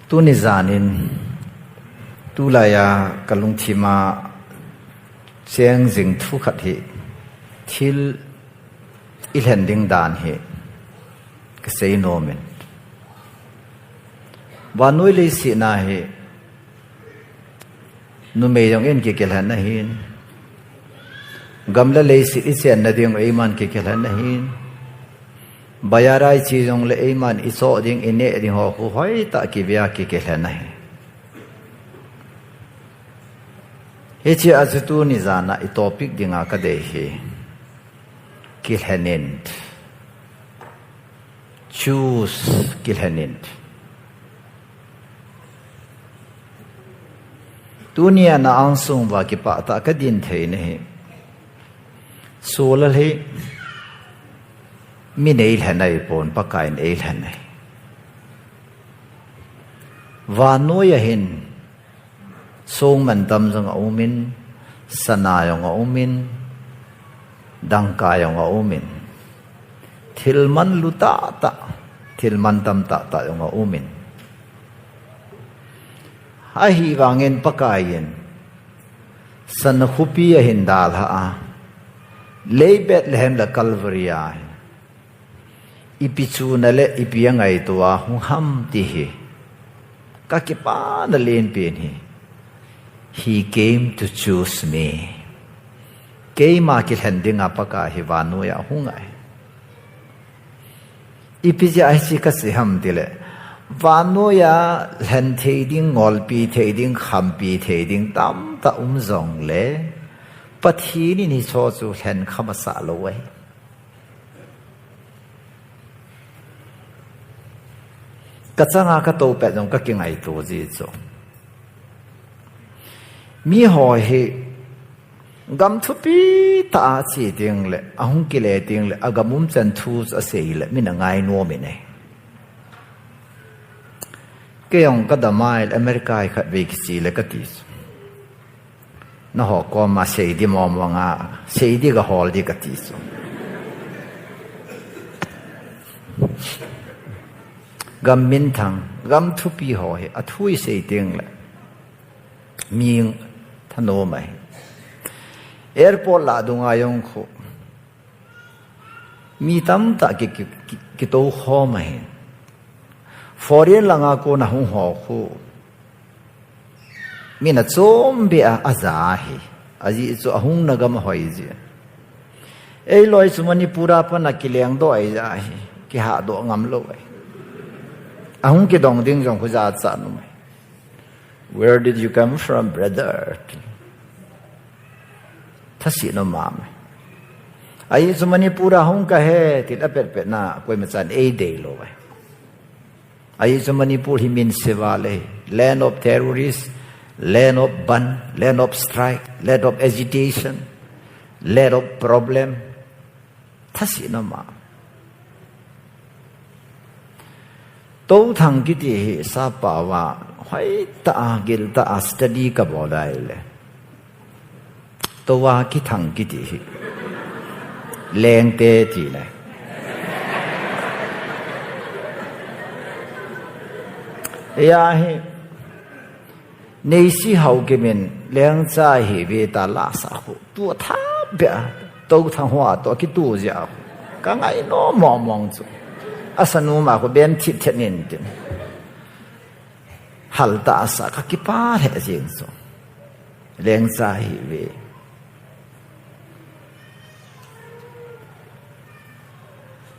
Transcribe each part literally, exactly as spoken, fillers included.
Tuni janin, tulaiya kalungthima cheng jing thu khat hi, thil ilhen ding dan hi kasei nomin. Vannoi leiset a hi, numei jong in kikilhen ahin. Gam le leiset ichenna ding eiman kikilhen ahin. Bazaar a iche jongle eiman ichoh ding, ineh ding ho khu hoitah kivea kikilhen ahi. Hichea chu tuni jana itopic dinga kadei hi, kilhenin. Choose, kilhenin. Tunia na angsung uva kipah tah kadin thei nahi. Solal hi min eilhen ahipon, Pakaiyin eilhen ahi. Vannoiya hin songmantam jong aumin, sana jong aumin, dangka jong aumin, thil manlu tahtah, thil mantam tahtah jong aumin. Ahivangin Pakaiyin sana khopi ahin dalhah a, lei Bethlehem le Calvary a hin ipi chunale ipi angaitoa hung ham ti hi kakipana lenpen hi. He came to choose me. Keima kilhen dinga Pakai hi vannoiya ahung ahi. Ipi jeh a hiche kasei ham tile, vannoiya lhen thei ding, ngolpi thei ding, khampi thei ding tamtah um jongle, Pathen in hicheho chu lhen kha masah lou ahi. Kachanga katou pet jong kakingaito ji chu, miho hi gam thupi tah a ache tengle, ahung kile tengle, agam umchan thu chu aseile min angai nomin ahi. Kei jong kadamai le America hi khatvei kichele kati chu, naho koma seidi momong a, seidi gahol di kati chu. Gam minthang, gam thupi ho hi athu isei tengle mi thanom ahi. Airport lah dunga jong khu mi tamtah ki, ki, ki, kitoukhom ahi. Foreign langa kona hung ho khu min achombeh a aja ahi. Ajeh chu ahungna gam ahoi jeh. Eiloi chu Manipur a pat a kilengdoh ahi jeh ahi. Kihahdoh ngamlou ahi. Ahung kidong ding jong khu jachat um ahi. Where did you come from, brother? Thasetna mama. Ajeh chu Manipur a hung kahi ti la petpet na koimachan eideilou ahi. Ajeh chu Manipur hi min sevale, land of terrorists, land of bandh, land of strike, land of agitation, land of problem. Thasetna mama. Touthang kiti hi sappao a hoitah a, giltah a study kabol ahile, toua kithang kiti hi lengte tile. Eia hi Neisi Haokip in Lengcha ahiuve tia la asah khu, tua thapbeh a, touthang hoa toh akitoh jeh a khu, kangai nom mongmong chu. Asanuma khu bem thipthet in tin, haltah asah, kakipah lheh jeng chu. Lengcha ahiuve.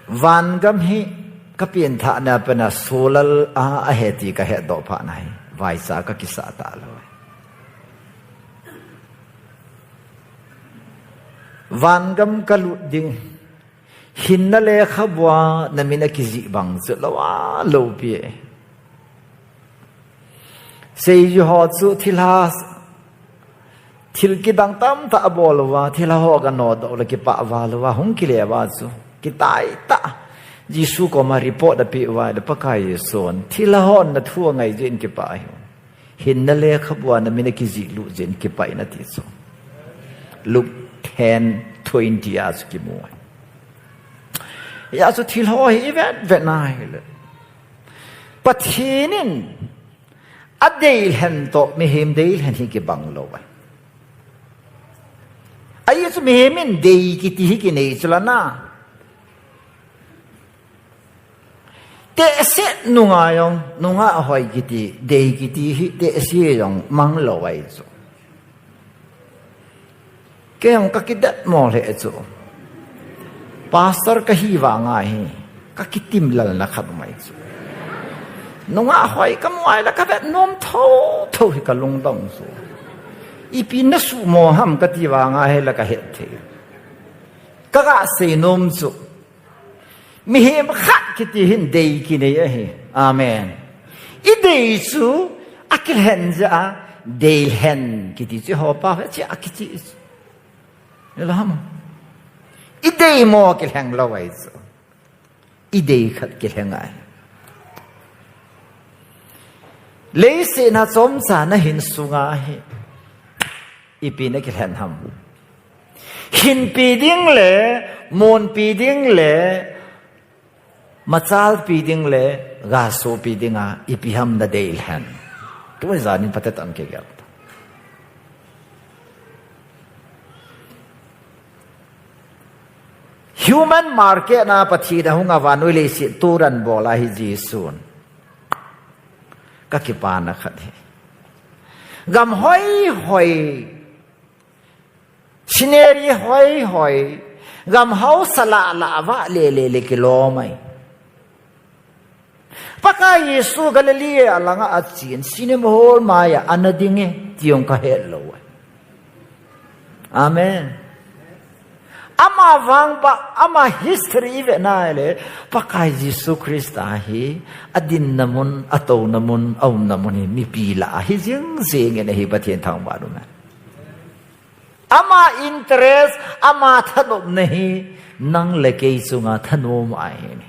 Vangam hi kapengthahna a pat a solal a ahi ti kahetdoh phat a hi vaicha kakisah talou. Vangam kalut ding, hinna lekhabua namin akijih bang chu lou a loupi e. Seijui ho chu thilha, thil kidang tamtah abol uva, thilha ho ganodoh le kipah val uva hung kile uva chu kitaitah Jesu koma report apeh uva le, Pakai Jesun, thilha hon nathu angai jeh in kipah ahi. Hinna lekhabua namin akijihlut jeh in kipah in ati chu. Luke ten twenty a chu kimu ahi. Hia chu thil ho hi ivetvet na hile, Pathen in Adeilhen toh mihem deilhen hi kibang lou ahi. Ajeh chu mihem in dei kiti hi kinei chu la na. Tehse nunga jong, nungah hoi kiti, dei kiti hi tehse jong mang lou ahi chu. Kei jong ka kidet mo lheh chu. Pastor ka hi vang a hi, ka kitimlal na khat um ahi chu. Nungah hoi ka mu a ahile ka vet nom thotho hi ka lungdong chu. Ipi na suhmo ham ka ti vang a ahile ka het thei. Ka ga sei nom chu. Mihem khat kiti hin dei kinei ahi. Amen. I dei chu akilhen jeh a, deilhen kiti chu ho pa chu akichi chu. Ni lo ham. I dei mo kilhen lou ahi chu. I dei khat kilhen ahi. Leiset a chomcha na hin sunga hi. Ipi na kilhen ham. Hinpi ding le, monpi ding le, machalpi ding le, gasopi ding a, ipi ham na deilhen. Tuni jan in phatecha in kigel. Human market na Pathen ahung a vannoi leiset turan bol a hi Jesun. Ka kipana khat hi. Gam hoi hoi. Scenery hoi hoi. Gam haosa lah lah a vah le le le kilom ahi. Pakai Jesu Galilee a langa achen, cinema hall mai a ana ding e, ti jong ka het lou ahi. Amen. Ama vang pa, ama history i vet na le, Pakai Jesu Christa hi, adinna mun, atouna mun, aumna mun hi, mipi lah a hi jing jing in ahi Pathen thangvah in um hen. Ama interest, ama thanopna hi, nang le kei chunga thanom ahi.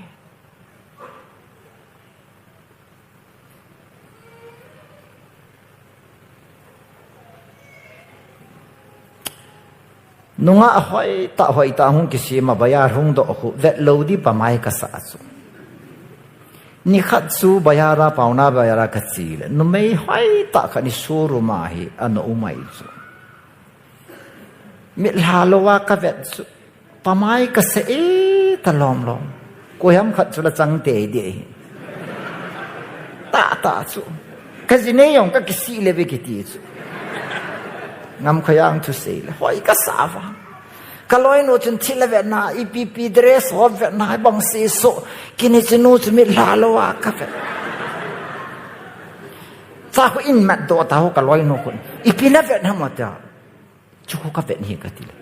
Nungah hoitah, hoitah hung kisem a bazar hung doh khu, vet lou di pamai kasa chu. Nikhat chu bazar a, paona bazar a kache le, numei hoitah khat in showroom a hi ana um ahi chu. Mitlha lou a kavet chu. Pamai kasa e ta lom lom. Koiham khat chu la chang tei di ahi. Tah tah chu. Ka ji nei jong ka kisih le ve kiti chu. Ngam kha jang thusei le. Hoi kasa va. Ka loinu chun thil avet na, ipi ipi dress ho avet na, bang seh so. Kini chu nu chu mitlha lou a kavet. Cha khu in mat doh ta ho ka loinu khun. Ipi na vet ham ati a. Chu khu ka vet hi kati le.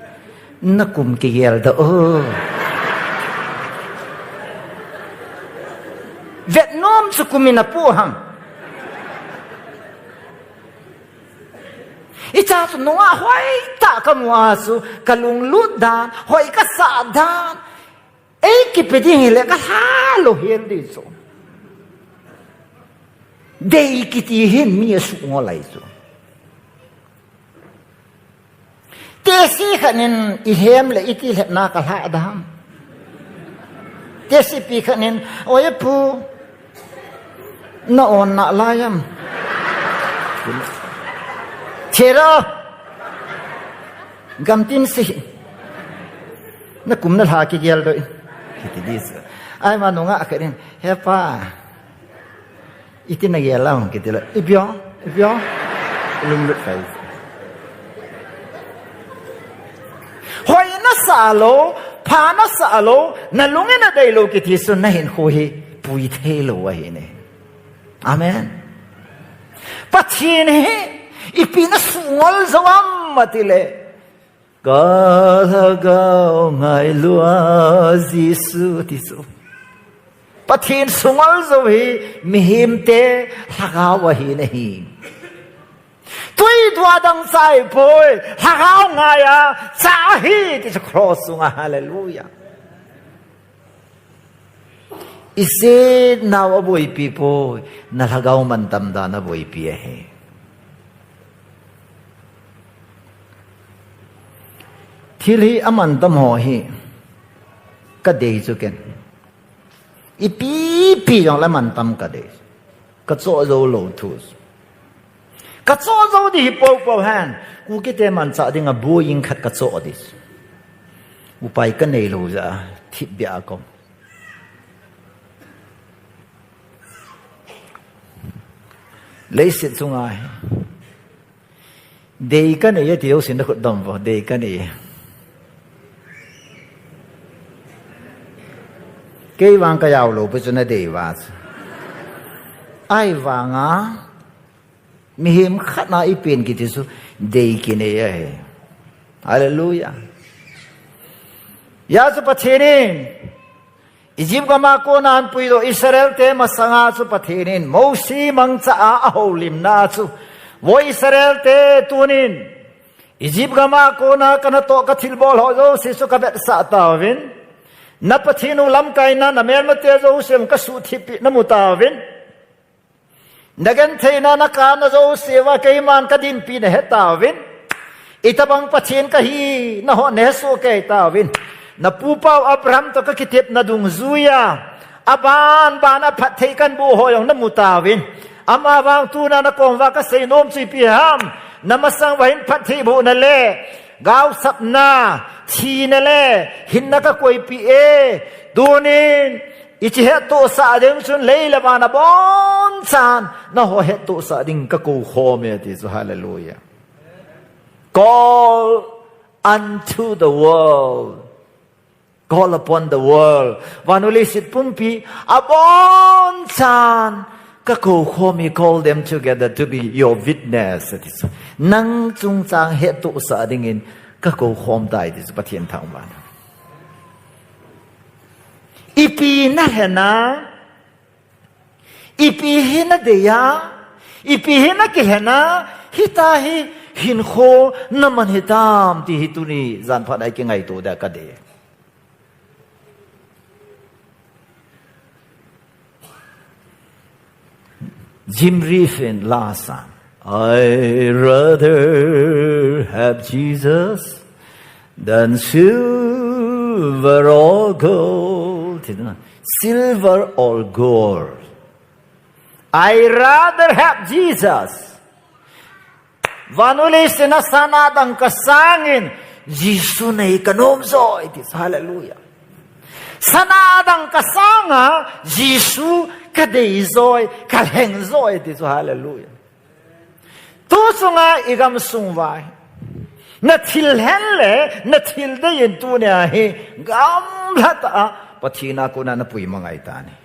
Na kum kigel doh o. Vet nom chu kum in apoh ham. I cha chu nungah hoitah ka mu a chu ka lunglut dan, hoi kasa dan. Ei kipe ding hile ka lha lou hel di chu. Dei kiti hin mi asuh ngol ahi chu. Tehse khat in i lhem le iti lhepna ka lhah dam. Tehsepi khat in, "Oi pu, na on na lai am?" "Thera, gamtin si. Na kum na lha kigel doh in." Kiti di chu. Ai ma nungah khat in, "He pa, iti na gel a hung kiti le. Ipi o, ipi o." Lunglut kai. Hoi na sa lou, pha na sa lou, na lung in na dei lou kiti chu na hinkho hi pui thei lou ahi ne. Amen. Pathen hi, ipi na sungol jou am ati le. Ka lhagao ngailua Jesu ti chu. Pathen sungol jou hi mihem te lhagao ahi nahi. Tui dua dang chai poi, lhagao ngai a cha ahi ti chu cross sunga, hallelujah. I se nau aboipi poi, na lhagao mantam dan aboipi ahi. Thil hi amantam ho hi ka dei chu ken. Ipi pi jong le mantam ka dei. Ka choh jou lou thu. Ka cho jou di hi popo hen. Kukite manchah dinga buoyin khat ka cho di. Upai ka nei lou jeh a, thipbeh a ka um. Leiset chunga hi. Dei ka nei e ti jousen na khut dom vo, dei ka nei e. Kei vang ka jao lou pi chu na dei va chu. Ahivanga, mihem khat na i pen kiti chu dei kinei ahi. Hallelujah. Hijeh chun Pathen in Egypt gam a kona ahin puidoh Israel te masanga chu Pathen in Mosi mangcha a ahoulimna chu, vo Israel te tunin Egypt gam a kona ka natoh ka thilbol ho jouse chu ka vetsah tauvin, na Pathen u lamkaina, na melmate jouse ka suhthip pi na mu tauvin. Na gentheina, na kana jouse uva keiman ka dinpi na he tauvin. Itobang Pathen kahi na ho na he soh kei tauvin. Na pupa u Abraham toh ka kitepna dungjuia, aban ban a phatthei kahin boh ho jong na mu tauvin. Amavang tuna na kom uva ka seinom chu ipi ham. Na masang uva hin phattheibohna le gaosapna, thina le hinna ka koipeh e. Tunin, hiche hettohsah ding chun lei le van abonchan nangho hettohsah ding ka koukhom e ati chu, hallelujah. Call unto the world. Call upon the world. Vannoi leiset pumpi abonchan ka koukhom e, call them together to be your witness ati chu. Nang chungchang hettohsah dingin ka koukhom tai ati chu Pathen thangvahna. Ipi na hena, ipi hi na deia, ipi hi na kihena, hitia hi hinkho na man hitam ti hi tuni jan phat a i kingaito dia ka dei. Jim Reeves in la asang, "I rather have Jesus than silver or gold." Silver or gold. "I rather have Jesus." Vannoi leiset a sana dang ka sangin Jesu nei ka nom joi ti chu, hallelujah. Sana dang ka sanga Jesu ka dei joi, ka lheng joi ti chu, hallelujah. Tu chunga i gamsung uva hi na thil hen le na thil dei in tunia hi gamla tah a Pathen a kona na puimangai tan ahi.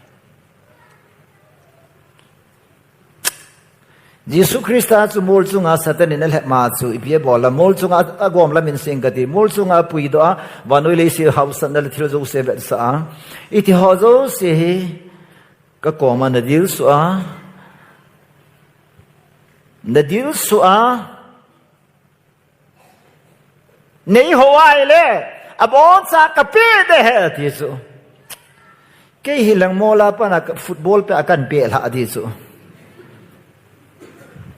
Jesu Christa chu mol chunga Satan in alhep ma chu ipi abol a, mol chunga agom lam in seng kati, mol chunga apuidoh a, vannoi leiset hausatna le thil jouse avetsah a, iti ho jouse hi ka koma na dilsu a, na dilsu a, Nei ho ahile, aboncha kapeh ding ahi ati chu. Kei hi lang mol a pat a football pet a kahin peh lhah ding chu.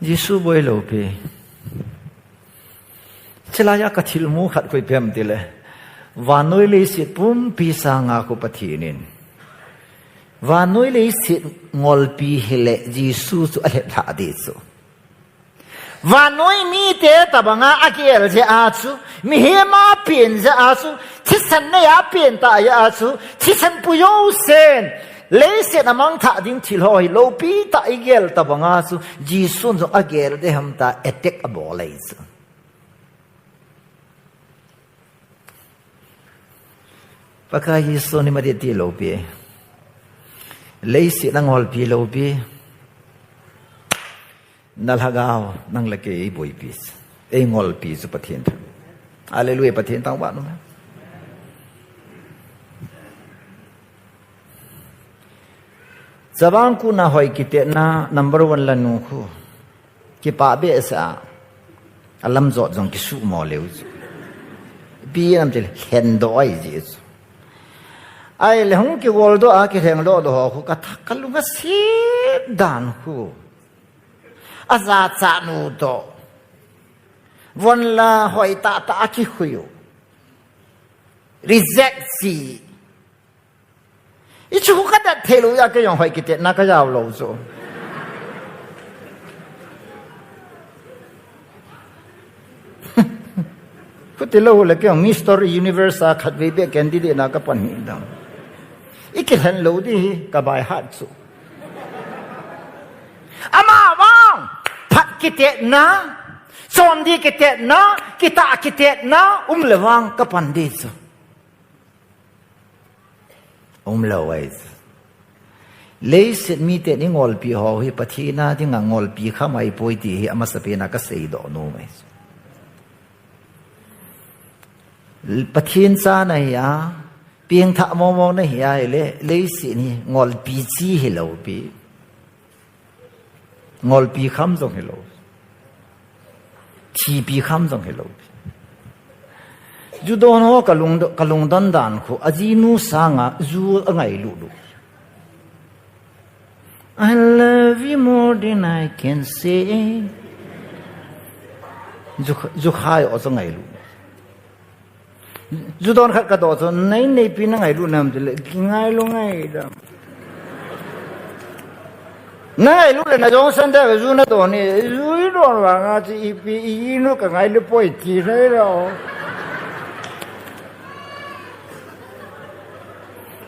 Jesu boi lou pi. Chulai a ka thil mu khat koi pi ham tile, vannoi leiset pumpi sanga khu Pathen in, vannoi leiset ngolpi hile Jesu chu alhep lhah ding chu. Vannoi mite tobanga agel jeh a chu, mihem a pen jeh a chu, thisan nei a pen tah jeh a chu, thisan puiyou sen, leiset a mangthah ding thil ho hi loupi tah igel tobanga chu, Jesun jong agel ding ham tia attack abol ahi chu. Pakai Jesu ni madi ti loupi. Leiset a ngolpi loupi. Na lhagao, nang le kei eiboipi. Eingolpi chu Pathen thang. Hallelujah, Pathen thangvah in um hen. Chavang kona hoi kitetna number one la nu khu. Kipah behseh a. Alam jot jong kisuhmo leu chu. Ipi ham tile lhendoh ahi jeh chu. Ahile hung kigoldoh a, kilhengdoh doh ho khu katha, kalung aset dan khu. Ajachat nu toh. Von la hoi tahtah a kikhui u. Reject chi. Hichu kadet thei lou jeh a kei jong hoi kitetna kajao lou chu. Khuti lou le kei Mister Universe a khatvei beh candidate na kapan hi dam. I kilhen lou di hi ka by heart chu. Amavang phat kitetna, chonse kitetna, kitah kitetna um le vang kapan di chu. Um lou ahi chu. Leiset miten i ngolpi ho hi Pathen a dinga ngolpi kham ahipoi ti hi amasapen a kaseidoh nom ahi chu. Pathen cha nahi a, pengthah mong mong nahi a, le, leiset hi ngolpi chi hilou pi. Ngolpi kham jong hilou. Thipi kham jong hilou. Ju don ho ka lung, ka lungdon dan khu, ajinu sanga ju angailut lut. I love you more than I can say. Ju, ju khai o chu ngailut. Ju don khat ka don chu, nei neipi na ngailut nam ti le, kingailu ngai dam. Na ngailut le na jong san da ju na don ni, ju i don vanga chi ipi i nu ka ngailu poi ti nai lo.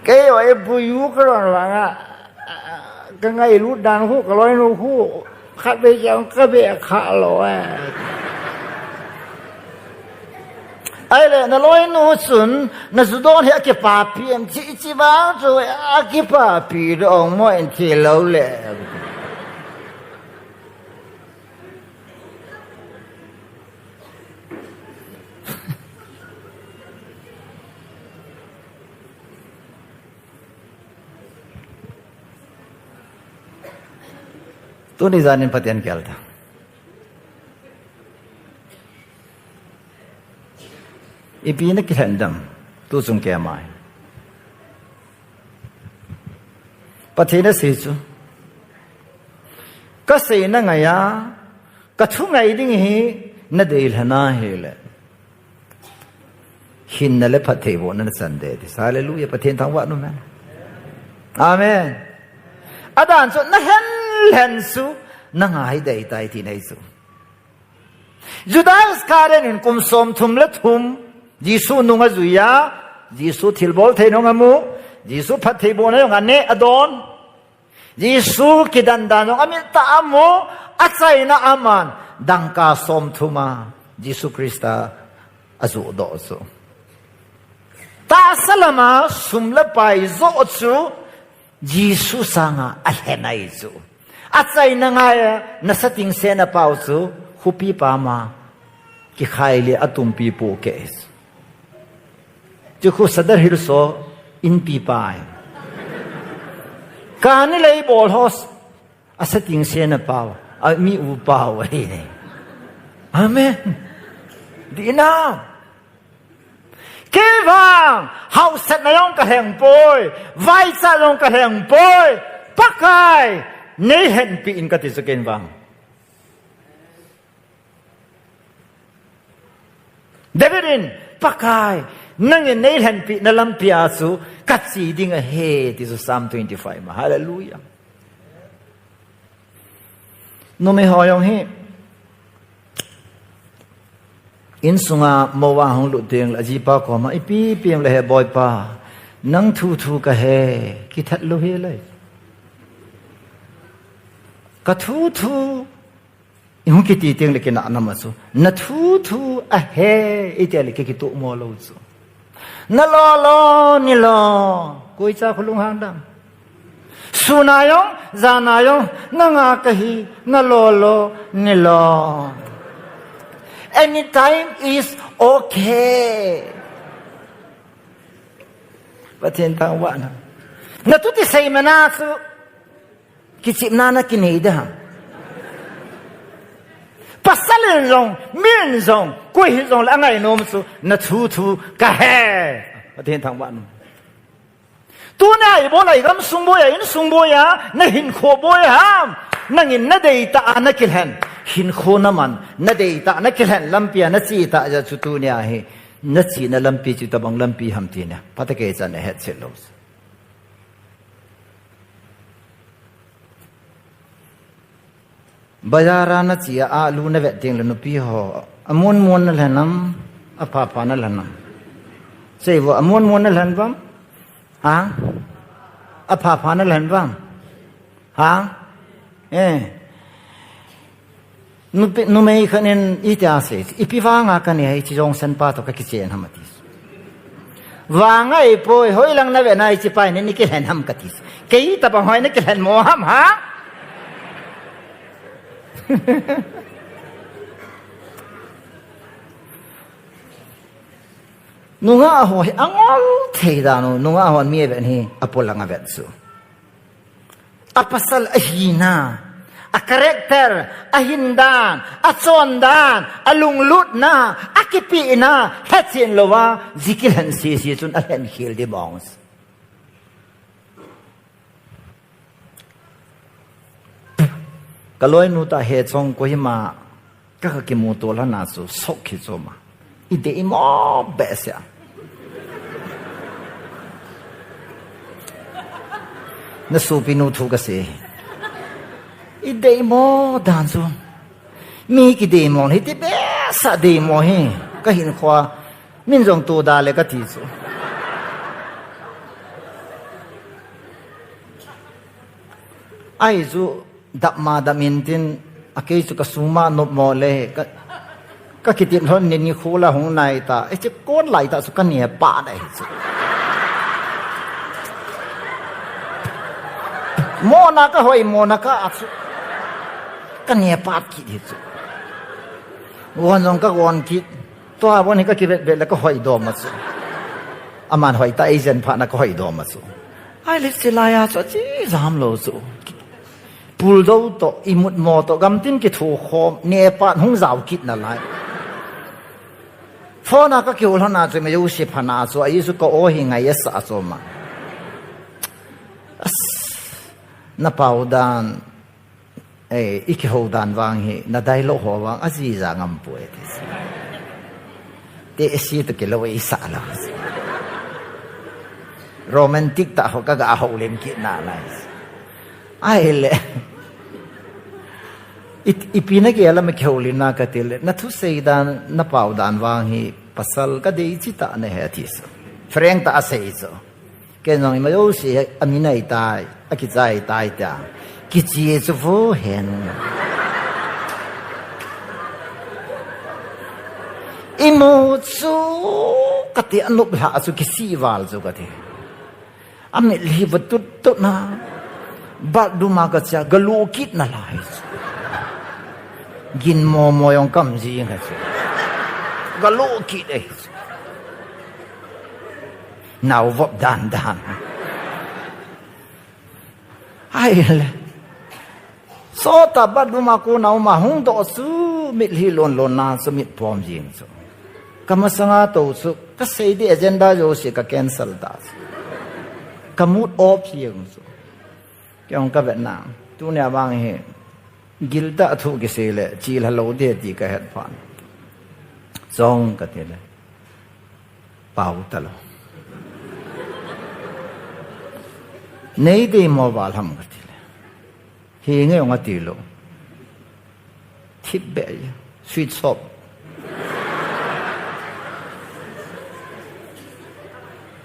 Kei o e bu yu ka don vanga, ka ngailut dan khu, ka loinu khu, khatvei jong ka be kha lo e. Ahile, na loinu chun, na ju don hi akipapi em, chi, chi vang chu akipapi dong mo en thi lou le. Tuni janin Pathen gel ta. Ipi na kilhen dam, tu chung kei mai. Pathen asei chu. Ka seina ngai a, ka thu ngai ding hi na deilhen ahile. Hinna le phattheibohna na chan ding ti. Hallelujah. Pathen thangvah in um hen. Amen. Adan chu na lhen lhen chu na ngai dei tai ti nei chu. Judas Iscariot in kum somthum le thum Jesu nung ajui a, Jesu thilbol thei nung amu, Jesu phattheibohna jong ane adon. Jesu kidan dan jong amit tah a amu, achaina aman dangka somthum a Jesu Christa ajoh doh chu. Tahsa lama sum le pai joh chu Jesu sanga alhen ahi chu. Achaina ngai a nasa tingse na pau chu khopi pam a kikhai le atumpi po ke chu. Chu khu Sadar Hills ho inpi pa ahi. Kani lei bol ho asa tingse na pau, ami u pau ahi. Amen. Di na. Kei vang, hausatna jong ka lheng poi, vaicha jong ka lheng poi, Pakai, nei lhenpi in kati chu kei vang. David in, Pakai, nangin nei lhenpina lampi a chu ka che ding ahi, ti chu Psalm twenty-five ma. Hallelujah. Numei ho jong hi, insunga mo vang hung lut teng le, ajipa koma, ipi pi le he boipa, nang thu thu ka he, kithat lou hi le. Ka thu thu, I hung kiti teng le kinah nam a chu. Na thu thu ahi, iti le kikituh mo lou chu. Na lo lo, ni lo. Koi cha khu lunghang dam. Sun a jong, jan a jong, nanga kahi, na lo lo, ni lo. Anytime is okay. Pathen thangvah in. Na thuti sei mana chu. Kichepna na kinei ding ham. Pasal in jong, mi in jong, koi hijong le angai nom chu, na thu thu ka he. Pathen thangvah in. Tuna ibol a igam sung boi a, insung boi a, na hinkho boi a ham. Nangin na deitah a na kilhen. Hinkho na man, na deitah a na kilhen lampi a na che tah jeh chu tunia hi. Na chena lampi chu itobang lampi ham ti na. Phatah kei chan na hetchet lou. Bazar a na che a, alu na vet teng le nupi ho Amun mun na lhen am, apha pha na lhen am? Sei vo, amun mun na lhen vam? Ha? Apha pha na lhen vam? Ha? Eh. Nupi, numei khat in itia asei, ipi vanga kane hiche jong sen pa toh kakichen ham ati. Vang ahipoi, hoilang na ve na hiche pa in nei kilhen ham kati. Kei tabang hoi na kilhen mo ham ha? Nungah ho hi angol thei dan u, nungah hon mi avet hi apolang avet chu. Apasal ahina, a character, ahin dan, achon dan, alunglutna, akipehna, hechen louva, ji kilhen sese chun alhen khel di mong. Kaloinu tah he chong Kohima ka, kakimuto lhon a chu shock hi chu ma. Ideimo behseh a. Na sopinu thu kasei. Ideimo dan chu. Mi kideimo hiti behseh a deimo hi. Kahinkhoa min jong to da le kati chu. Ahi chu, dap ma dap in tin, akei chu kasung ma nop mo le, ka, kakitip lhon ni nikho la hung nai ta, hiche kon lai ta chu kane pat ahi chu. Mona kahoi, mona ka a chu. Kane pat kit hi chu. Gon jong kagon kit. Tua bon hi kakivet vet le kahoi dom a chu. Aman hoi ta, eijen phat na kahoi dom a chu. Ahile chilai a chu, ache jam lou chu. Puldo toh, imut mo toh, gamtin kitho khom, ne pat hung jao kit nalai. Phone a kakihou lhon a chu, ima jouse phat na chu, ahi chu ka o hi ngai asa chu ma. As, na pau dan, eh, i kihou dan vang hi, na dialogue ho vang, aji ja ngam poi ti. Te si to kilou ei sa lou. Romantic tah ho kaga houlim kit nalai. Ahile. I, ipi na kei a lam a kihoulimna kati le, na thusei dan, na pau dan vang hi pasal kadei chi tah nahi ati chu. Frank tah a sei chu. Kei jong ima jouse hi amin ahitai, akichai tai tia. Kiche chu vo hen. Imu chu kati, anop lha chu kisih val chu kati. Amitlhi va tut tut na. Bathroom a kache a, galu kit nalai chu. Gin mo mo jong kam jing ahi chu. Galu kit ahi chu. Nao vop dan dan. Ahile. Sot a bathroom a kona um a hung doh chu mitlhi lon lon na chu mit pom jing chu. Ka masanga tou chu kasei di agenda jouse ka cancel ta chu. Ka mood off jing chu. Kei jong kavet na. Tunia vang hi. Giltah thu kisei le, chilha lou di ti kahet phat. Chong kati le. Pau talou. Nei deimo val ham kati le. Hi nge ong ati lou. Thip be, switch off.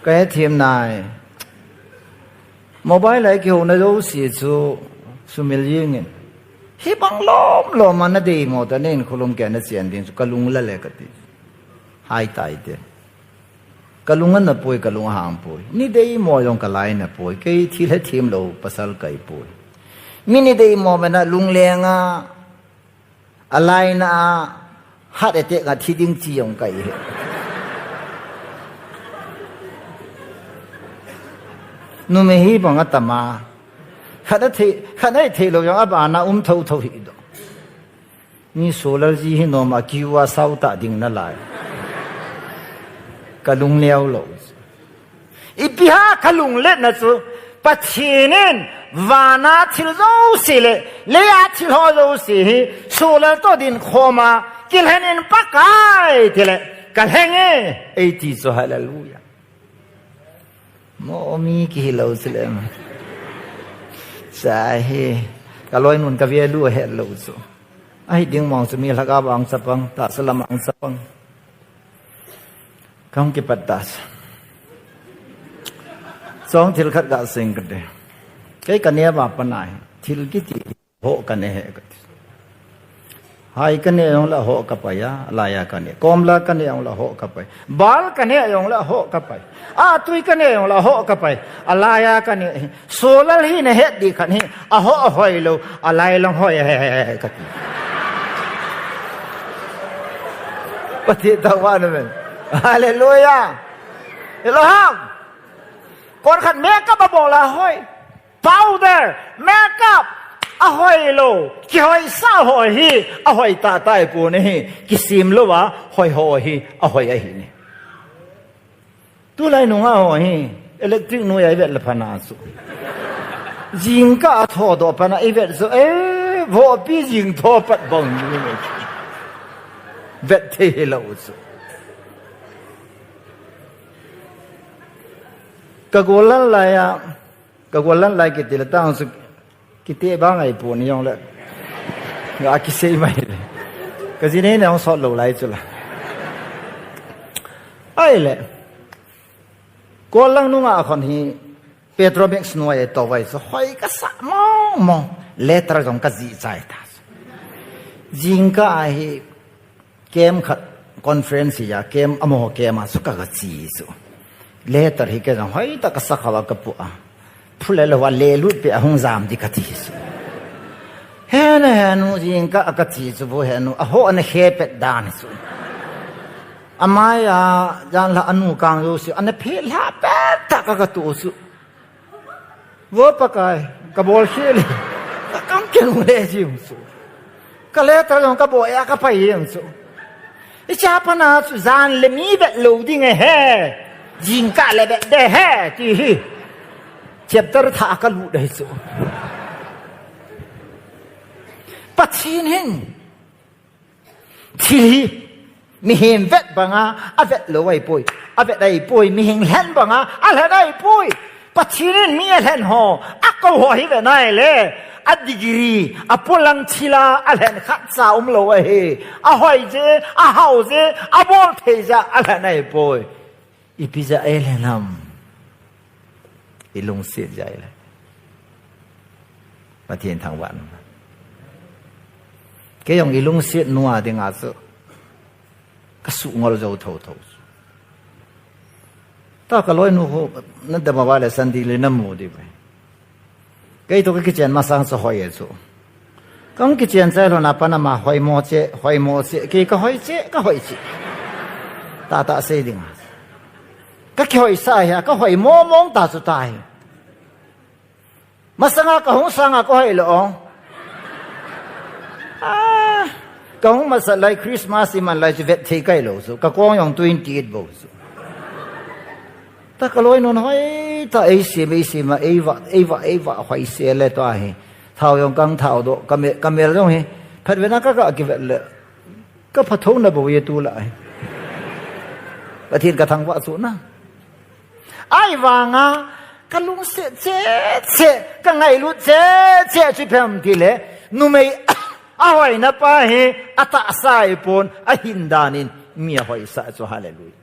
Kahe thim nai. Mobile a kihouna jouse chu sumil jing in. Hibang lom lom a na deimo ta, na in kholom kei a na chen ding chu kalung la le kati. Hai tai te. Kalung ana poi, kalung ahang poi. Nei deimo jong kalai na poi. Kei thil hethem lou pasal kahi poi. Mi nei deimo bena lungleng a, alaina a, heart attack a thi ding chi jong kahi. Numei hibang atam a. Khat a thei, khat a thei lou jong abana um tho tho hi doh. Mi solar ji hi nom a kiu a sao ta ding nalai. Kalung neo lou. Ipi ham kalung letna chu, Pathen in vana thil jouse le, leiya thil ho jouse hi, solar toh din khom a, kilhen in Pakai tile, kalheng e, eiti chu hallelujah. Mo mi kihi lou chu le ma. Cha hi, kaloinun ka value ahet lou chu. Ahi ding mong chu mi lhagao a hung chapang, tahsa lam a hung chapang. Kahung kipat tah chu. Chong thil khat gasei kate. Kei kaneh a pat a hi, thil kiti ho kaneh e kati. Hai kaneh jongle ho kapai a, alai a kaneh. Komla kaneh jongle ho kapai. Bal kaneh jongle ho kapai. Atui kaneh jongle ho kapai. Alai a kaneh. Solar hi nahet ding khat hi. Aho ahoi lou. Alai lang hoi e kati. Pathen thangvah in amen. Hallelujah. Elohim. Koi khat makeup abol a hoi. Powder, makeup, ahoi lou, kihoisah ho hi, ahoi tahtah ahipon ahi, kisem lou a, hoi ho hi, ahoi ahi ne. Tulai nungah ho hi, electric noiya ivet le pha na chu. Jingkah a thodoh pat a ivet chu, eh, vohpi jing tho pat bang ni. Vet thei hilou chu. Ka gollhang lai a, Ka gollhang lai kiti le tang chu kiti bang ahipon jongle. Nga kisei mai le. Ka ji nei nei hung sot lou lai chu la. Ahile. Gollhang nungah khon hi Petromax noiya tou vai chu hoi kasah mong mong. Letter jong kajih chai ta. Jingkah a hi Camp khat conference a, camp amaho camp a chu ka, kache chu. Letter hi kei jong hoitah a kasa kha a kapu a. Phu le lou a lelut peh a hung jam ding kati chu. Henu, henu, jingkah a kache chu vo henu, aho ana khepet dan chu. Amai a, janhi a anu kang jouse, ana phelha pet tah a ka, katu chu. Vo Pakai, kabol khel e. Ka kam keng le jing chu. Ka letter jong kabol a kapai jeng chu. Hiche a pat a chu jan le mi vet lou ding ahi. Jingkah le vet ding ahi, ti hi. Chapter thah a kalut ahi chu. Pathen hin. Thil hi, mihem vet banga, avet lou ahipoi. Avet ahipoi, mihem lhen banga, alhen ahipoi. Pathen in mi alhen ho, akou ho hi ve nai le. A degree, apolang thil a, alhen khatcha umlou ahi. Ahoi jeh, ahao jeh, abol thei jeh, alhen ahipoi. Ipi jeh a ilhen ham. Ilungset jeh a ilhen. Pathen thangvah in. Kei jong ilungset nu a dinga chu. Kasuh ngol jou thotho. Tua kaloinu ho, nadam uva le Sunday le namu diu ve. Kei toh kakichen masang chu hoi e chu. Kahung kichen chai lhon a pat a ama hoimo cheh, hoimo cheh, kei kahoi cheh, kahoi cheh. Tahtah sei ding a. Kakihoisah hi, kahoi mong mong ta chu tai. Masanga kahung sanga kahoi lou. Ah, kahung masat lai Christmas iman lai chu vet thei kahi lou chu. Kakong jong twenty eight bou chu. Tua kaloinun hoitah a eisem, eisem a, eivah, eivah, eivah, hoise le tua hi. Thao jong kahung thao doh, kamel, kamel jong hi. Phatvet na ka, kakivet le. Kaphatho na bou e tulai. Pathen kathangvah chu na. Ahivanga, kalungset cheh cheh, kangailut cheh cheh chu ipi ham tile. Numei ahoina pa hi, atahsa ahipon, ahin dan in, mi ahoisah chu, hallelujah.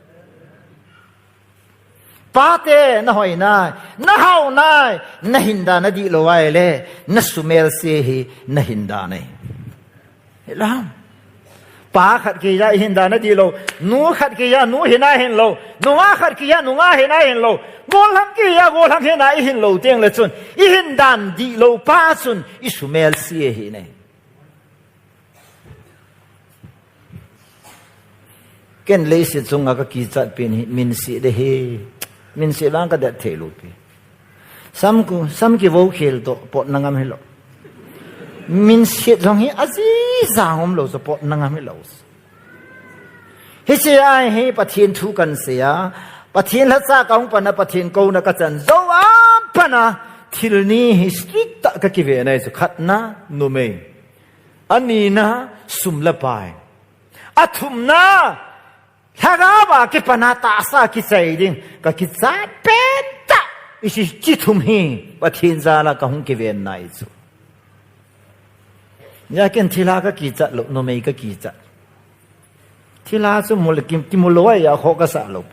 Pate, nahoi nai, nahao nai, nahin dan nadih lou ahile, nasumel se hi, nahin dan ahi. Helam. Pa khat kija ihin dan nadih lou, nu khat kija nu hina ihin lou, nungah khat kija nungah hina ihin lou, gollhang kija gollhang hina ihin lou teng le chun, ihin dan dih lou pa chun, isumel se ahi ne. Ken leiset chunga kakichat pen hi, minset ahi. Minset vang kadet thei lou pi. Sam ku, sam kivo khel toh, potna ngam hilou. Minset jong hi ajijang umlou, chu potna ngam hilou. Hiche a hi Pathen thu kahin sei a, Pathen lhacha kahung pan a, Pathen kouna kachan jou a pat a, thil ni hi strict tah kakive nai chu, khatna, numei. Anina, sum le pai. Athumna, lhagao a kipan a tahsa kichai ding, kakichat pen tah. Hiche, hiche thum hi, Pathen jal a kahung kiven nai chu. Hijeh a ken thilha kakichat lou, numei kakichat. Thilha chu mul kim, kimul lou a, a khoh kasah lou.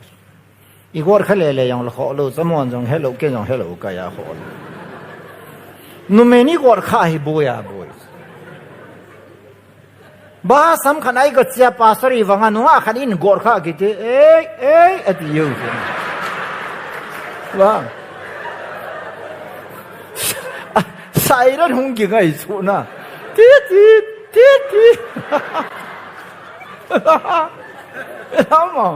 I gotkhah lele jong la khoh lou, chamon jong helou, ken jong helou, ka a khoh lou. Numei ni gotkhah hi boi a boi. Bus ham khat a i gachia pastor i vanga nungah khat in gotkhah kiti, "Ei, ei," ati u. Vang. Siren hung kingai chu na. Ti, ti, ti, ti. Lama.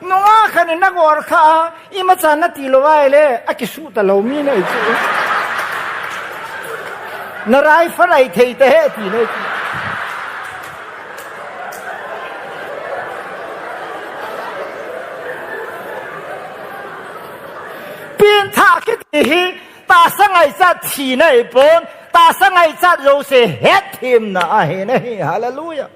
Nungah khat in na gotkhah a, imacha nati lou ahile, akisuh talou mi nei chu. Na rifle a i thei tahih ti nei chu. Pengthah kiti hi, tahsa ngaichat thina ahipon, tahsa ngaichat jouse hetthemna ahi nahi. Hallelujah.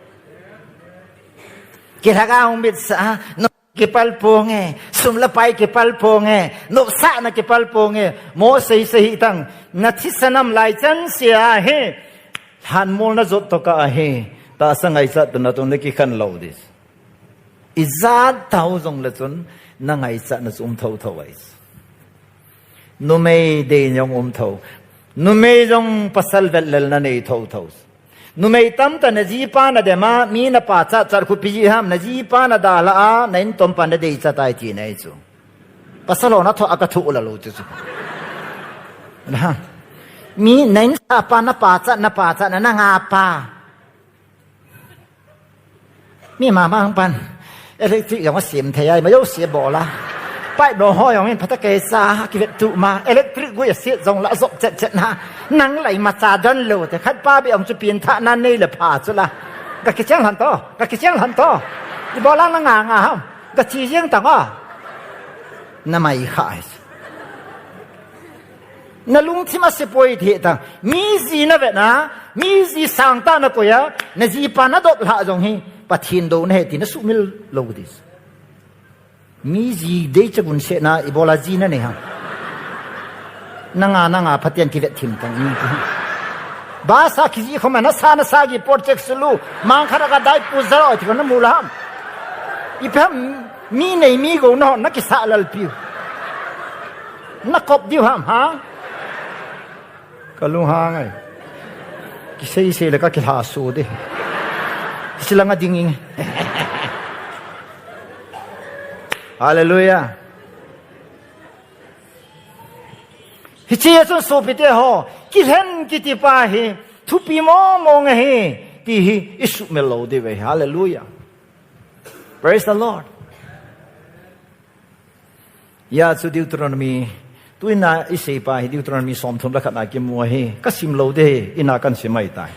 Kilhagao mitsah, no kipal ponge, sum le pai kipal ponge, nopsahna kipal ponge, mo sei sei hitang, na thisan ham lai chan sea hi, lhanmolna jot toh ka ahi, tahsa ngaichat toh natong le kikhen lou ding. Ijat tah jongle chun, na ngaichatna chu um thotho ahi. Numei dei jong um tho. Numei jong pasal vetlelna nei thotho. Numei tamtah na jipa na dem a, mi na pachat chat khu ipi jeh ham, na jipa na dalha a, na intompa na deichat tai ti nei chu. Pasal ho na thoh a ka thoh la lou ti chu. Na. Mi na insahpa na pachat, na pachat, na, na ngapa. Mi mama hung pan. Electric jong asem thei ai, ma jouse bol a. Pipe lo ho jong in phatah kei sa, kivet tu ma. Electric gui aset jong la jop chet chet na. Nang lai macha don lou te. Khatpa beh jong chu pengthah na nei le pha chu la. Ka kicheng lhon to, ka kicheng lhon to. Ibola na nga nga ham. Ka chi jeng tang a. Na mai kha ai. Na lungthim a sepoi thei tang. Mi ji na vet na, mi ji sangtah na koi a, na jipa na dop lhah jong hi, Pathen douna ahi ti na sumil lou ding. Mi ji dei cha gun se na, ibola ji na nei ham. Na nga, na nga, phaten kivet thim tang. Bus a kiji khom a, na sa, na sa gi project sulu, mang khat a ka dai pu zaro, ti ko na mu la ham. Ipi ham, mi nei mi gou na hon, na kisa lal piu. Na kop diu ham, ha? Ka lunghang ai. Kisei sei le ka kilha su di. Silang a ding ing. Hallelujah. Hiche a chun sopite ho, kilhen kiti pa hi, thupi mong mong ahi, ti hi, i sumil lou diu ve. Hallelujah. Praise the Lord. Hijeh chu Deuteronomy, tuin a i seipa hi Deuteronomy somthum le khat na kimu ahi, ka sim lou ding, in a kan sim ahi tai.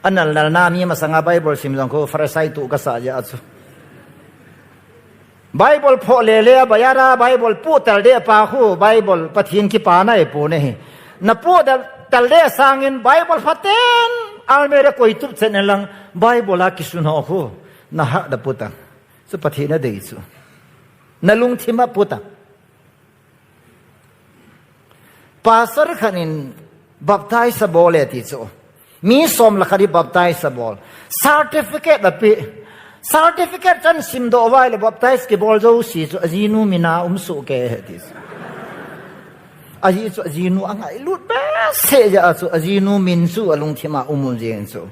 Anal nal na mi masanga Bible sim jong khu Pharisee tu kasa jeh a chu. Bible phoh le le a bazar a Bible pu tal de pa khu Bible Pathen kipana ahi pon ahi. Na pu tal, tal de sangin Bible phaten almirah a koi tup chen lang Bible a kisun ho khu na hah da pu ta. Chu Pathen a dei chu. Na lungthim a pu ta. Pastor khat in baptize abol e ti chu. Mi som le khat in baptize abol. Certificate ape. Certificate chan simdoh uva ahile baptize kibol jouse chu ajinu min a um soh kei ahi ti chu. Ajeh chu ajinu angailut behseh jeh a chu ajinu min chu alungthim a um um jeng chu.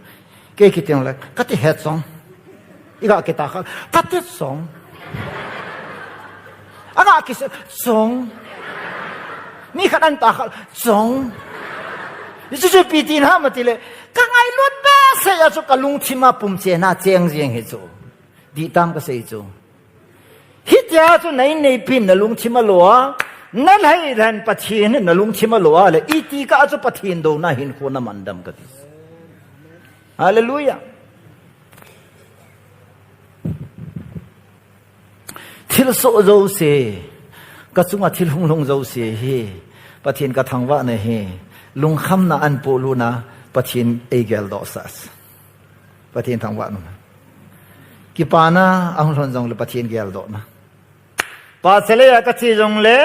Kei kiti le, kati he chong. Iga kita kha, kati chong. Aga kise, chong. Mi khat an ta kha, chong. Hichu chu ipi ti ham ati le, ka ngailut behseh a chu ka lungthim a pumchena cheng jeng hi chu. Dih tam ka sei chu. Hitia chu na in neipi in na lungthim a lo a, na lhai lhan Pathen in na lungthim a lo a le, iti kah a chu Pathen douna hinkho na man dem kati. Hallelujah. Thilsoh jouse, ka chunga thil hunglhung jouse hi, Pathen ka thangvahna hi, lungkhamna a polut na, Pathen eigeldoh sah. Pathen thangvahna. Kipana ahung lhon jongle Pathen geldohna. Pachelei a kache jongle,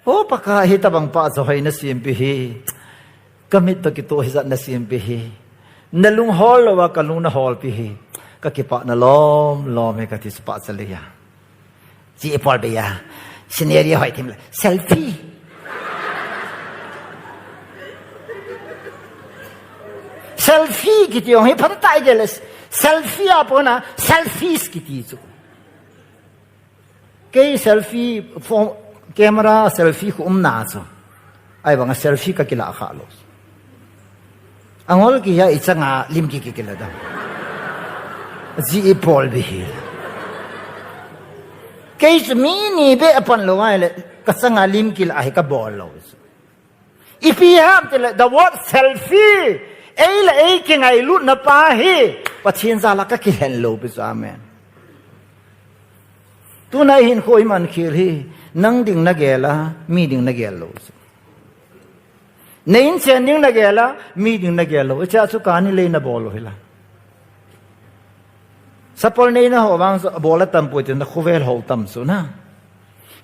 o Pakai, hitobang pachat hoi nasem pi hi. Ka mit toh kitoh hijat na sempi hi. Na lung hol louva ka lung na holpi hi. Ka kipah na lom lom hi kati chu pahcha leiya. Chi ipol beiya. Scenery hoi thim le. Selfie. Selfie kiti jong hi phatah a igel le. Selfie a pona selfies kiti chu. Kei selfie phone, camera selfie khu umna chu. Ahivanga selfie ka kilah kha lou. Angol kiya ichanga lim ki ki kila dam. Ji ipol beiya. Kei chu mi ni beh apan lou ahile ka changa lim kilah hi ka bol lou. Ipi ham tile, the word selfie. Ei le ei kingailutna pa hi. Pathen jal a ka kilhen lou pi chu, amen. Tuna hinkho iman khel hi, nang ding na gel a, mi ding na gel lou. Na inchen ding na gel a, mi ding na gel lou. Hiche chu kani lei na bol lou hila. Support neina ho vang chu abol a tam poi tin na khovel ho tam chu na.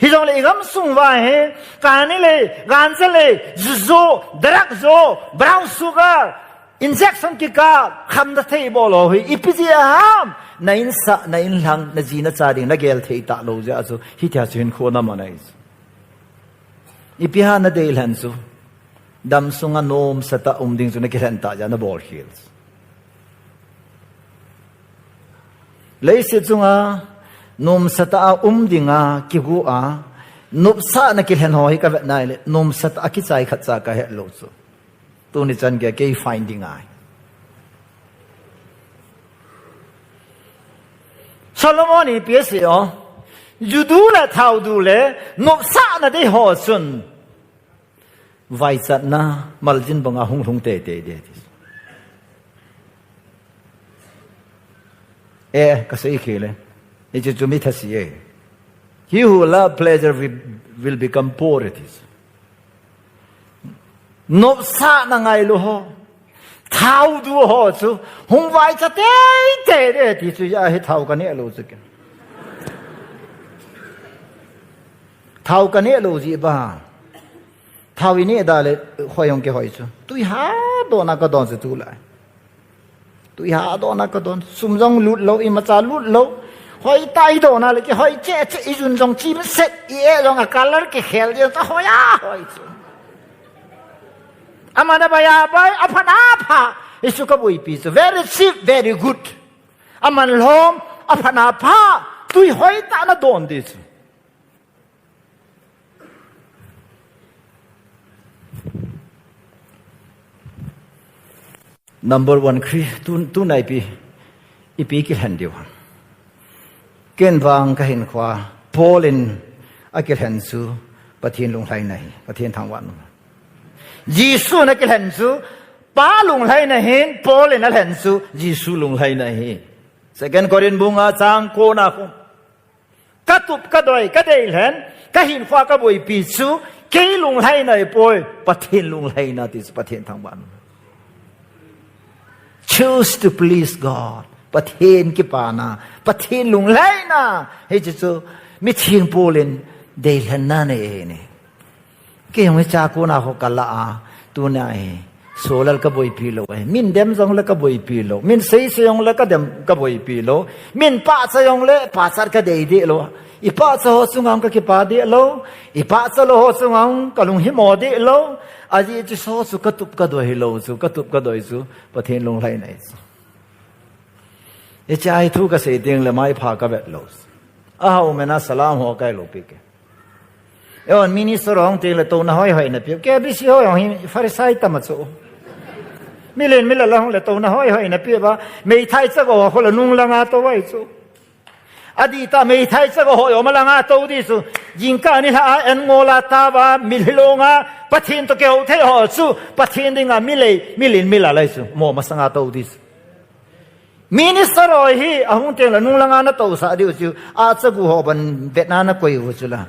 Hijongle i gamsung uva hi, kani lei, ganja lei, ju jo, drug jo, brown sugar, injection kikap, khamna thei bol ho hi, ipi jeh ham, na insah, na inlhang, na ji na cha ding, na gel thei talou jeh a chu, hitia chu hinkho na man ahi chu. Ipi ham na deilhen chu, dam sunga nomsa tah a um ding chu na kilhen tah jeh a na bol khel chu. Leiset chunga nomsa tah a um dinga kigo a, nopsahna kilhen ho hi ka vet nai le, nomsa tah a kichai khat cha ka het lou chu. Tuni chan gei kei finding ahi. Solomon in ipi asei o, ju du le thao du le nopsahna dei ho chun vaichatna maljin banga hung lhung teitei ding ti. Eh, ka sei khel e. Hiche chu mi thase e. He who love pleasure will, will become poor, it is. Nopsahna ngailu ho, thao du ho chu hung vaicha teitei ding ti chu, hia hi thao ka neh lou chu kei. Thao ka neh lou jeh ba. Thao i neh da le, hoi hung kihoi chu. Tui ha dona ka don chu tulai. Tui ha dona ka don. Sum jong lut lou, imacha lut lou. Hoi tah i don a le kihoi cheh cheh, i jun jong chim set, i eh jong a color kikhel ding, ka hoi a hoi chu. Aman abai a bai, apha na pha. Hichu ka boipi chu. Very cheap, very good. Aman lhom, apha na pha. Tui hoi tah na don ding chu. Number one, Christ, tu, tuna ipi, ipi kilhen diu ham. Ken vang ka hinkhoa, Paul in akilhen chu, Pathen lunglhaina ahi, Pathen thangvahna. Jesu in akilhen chu, Pa lunglhaina ahin, Paul in alhen chu, Jesu lunglhaina ahi. Second Corinth bung nga chang ko na ko. Ka tup, ka doi, ka deilhen, ka hinkhoa ka boipi chu, kei lunglhaina ahipoi, Pathen lunglhaina ti chu Pathen thangvahna. Choose to please God. Pathen kipana, Pathen lunglhaina. Hiche chu, mitheng Paul in deilhenna nei ahi ne. Kei jong hiche a kona ho ka la a, tuna hi, solal ka boipi lou ahi. Min dem jong le ka boipi lou. Min seisei jong le ka dem, ka boipi lou. Min pachat jong le, pachat ka dei deh lou. I pachat ho chunga ka kipah deh lou. I pachat lou ho chunga ka lunghimo deh lou. Ajeh chu hiche ho chu ka tup ka doi hilou chu, ka tup ka doi chu, Pathen lunglhaina ahi chu. Hiche a hi thu ka sei teng le maipha ka vet lou. Aha, u mena salam ho kai lou pi ke. Eihon minister hung teng le touna hoi hoi na pe. K B C ho jong hi Pharisee tam a chu. Milen mila la hung le touna hoi hoi na pe ba. Meithai cha go ho le nung langa tou ahi chu. Adih tah meithai cha go ho jong malanga tou ding chu. Jingkah nilhah a en ngol a tao a, mitlhi longa, Pathen toh kihou thei ho chu. Pathen dinga milei, milen mila lai chu. Mo masanga tou ding chu. Minister ho hi, ahung teng le nung langa na tousah diu chu, achagu ho ban vetna na koi u chu la.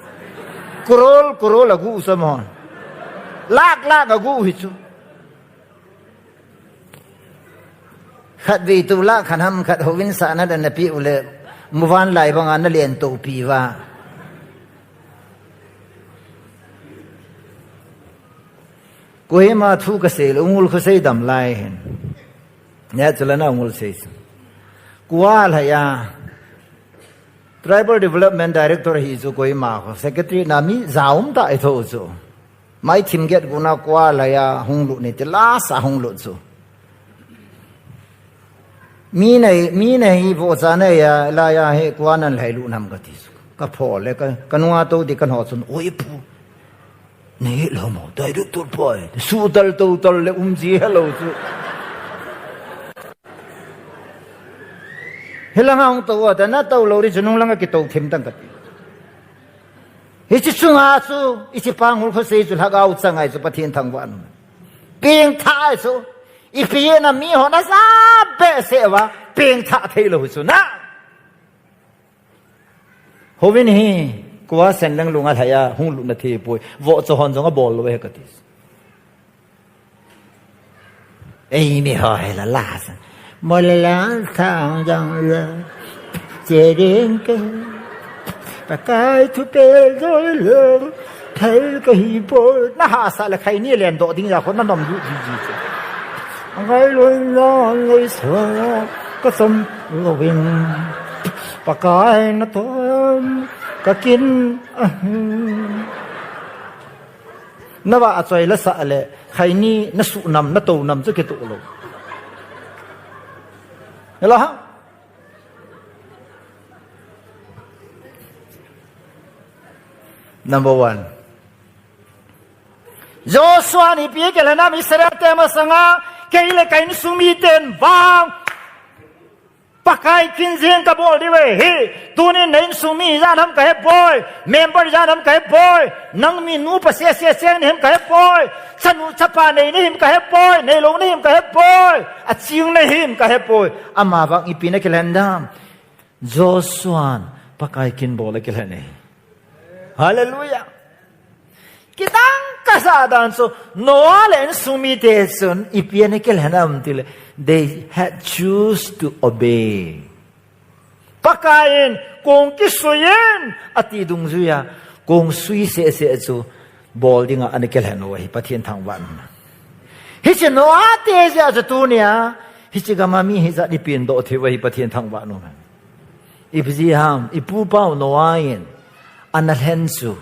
Crore, crore agu u sa mo. Lakh, lakh agu u hi chu. Khatvei tu lakh khat ham khat hovin sa na dan na pe u le, muvanlai banga na len topi uva. Kohima thu kasei le, Ungul khosei dam lai hin. Neh chu le na Ungul sei chu. Kua lhaiya Tribal Development Director hi chu Kohima kho, Secretary na mi jaum ta i tho chu. Mai thim get guna kua lhaiya hung lut ni ti lasa hung lut chu. Mi nei, mi nei vohcha neiya, laiya hi kua nan lhai lut nam kati chu. Ka pho le, ka, ka nunga to di ka nho chun, "Oi pu. Nei lo mo, dai lut tul poi." Su tal to tal le um ji hello chu. Hilanga hung to ta na to lo ri chu nung langa kito thim tang kati. Hichi chunga chu, ichi pang hul khosei chu lhagao changai chu Pathen thangvah nu. Pengthah chu, ipi na mi hon a sa be se va, pengthah thei lo chu na. Hovin hi, kua sen leng lunga lhaiya, hung lut na thei poi, vohcha hon jong a bol lo he kati. Ei mi ho he la la sa. Mo la la sang jang la. Che ding ke. Pakai thu pe doi le. Thei ka hi poi. Na hasa le khai ni len do ding ya kho na nom du ji ji che. Ngai lo na ngai sa. Ka som lo vin. Pakai na tom. Ka kin. Na va a choi la sa le, khaini na su nam, na to nam chu kitoh lo. Hello ha? Number one. Joshua in ipi akilhen em Israel te masanga, kei le ka insung miten vang. Pakai kin jeng ka bol diu ahi. Tunin na insung mi ijat ham ka hepoi. Member ijat ham ka hepoi. Nang mi nupa sese cheng na him ka hepoi. Chanu chapa nei na him ka hepoi. Neilou na him ka hepoi. Aching na him ka hepoi. Amavang ipi na kilhen dem? Joshua'n Pakai kin bol akilhen ahi. Hallelujah. Kidang kasa dan chu Noah le insung mite chun ipi ana kilhen em tile, they had choose to obey. Pakai in kong kisui in ati dungjuiya, kong sui sese chu bol dinga ana kilhen u ahi, Pathen thangvah nu. Hiche Noah te jeh a chu tunia hiche gam a mi hijat ipin doh thei u ahi, Pathen thangvah nu. Ipi jeh ham, ipupa u Noah in ana lhen chu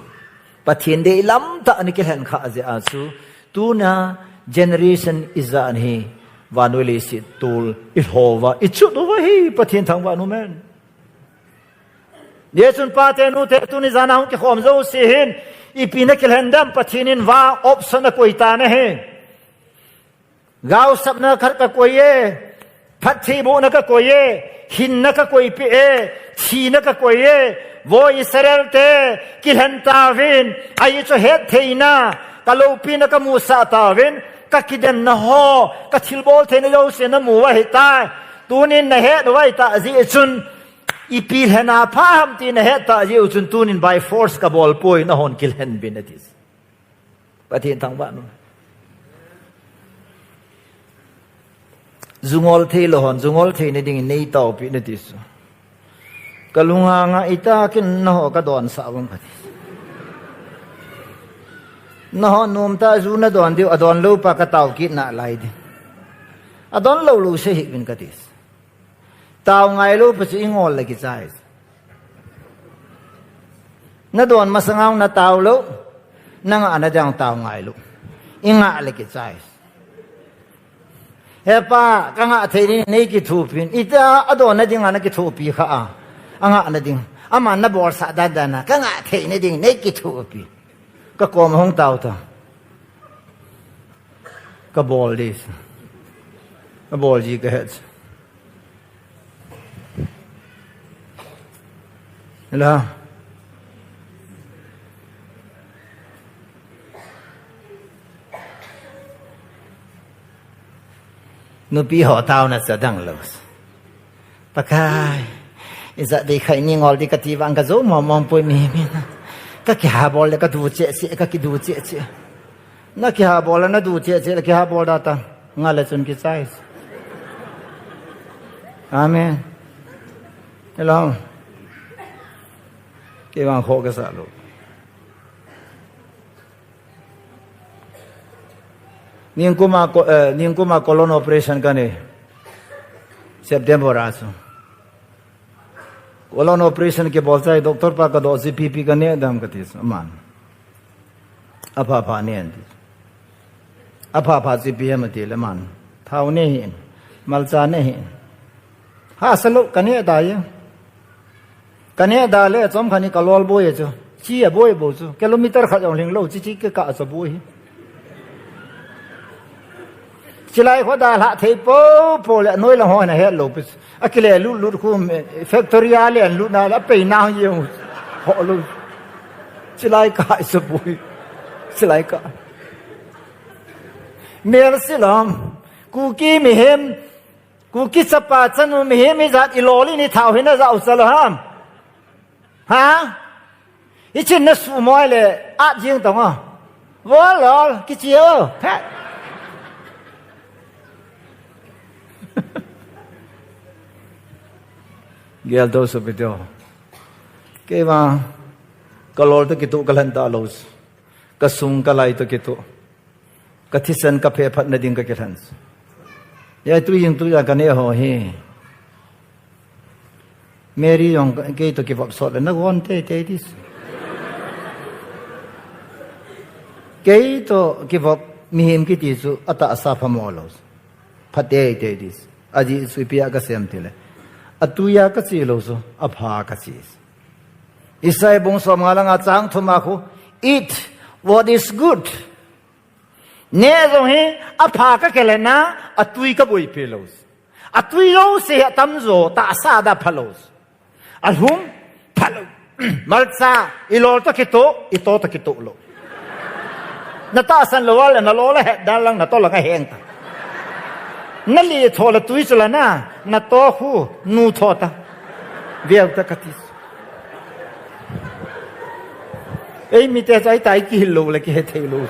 Pathen deilam tah ana kilhen khah jeh a chu, tuna generation ijat hi vannoi leiset tol ilhou va, ichut uva hi, Pathen thangvah nu men. Hijeh chun pate nute tuni jan a hung kikhom jouse hin, ipi na kilhen dem, Pathen in vang option akoi tan ahi. Gaosapna khat kakoi e, phattheibohna kakoi e, hinna kakoi peh e, thina kakoi e, vo Israel te, kilhen tauvin, ahi chu hettheina, kaloupina kamusah tauvin, kakidemna ho, kathilbol theina jouse namu u ahitai. Tunin nahet u ahitah jeh chun, ipi lhen a pha ham ti nahet tah jeh u chun, tunin by force kabol poi, nahon kilhen uvin ati. Pathen thangvah nu. Jungol thei lou hon, jungol theina dingin neitaopi nati chu. Kalunga nga ita kin naho kadonsah vang kati. Naho nomtah a ju nadon diu, adon lou pa katao kit nalai ding. Adon lou lou sei hih uvin kati. Tao ngailou pa chu ingol le kichai. Nadon masanga natao lou, nangah nading tao ngailou. Ingah le kichai. He pa, kangah thei ding neikithopi in. Ita adon nading a nakithopi kha a. Angah nading. Aman nabolsah dan dan a, kangah thei nading neikithopi. Kakoma hung tao ta. Kabol ding. Kabol ji kahet. Hello. Nupi ho taona chu adang lou. Pakai, ijat dei khaini ngol ding kati vang kajou mong mong poi mi mi na. Kakihabol le kadu cheh cheh, kakidu cheh cheh. Nakihabol le nadu cheh cheh le kihabol da ta. Nga le chun kichai. Amen. Hello. Kei vang kho kasa lou. Ningkuma ko-, eh, ningkuma colon operation kanei. September a chu. Colon operation kibol chai doctor pa kadoh chu ipi ipi kaneh dem kati chu aman. Apha pha neh ati. Apha pha chu ipi ham atile aman. Thao neh hih in. Malcha neh hih in. Hahsa lou kaneh da e. Kaneh da le chomkhat ni kalol boi e chu. Chi aboi bou chu. Kilometer khat jong lhing lou chi chi kikah chu boi hi. Chilai kho dalhah thei popo le noi lang ho nahet lou pi chu. Akile lut lut khu factory a le lut na le apei na jeng ho lou. Chilai kah chu boi. Chilai kah. Mel silom. Kuki mihem. Kuki chapa chanu mihem ijat ilol in ithao hi najah u chalou ham. Ha? Ichin na sumoi le at jing tong o. Vol lol, kichi o. Phet. Gel do so video. Kei vang, kalol toh kituh kalhen talou. Kasung kalai toh kituh. Kathisan kaphephat na ding kakilhen. Hia tui jing tuja kaneh ho hi. Mary jong kei toh kivop sot le nagon teitei ati. Kei toh kivop mihem kiti chu atahsa phamo lou. Pha teitei ati. Ajeh chu ipi a kasei em tile. Atui a kache lou chu, apha kache. Isaiah bung som nga le nga chang thum a khu, eat what is good. Neh jong hi apha kakilhen a, atui kaboipi lou. Atui jouse hi atamjo, tahsa a phalou. Alhum, phalou. Malcha, ilol toh kituh, ito toh kituh lou. Natahsan lou a le, nalol ahet dan lang, nato lang aheng ta. Nali tho le tui chu la na, nato khu, nu tho ta. Veu ta kati. Ei, mite chu ahitai kihil lou le kihethei lou.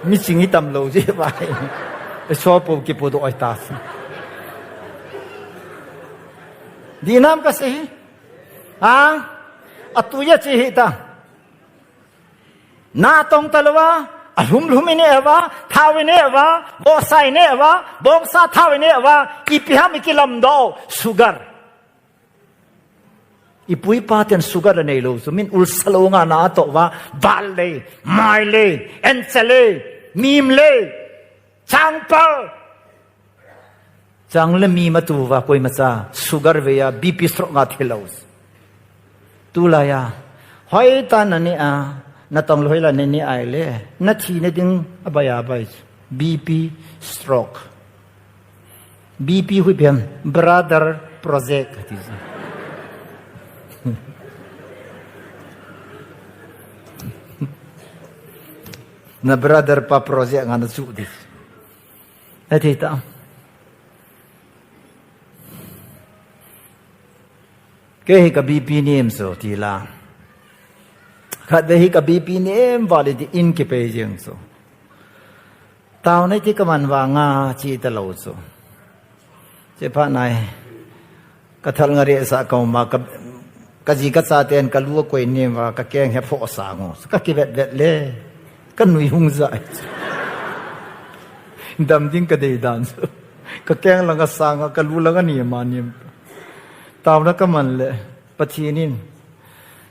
Mi ching itam lou ji vai. Ei, sopo kipodoh ahitai. Dih nam kasei hi. Ha? Atui a che hih ta. Natong talou a, alhum lhum ineh uva, thao ineh uva, bohsa ineh uva, bohsa thao ineh uva, ipi ham ikilamdoh, sugar. Ipu ipa ten sugar anei lou chu, min ulsa lou nga natoh uva, val lei, mai lei, encha lei, mim lei, changpal. Chang le mim atu uva koimacha, sugar vei a, B P stroke nga thi lou. Tulai a, hoitah naneh a, natong lou hoilai naneh a ahile, nathi na ding abai abai. B P stroke. B P hui piam, brother project. Na brother pa project nga nachu di. Ati ta. Kei hi ka B P nem so ti la. Khatvei hi ka B P nem vale ti in kipei jeng so. Taona ti kaman vanga chi talou so. Che pha nai. Ka thal nga resa ka um a, ka, ka ji ka cha ten ka lu akoi nem a, ka keng he pho sang o. Ka kivet vet le. Ka nui hung jai. Dam ding ka dei dan so. Ka keng lang asang a, ka lu lang anem anem. Taona kaman le, Pathen in.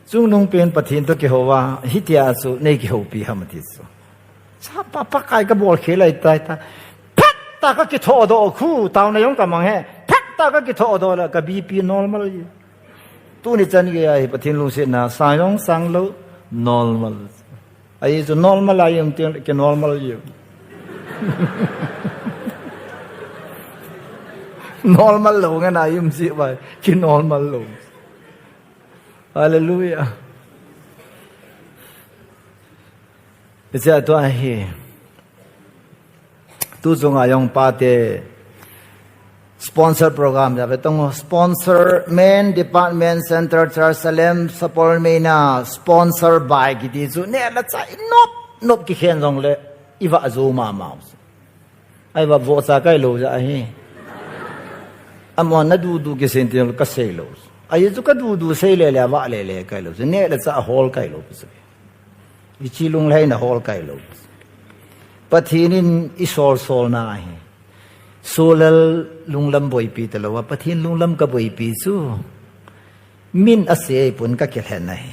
Chungnung pen Pathen toh kihou a, hitia chu nei kihoupi ham ati chu. Chapa Pakai ka bol khel ahitai ta. Phat ta ka kithodoh khu, taona jong kamang he. Phat ta ka kithodoh le ka B P normal ji. Tuni chan gei a hi Pathen lungsetna, sang jong sang lou, normal. Ahi chu normal a i um teng le ki normal ji. Normal lou ngen a i um ji vai, ki normal lou. Hallelujah. Hiche a tua hi. Tu chunga jong pate sponsor program ja ve tong sponsor main department center Jerusalem support main a sponsor by kiti chu neh le chah i nop nop kikhen jongle i vah jou mama. Ahi vah vohcha kai lou ja ahi. Amahon na dudu kisei in ti jong ka sei lou. Ahi chu ka dudu sei le le a vah le le kai lou. Neh le chah a hol kai lou. Hiche lunglhaina hol kai lou. Pathen in i sol sol na hi. Solal lunglam boipi talou a, Pathen lunglam ka boipi chu. Min a sei pon ka kilhen ahi.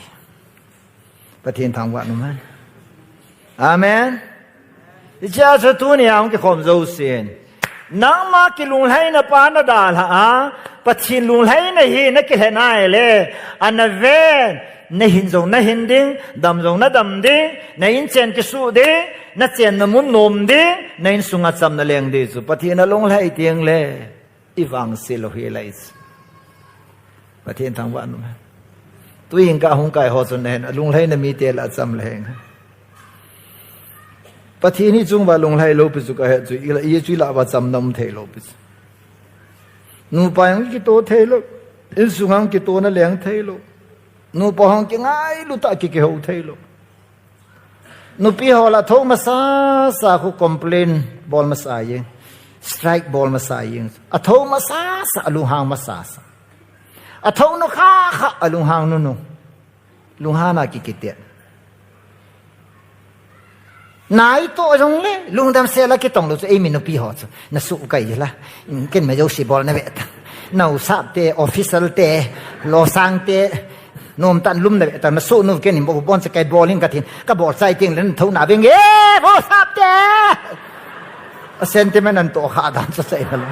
Pathen thangvah in um hen. Amen. Hichea chu tunia hung kikhom jousen, nangma kilunglhaina pa na dalha a, Pathen lunglhaina hi na kilhen ahile, ana ven, na hin jong na hin ding, dam jong na dam ding, na inchen kisuh ding, na chenna mun nom ding, na insunga chamna leng ding chu Pathen alunglhai teng le. I vangse lou hi lai chu. Pathen thangvah in um hen. Tuin ka hung kai ho chun ahin, alunglhaina mite lah a cham leng. Pathen hi chung uva lunglhai lou pi chu ka he chu, i lah, i chu i lah uva chamna um thei lou pi chu. Nupa jong kito thei lou, insung jong kitona leng thei lou. Nupa jong kingailu tah a ki, kihou thei lou. Nupi ho lah athou masasa khu complain bol masa jeng. Strike bol masa jeng. Athou masasa, alunghang masasa. Athou nu kha kha, alunghang nu nu. Lunghang a ki kiti. Nai to jong le, lungdam sel a kitong lou chu, eimi nupi ho chu. Na suh kai la. Ken ma jouse bol na ve ta. Nau sap te, official te, losang te. Nom tan lum na ve ta, na suh nu ken in bo bon se kai bol in ka tin. Ka bol chai ting len thou na veng e, bo sap te. A sentiment an to kha dan sa sai na lo.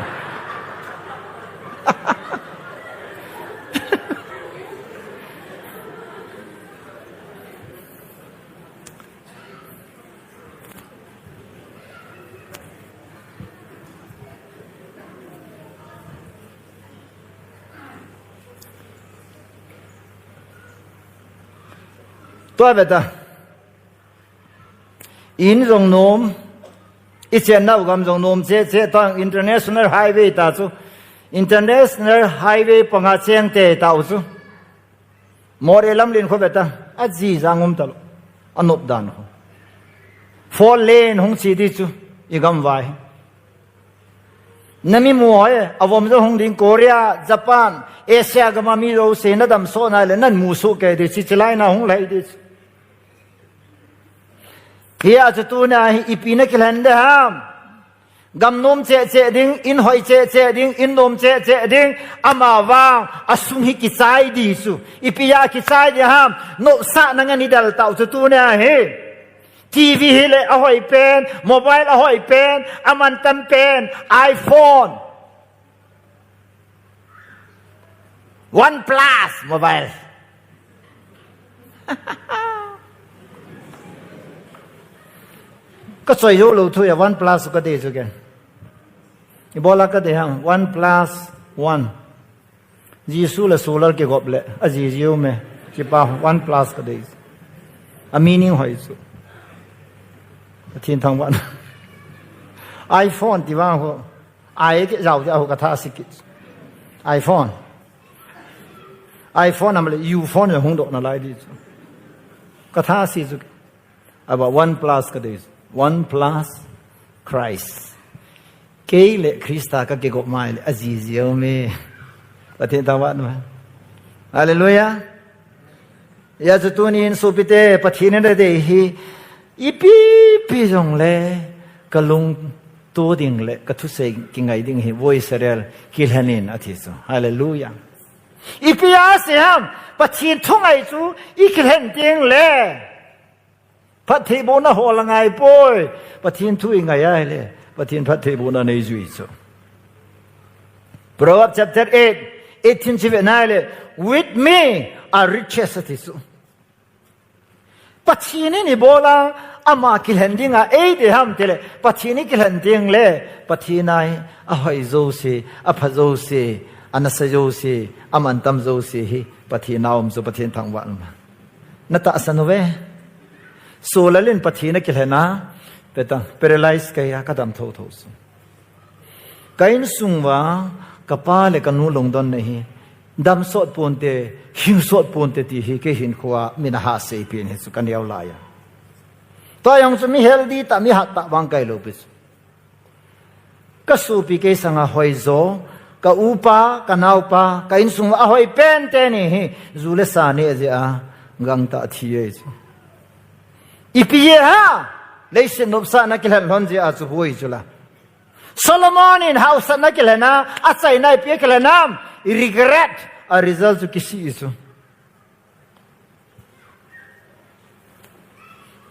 Tua ve ta. In jong nom, i chennau gam jong nom cheh cheh ta, international highway ta chu. International highway panga cheng te ta u chu. Moreh lamlen khu ve ta, aji jang um talou, anop dan khu. Four lane hung chi di chu, i gam vai. Na mi mu hoi, avom jo hung ding Korea, Japan, Asia gam a mi jouse na dam soh na le, nan mu soh kei di chi, chilai na hung lai di chu. Hia chu tuna hi ipi na kilhen de ham. Gam nom cheh cheh ding, in hoi cheh cheh ding, in nom cheh cheh ding, ama vang, asung hi kichai di chu. Ipi a kichai di ham, nopsahna ngen i del tau chu tuna hi. T V hi le ahoi pen, mobile ahoi pen, amantam pen, iPhone. OnePlus mobile. Ka choi jou lou thu a OnePlus ka dei chu ken. Ibola ka dei ham, OnePlus One. Jesu le solar kigop le, aji jiu me. Chi pa OnePlus ka dei. A meaning hoi chu. Pathen thangvah in. iPhone ti vang ho. I kiti jou ti a ho ka tha si kit. iPhone. iPhone am le U phone jong hung doh na lai di chu. Ka tha si chu. Aba OnePlus ka dei. OnePlus Christ. Kei le Christa ka kigop mai le aji jiu me. Pathen thangvah in um hen. Hallelujah. Hia chu tunin sopite, Pathen in adei hi, ipi pi jong le, ka lungto ding le, ka thusei kingai ding hi, voi serel, kilhen in ati chu. Hallelujah. Ipi a sei ham, Pathen thungai chu, i kilhen ding le. Phattheibohna hol angai poi. Pathen thu i ngai a hile, Pathen phattheibohna nei jui chu. Proverbs chapter eight, eighteen chi ve na hile, "With me are riches," ati chu. Pathen in ibola, ama kilhen ding a, ei dei ham ti le, Pathen i kilhen ding le, Pathen a hi, ahoi jouse, apha jouse, anasa jouse, amantam jouse hi, Pathen a um chu, Pathen thangvah in um hen. Na tahsan uve. Solal in Pathen a kilhen a, peta, paralyze ka hi a, ka dam tho tho chu. Ka insung uva, ka pa le ka nu lungdonna hi, dam sot ponte, hing sot ponte ti hi, kei hinkho a, min ahahsa pen hi chu ka neo lai a. Tua jong chu mi healthy tah, mi hat tah vang ka hi lou pi chu. Ka sopi kei sanga hoi jo, ka upa, ka naopa, ka insung a hoi pen teni hi, ju le sa neh jeh a, gangtah thi e chu. Ipi jeh ham, Leiset nopsahna kilhen lhon jeh a chu boi chu la. Solomon in hausatna kilhen a, achaina ipi kilhen a, regret, a result chu kisih chu.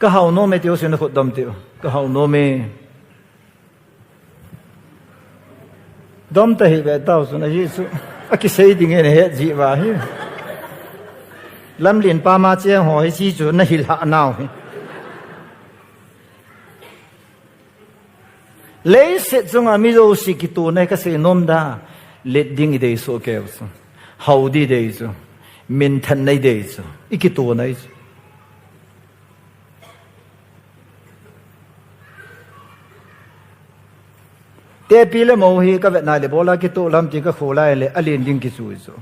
Ka hau nom e, tiu sin khut dom tiu. Ka hau nom e. Dom ta hi ve tau sun a hi chu. A kisei ding e na het ji va hi. Lamlin pa ma cheng ho hi chi chu na hil ha nau hi. Leiset chunga mi jouse kitona ka sei nom da, let ding i dei soh keu chu. Hau di dei chu. Minthan nei dei chu. I kitona i chu. Tepi le mo hi ka vetna le bola kito lam ti ka kholai le alen ding kichu i chu.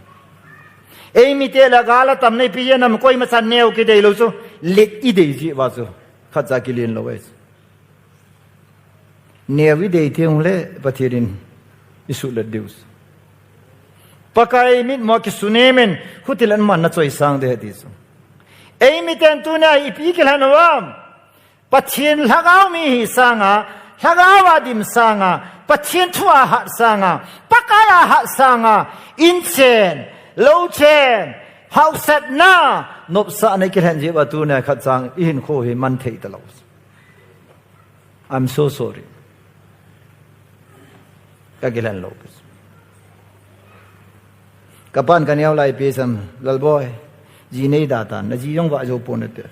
Ei mite la gala tam nei pi ye nam koima chan neo kidei lou chu. Let i dei ji va chu. Khat cha kilen lou e chu. Neo i dei teng le Pathen in i suhlet diu. Pakai mitmo kisunem in, khutil an man na choi sang de ti chu. Ei miten tunia ipi kilhen uvam. Pathen lhagao mi hi sanga, lhagao a dim sanga, Pathen thu a hat sanga, Pakai a hat sanga, in chen, lou chen, hausatna, nopsahna kilhen ji va tunia khat chang i hinkho hi man thei ta lou. I'm so sorry. Ka kilen lou. Ka pan ka neo lai pi sam, Lalboi, ji nei da tan, na ji jong va jo pon te.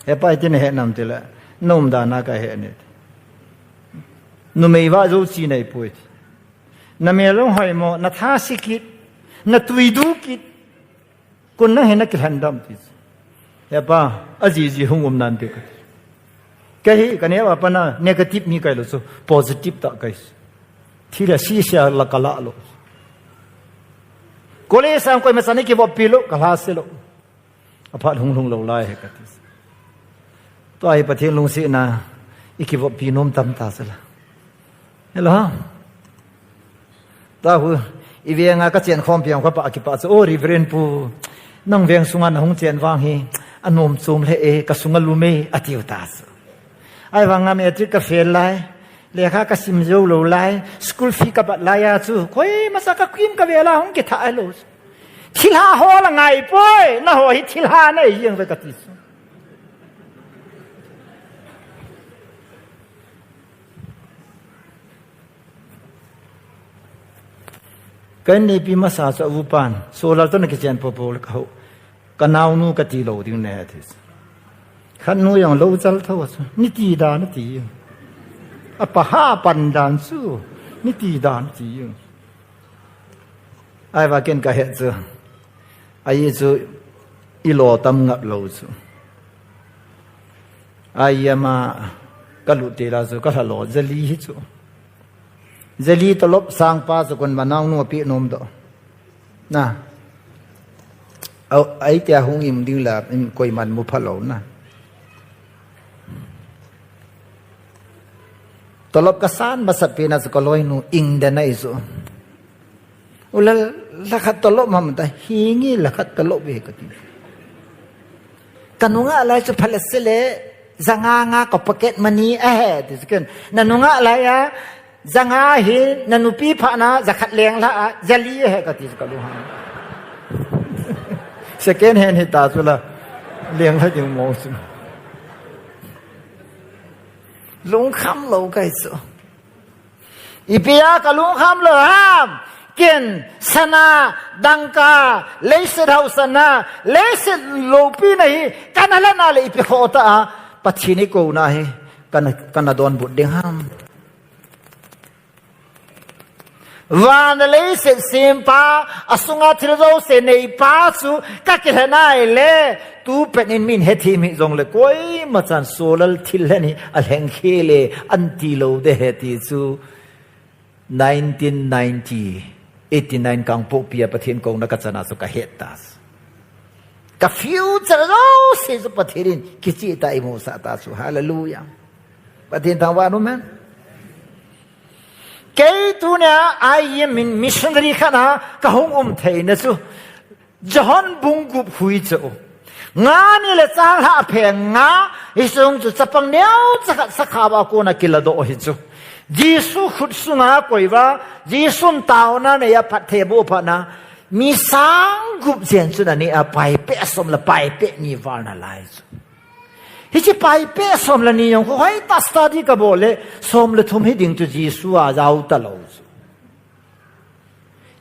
He pai tin he nam te la, nom da na ka he ne. Numei va jo chi nei poi. Na mel jong hoi mo, na tha si kit, na tui du kit. Kun nang hi na kilhen dam ti. He pa, a ji ji hung um nan ti ka. Ka hi, ka neo a pana negative mi kai lou chu, positive ta kai. Thil a si sia la ka la lou. College sang koima chan i kivop pi lou, ka lha se lou. A phat hung lhung lou lai he ka ti. Tua hi Pathen lungsetna, i kivop pi nom tam ta se la. Hello, ha? Tua hu, i venga ka chen khom piang kha pa kipa chu, "O Reverend Pu, nang veng sunga na hung chen vang hi, a nom chom le e, ka sunga lum e," a tiu ta chu. Ai vanga matric ka fail lai, lekha ka sim jou lou lai, school fee ka bat lai a chu, koima sa ka kim ka vela hung kitha lou. Thilha ho la ngai poi, na ho hi thilha na i jeng ve ka ti chu. Ka in neipi masa chu a upan, Solal toh na kichen popo le ka ho. Ka naonu ka ti lou ding ne ti. Khat nu jong lou chal tho chu. Ni ti dan ti. A pa ha pan dan chu. Ni ti dan ti. Ai va ken ka he chu. Ai chu i lo tam ngap lou chu. Ai ama ka lut te la chu ka hla lo jali hi chu. Jali tolop sang pa chu kon manau nu pi nom do. Na. Au, ai tia hung im ding la, im koiman mu pha lou na. Tolop ka san masat pi na chu ka loi nu ing da nai chu. Ula lakhat tolop mam ta hingi lakhat tolop ve ka ti. Ka nunga lai chu phala sele, zanga nga ka pocket money a he, ti ken. Na nunga lai a, zanga hi, na nupi pha na, zakhat leng la a, jali a he ka ti ka lu ha. Second hand hi ta chu la, leng la ding mo chu. Lungkham lou kai chu. Ipi a ka lungkham lou ham. Ken sana, dangka, leiset hausatna, leiset loupina hi, kana lana le ipi kho ta a, Pathen i kouna hi, kana, kana donbut ding ham. Van leiset sempa, a sunga thil jouse neipa chu, ka kilhen ai le, tu pen in min he thim hi jong le, koima chan Solal thil lhen hi, a lheng khe le, an ti lou de he ti chu. Nineteen ninety, eighty-nine kang popi a Pathen kouna ka chana chu ka het ta. Ka future jouse chu Pathen in kichih ta i mu sa ta chu. Hallelujah. Pathen thangvah in um hen. Kei tunia I M in missionary khat a ka hung um theina chu. John bung gup hui chu. Nga ni le changlhah pheng nga, hiche chu chapang neocha khat sakhao a kona kiladoh hi chu. Jesu khut sunga koiuva, Jesun taona neiya phatthei boh phatna, mi sang gup jen chun aneh a, paipeh som le paipeh ni val nalai chu. Hiche paipeh som le ni jong khu hoitah study kabol le, som le thum hiding chu Jesu a jao talou chu.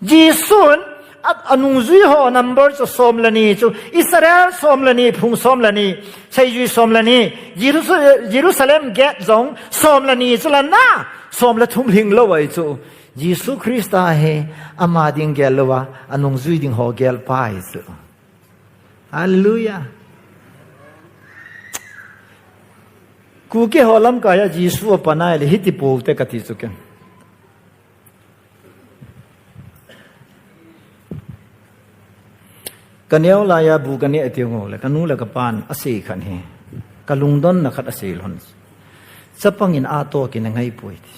Jesun a, anungjui ho number chu som le ni chu, Israel som le ni, phung som le ni, seijui som le ni, Jerusa-, Jerusalem gate jong som le ni chu lana, som le thum lhinglou ahi chu. Jesu Christa hi ama ding gel louva, anungjui ding ho gelpa ahi chu. Hallelujah. Kuki ho lamkaiya Jesu apanai le hiti poute kati chu ken. Kaneo laiya bu kaneh teng le, kanu le kapan asei khan hi. Kalungdonna khat asei lhon. Chapang in ato kine ngaipoi ti.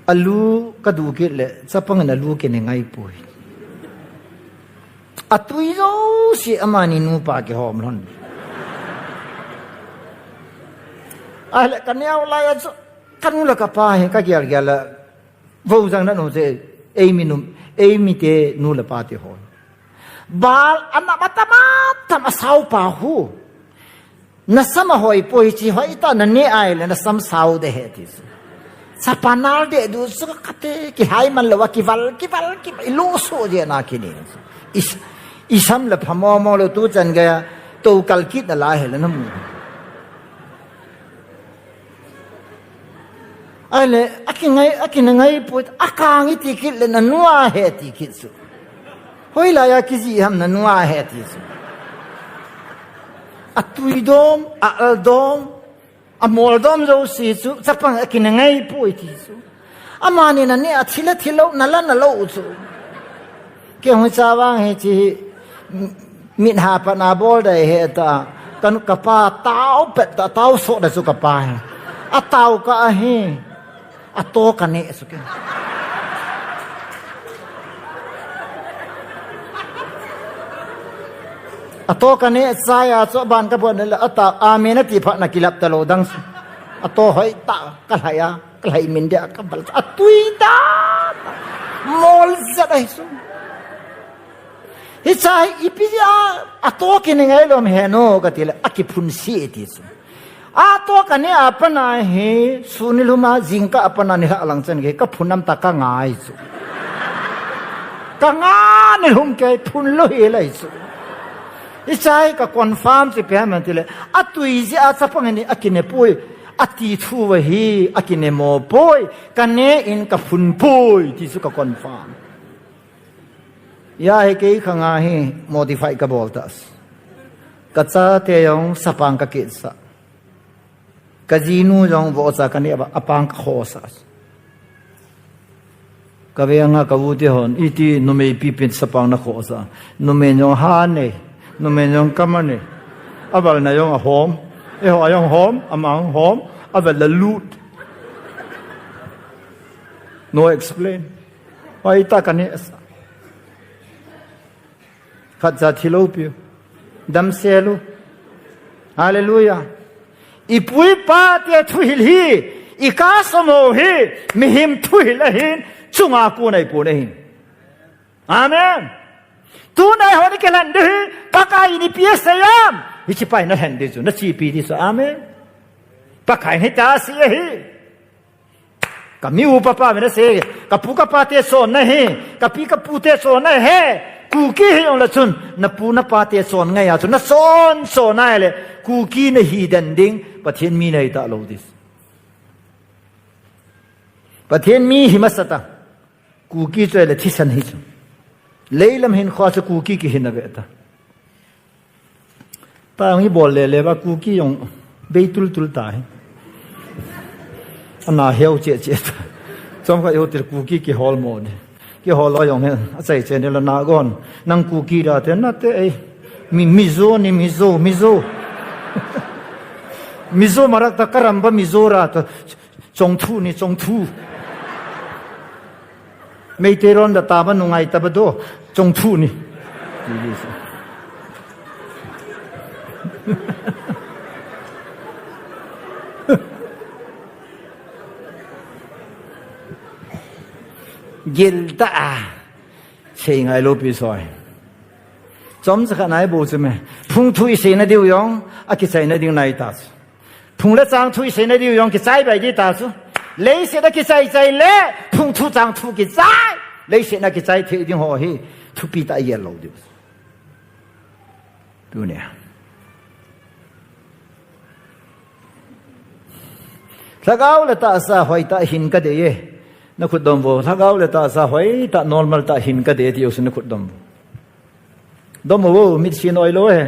Alu kadu kit le, chapang in alu kine ngaipoi. Atui jouse amani nupa kihom lhon. Ahile kaneo laiya chu, kanu le kapa hi kagel gel le, vo jang nanu che, eimi nu, eimi te nu le pa te ho. Bal ana matama tam asao pa hu. Nasam ahoi poi, hiche hoitah naneh ahile nasam sao ding ahi ti chu. Chapa nal deh du chu kati, kilhai man louva, kival, kival, kival, ilu so je na kini. Is, isam le phamo mo lou tu chan geiya, tou kal kit nalai hile namu. Ahile, akingai, akina ngaipoi, akang iti kit le nanu ahi ti kit chu. Hoilaiya kijih ham nanu ahi ti chu. Atui dom, a-al dom, amol dom jouse chu, chapang akina ngaipoi ti chu. Amani naneh a thil a thil lou, nala nalou chu. Kei hung cha vang hiche hi, mit ha pat na bol dai he ta. Kan kapa tao pet ta, tao so da chu kapa hi. Atao ka ahi. Ato kaneh chu ke. Ato kaneh chaiya chu ban kabol le ata amen ati phat na kilap talou dang chu. Ato hoitah kalhai a. Kalhai min dia kabal atui ta. Mol jat ahi chu. Hiche hi ipi a, ato kine ngailou ham he no kati le akiphun si ti chu. Ato kaneh a pat na hi, sun nilhum a jingkah a pat na nilhah lang chan gei kaphun am ta kangai chu. Kanga nilhum kei phun lou hi lai chu. Hiche hi ka confirm chu ipi ham ti le, atui jeh a chapang in akine poi. Ati thu va hi, akine mo poi, kaneh in kaphun poi, ti chu ka confirm. Hia hi kei khanga hi modify kabol ta. Kachate jong sapang kakit sah. Kajinu jong vohcha kaneh a, apang kakho sah. Kaveng a ka u te hon, iti numei pipin sapang nakhoh sah. Numei jong ha nei, numei jong kama nei. Aval na jong ahom, eiho a jong hom, ama jong hom, aval la lut. No explain. Hoitah kaneh sah. Khatcha thilou piu. Damsel u. Hallelujah. Ipu ipa te thuhil hi, ika somo hi, mihem thuhil ahin, chunga kon ahipon ahi. Amen. Tuna eiho ni kilhen ding hi, Pakai in ipi asei am. Hiche pa hi nalhen ding chu, nachepi ding chu. Amen. Pakai in hitia asei ahi. Ka mi u pa pa ve na se, ka pu ka pa te chon nahi, ka pi ka pu te chon nahi, Kuki hi jong le chun, na pu na pa te chon ngai a chun, na chon chon nai le, Kuki nahi den ding, Pathen mi nahi talou ding. Pathen mi hi masa ta, Kuki chu le thisan hi chu. Leilam hin kho chu Kuki kihin ave ta. Tang hi bol le le va Kuki jong bei tul tul ta hi. Ana heu che che ta. Chom kha yo tir Kuki kihol mo de. Kihol lo jong he. Achai che ne lo na gon. Nang Kuki da te na te ei. Mi, Mizo ni Mizo, Mizo. Mizo marak ta karamba Mizo ra ta. Chongthu ni, chongthu. Meitei ron da taba nungai taba do, chongthu ni. Gilta a. Sei ngai lou pi soi. Chomcha khat nai bou chu me. Phung thu isei nadiu jong, akichai nading nai ta chu. Phung le chang thu isei nadiu jong, kichai bai di ta chu. Leiset a kichai chai le, phung thu chang thu kichai. Leiset a kichai thei ding ho hi, thupi ta a gel lou diu. Tunia. Lhagao le tahsa hoitah hin kadei e. Nakhut dom vo. Lhagao le tahsa hoitah normal tah hin kadei e ti jouse nakhut dom vo. Dom vo, mit sin oi lou e.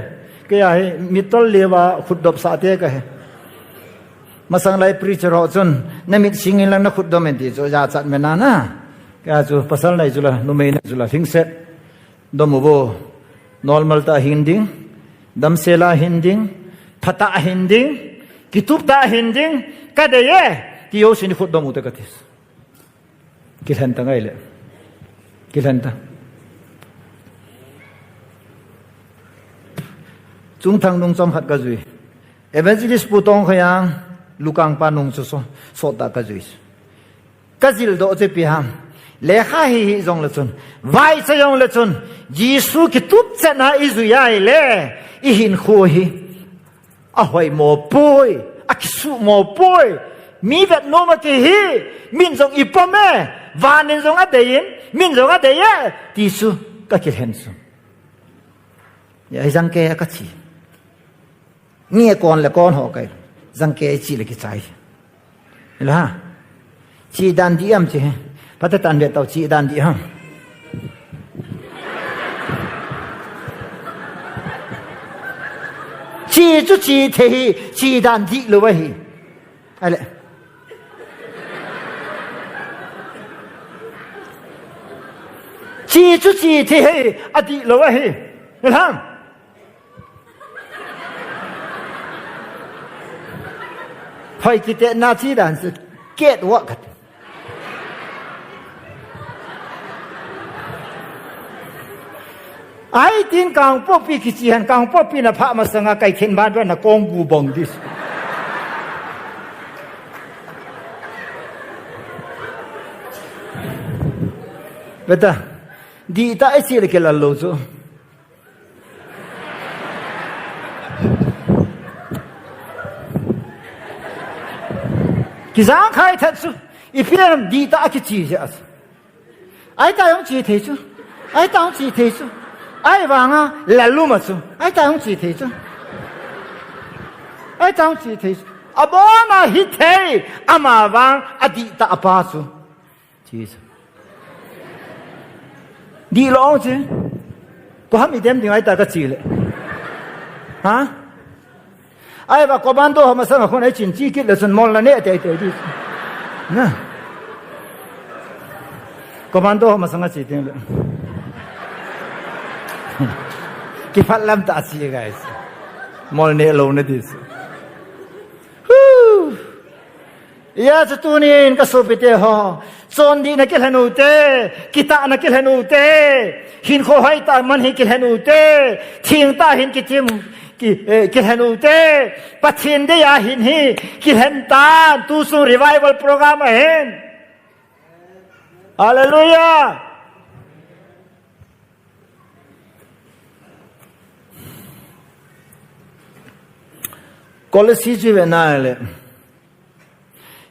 Kei a hi, mit tol leuva khut dop sah te kahi. Masang lai preacher ho chun, namit sing in lang nakhut dom in ti chu, jachat me nana. Kei a chu, pasal nai chu la, numei nai chu la, lhingset. Dom vo, normal tah hin ding, damsel a hin ding, phatah hin ding, kitup tah hin ding, kadei e, ti jouse nakhut dom u te kati. Kilhen ta ngai le. Kilhen ta. Chungthang nung chom khat kajui. Evangelist Pu Tongkhayang, Lukang pa nung chu so, sot tah kajui. Kajil doh chu ipi ham. Lekha hi hi jong le chun. Vaicha jong le chun. Jesu kitup chet na ijui a ahile. Ihinkho hi. Ahoimo poi. Akisuhmo poi. Mi vet nom a kihi. Min jong ipom e. Van in jong adei in. Min jong adei e. Ti chu. Kakilhen chu. Hijang kei a kachi. Nge kon le kon ho kai. Jang kei chi le kichai. La. Chi dan di am chi. Pata tan ve tau chi dan di ham. Chi chu chi thei hi, chi dan di lou ahi. Ale. Chi chu chi thei hi, adi lou ahi. Ham. Phai kite na chi dan se ket wa khat. Ai tin Kangpokpi kichi han Kangpokpi na pha masanga kai khen ban na kong gu bong dis. Beta, di ta ai si le ke la lo chu. Kijang khai that chu. Ipi ham di ta akichi je as. Ai ta jong chi thei chu. Ai ta jong chi thei chu. Ai vanga laluma chu. Ai ta jong chi thei chu. Ai ta jong chi thei chu. Abona hi thei. Ama vang adi ta apa chu. Chi chu. Di lo chi. Ko ham idem ding ai ta ka chi le. Ha? Ai va commando ho masanga khun ai chin chi kit le chun mol na ne te te di. Na. Commando ho masanga chi ting le. Kiphat lam ta chi guys. Mol ne lo na di. Hu. Hijeh chun tunin ka sopite ho. Chondih na kilhen u te, kitah na kilhen u te, hinkho hoitah man hi kilhen u te, thengtah hin kichim, ki, eh, kilhen u te, Pathen deiya hin hi kilhen tan, tu sung revival program ahin. Hallelujah. Kolosi chu ve nale.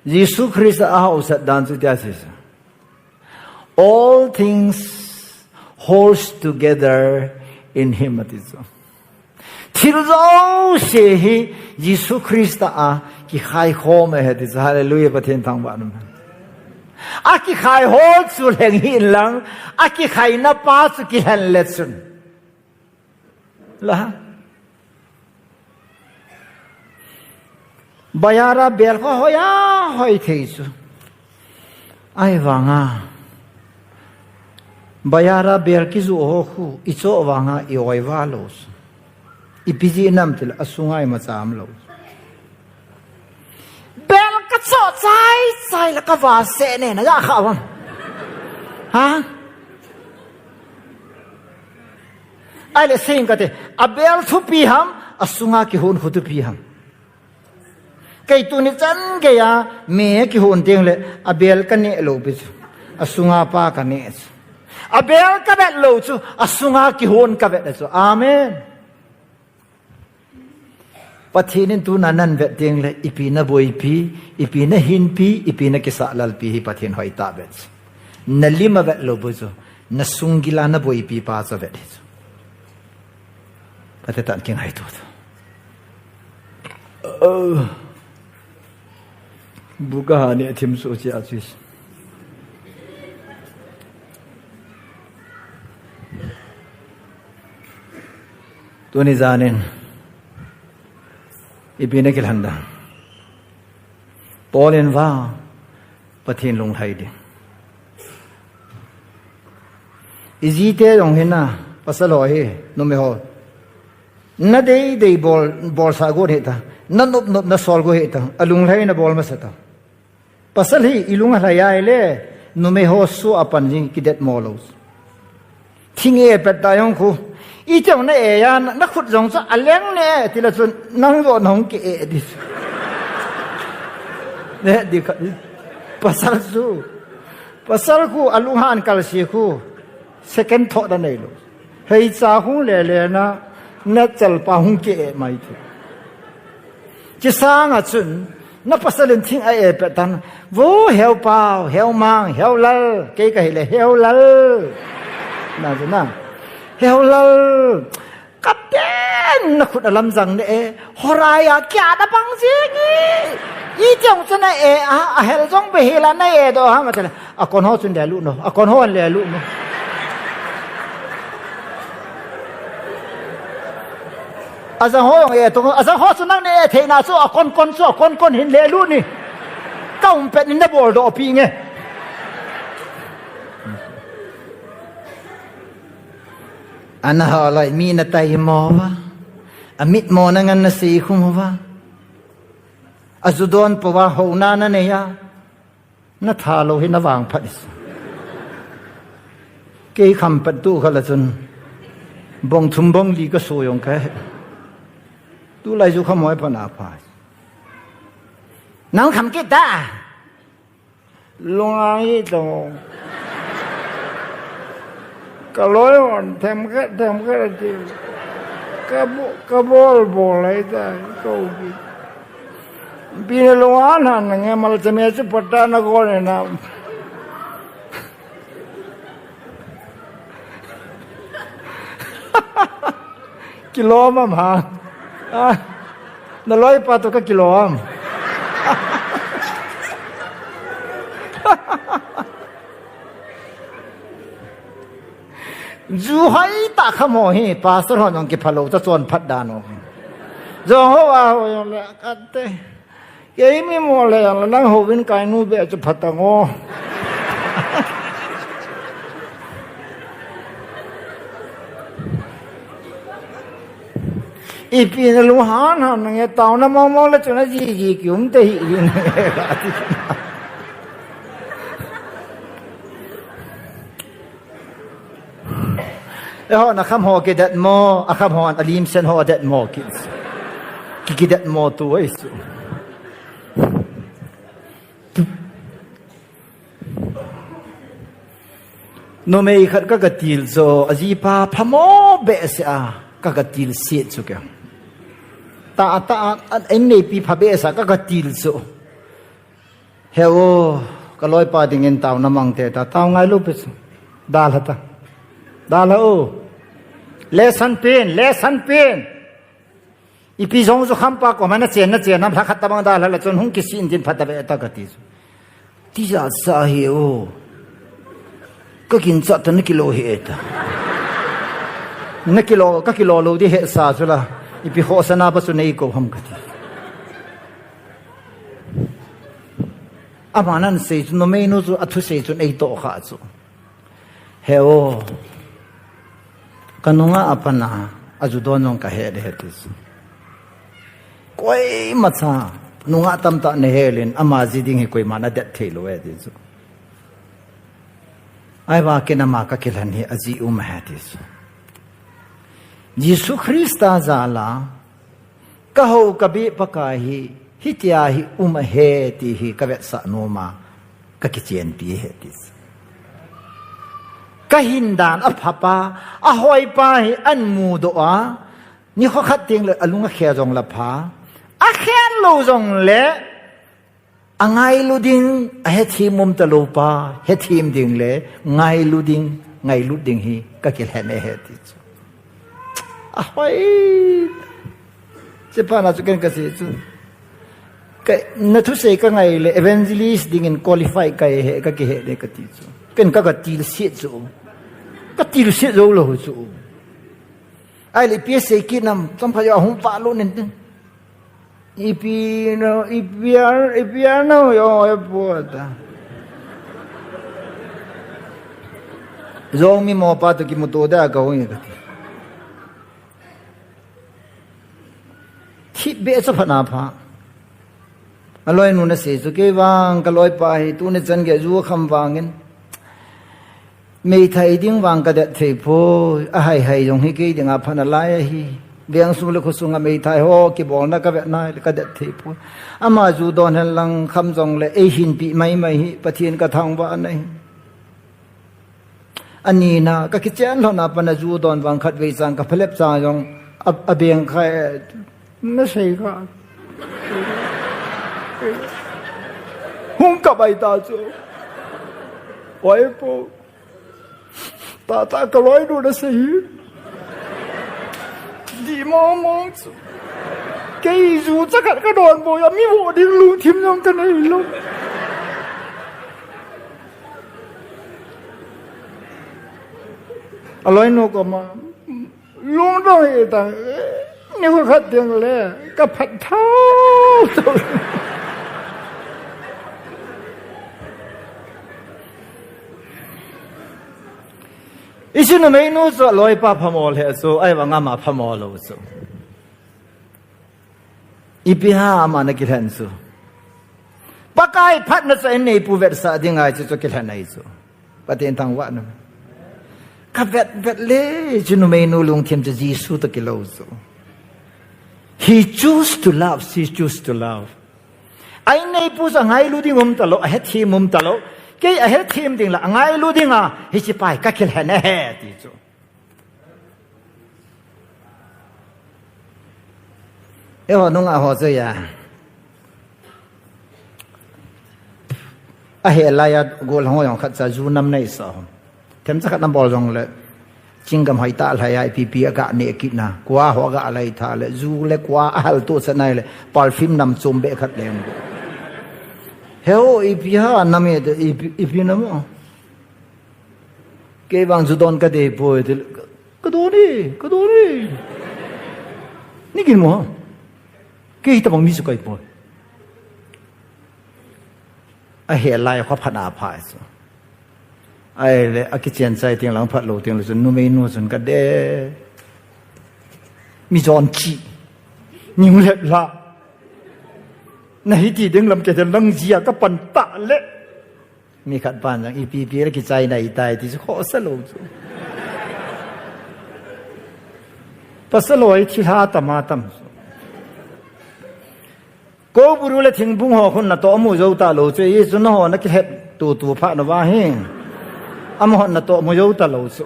Jesu Christa a haosat dan chu tia chu. All things holds together in him ati chu. Thil jouse hi Jesu Christa a kikhai khom e ati chu. Hallelujah, Pathen thangvah in um. A kikhai hol chu lheng hih in lang, a kikhaina pa chu kilhen le chun. La. Bazar a bel kho hoi a hoi thei chu. Ahivanga. Bazar a bel kijoh ho khu i choh vanga i oi va lou chu. Ipi jeh ham tile asunga imacha um lou. Bel ka choh chai chai le ka va se ne na ja kha vang. Ha? Ahile sei kate, a bel thupi ham, asunga kihon khu thupi ham. Kei tuni chan geiya, mi kihon teng le, a bel ka neh lou pi chu. Asunga pa kaneh chu. Abel kavet lou chu, asunga kihon kavet chu. Amen. Pathen in tuna navet ding le, ipi naboipi, ipi nahinpi, ipi nakisah lalpi hi Pathen hoitah vet chu. Nalim avet lou bou chu, nasung gila naboipi pa chu avet hi chu. Pathen tan kingaito. Oh. Bu kaha ni athim su chia chu. Tuni janin. Ipi nakilhen da. Paul in va. Pathen lunglhai ding. Ijite jong hina, pasal ho hi, numei ho. Nadei dei bol, bolsa got hita. Nanop nop nasol got hita. Alunglhai nabol masa ta. Pasal hi, ilung alhai ahile, numei ho su apan jing kidet mo lou. Thing e pet ta jong khu. Iti jong na e ya, na, nakhut jong chu aleng ne, tila chun nang jo nahung ki e di. Ne, di kha, di. Pasal chu. Pasal khu alunghan kalse khu. Second thought anei lou. Heicha hung le le na, nachalpa hung ki e mai thu. Chisanga chun, na pasal in thing a e pet tan, vo heu pau, heu mang, heu lal, kei kahi le heu lal. Na chu na, heu lal, kapten na khut alam jang ne e, horai a kia da bang jing i, i tiang chu na e, a, ahel jong be hi la na e do ha ma chale. Akon ho chun le lu no. Akon ho an le lu no. Ajang ho jong e to. Ajang ho chu nang ne e thei na chu akon kon chu akon kon hin le lu ni. Ka um pet ni na bol do pi nge. Ana ha lai mi na tai mo va. Amit mo na ngan na si khum va. Azu don po va ho na na ne ya. Na tha lou hi na vang phat is. Kei kham pat tu kha la chun. Bong thum bong li ka so jong ka he. Tu lai ju kham hoi pha na pha. Nang kham kit ta. Lunga hi to. Ka loi on them kha, them kha ti. Ka bo-, ka bol bol lai ta. Ko ki. Pi na lunga na na nge mal chame chu pata na ko ne na. Kilom am ha. Ah, na loi pa to ka kilom. Ju hai ta kha mo hi, pastor ho jong kipha lou ta chon phat dan o. Jong ho a ho jong le ka te. Kei mi mo le jong le nang ho vin kai nu be chu phat ta ngo. Ipi na lu han han nge tau na mo mo le chu na ji ji ki um te hi. Eiho, na kham ho kidet mo, a kham ho an alim sen ho adet mo, ki, ki, kidet mo tu, ei su. Numei khat ka, ka til jo, ajipa phamo behseh a, ka, ka til se chu ke. Ta, ta, a, a, en nei pi pha behseh a, ka, ka til jo. He o, ka loipa dingin taona mang te ta, tao ngai lou pe chu. Dalha ta. Dalha o. Lesson pen, lesson pen. Ipi jong chu khampa koma na chen, na chen, nam lhakhat tabang dalha la chun hung kisi in din phat ta ve ta ka ti chu. Tija sa hi o. Ka kin cha ta na kilo hi e ta. Na kilo, ka kilo lou di he sa chu la. Ipi ho sa na ba chu nei ko ham ka ti. Ama nan sei chu, numei nu chu, a thu sei chu nei to kha chu. He o, ka nunga a pana, a ju don jong ka he de he ti chu. Koima cha, nunga tamtah na he lin, ama ji ding hi koima na det thei lou e ti chu. Ai va ken ama ka kilhen hi a ji um he ti chu. Jesu Christa jal a, Ka ho ka bih Pakai hi, hitia hi um ahi ti hi ka vetsah nom a, ka kichenpi ahi ti. Kahin dan apha pa, ahoi pa hi ahin mudoh a, nikho khat teng le alung akhel jong le pha. Akhel lou jong le, angailu ding, ahethem um talou pa, hethem ding le, ngailu ding, ngailut ding hi kakilhen ahi ti chu. Ahoi. Chepa na chu ken kasei chu. Ka, nathusei kangai le evangelist dingin qualify kahi, kakihe le kati chu. Ken ka, katilsit chu. Katilsit jou lou chu. Ahile ipi sei kit nam, chomkhat jou ahung vah lut in tin. Ipi na, ipi a, ipi a na, yo, e po ta. Jong mi mo pa tu kimuto da ka hung kati. Thipbeh chu phat na pha. Aloinu na sei chu kei vang ka loipa hi tuni chan gei ju kham vangin. Meithai ding vang ka det thei poi, ahaihai jong hi kei dinga phat nalai ahi. Veng sung le kho sunga meithai ho kibolna ka vet nai le ka det thei poi. Ama ju don hen lang kham jong le eihin pi mai mai hi Pathen ka thangvah na hi. Ani na, ka kichen lhon a pat a ju don vang khatvei chang ka phalep chang jong a, abeng kha e, na sei kha. Hung kap ai ta chu. Oi po. Tata ka loinu na sei hi. Di mong mong chu. Kei ju chakhat ka don bou a mi vo ding lungthim jong ka nei lou. Aloinu koma lungdong hi ta. Nikho khat teng le ka phat thou thou. Hiche numeinu chu aloipa phamo le chu, ahivang ama phamo lou chu. Ipi ham ana kilhen chu. Pakai phatna chu a inneipu vetsah ding ahi chu, chu kilhen ahi chu. Pathen thangvah na. Ka vet vet le chu numeinu lungthim chu Jesu toh kilou chu. He choose to love, she choose to love. A inneipu chu angailu ding um talou, ahethem um talou. Kei ahethem ding le angailu ding a, hiche pa hi ka kilhen ahi ti chu. Eiho nunga ho chu ya. Ahe laiya gol ho jong khat cha ju nam nei sa ho. Themcha khat nam bol jong le. Chingam hoi ta lhai a ipi pi aga ne kit na. Kua ho aga lai tha le. Ju le kua ahal to sa nai le. Perfume nam chom be khat le. Heo ipi ha nam e de ipi, ipi nam o. Kei vang ju don ka dei poi, ti, ka don e, ka don e. Nei gin mo. Kei tabang mi chu ka hi poi. Ahe lai kho phat na pha chu. Ahile, akichen chai teng lang phat lou teng le chu, numeinu chun ka de. Mi jon chi. Ning lep la. Na hiti ding lam kei te lang jia ka pan ta le. Mi khat pan jong, ipi pi le kichai nai tai ti chu khohsa lou chu. Pasal ho hi thilha tam a tam chu. Kouburu le thingbung ho khun natoh mu jou talou chu, hichu nangho na kilhep tutu phat nauva hi. Amahon natoh mu jou talou chu.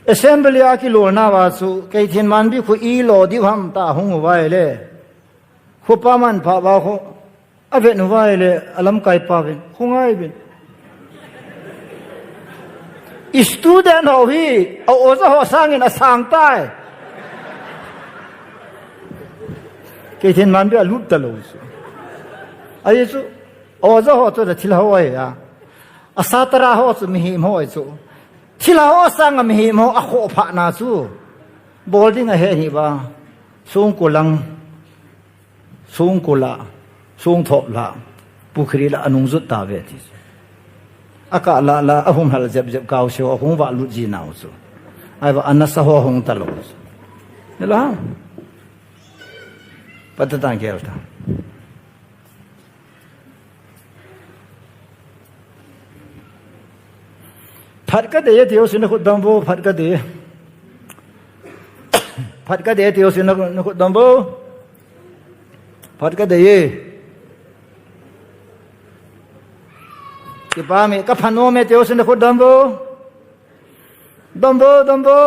Assembly a kilolna uva chu, Keithelmanbi khu ilo diu ham tia hung uva ahile. Khopa manpha uva khu. Avet uva ahile, alamkai pa uvin, khongai uvin. Student ho hi, a oja ho sangin asang tai. Keithelmanbi alut talou chu. Ahi chu, oja ho chu la thilha ho ahi a. Asatara ho chu mihem ho ahi chu. Thilha ho sanga mihem ho akhoh phat na chu. Bol ding ahe hi uva. Songkul lang. Songkul a, songthop la, pukhri la anung jot tauve ti. Akah la la, ahung hal jep jep kau seo, ahung vah lut ji nau chu. Ahivang anasa ho hung talou chu. Nila. Pata tang gel ta. Phat ka dei e, ti ho chu na khut dong vo, phat ka dei e. Phat ka dei e, ti ho chu na, na khut dong vo. Phat ka dei e. Ipa mi, ka phanom e, teu sin khut dom vo. Dom vo, dom vo.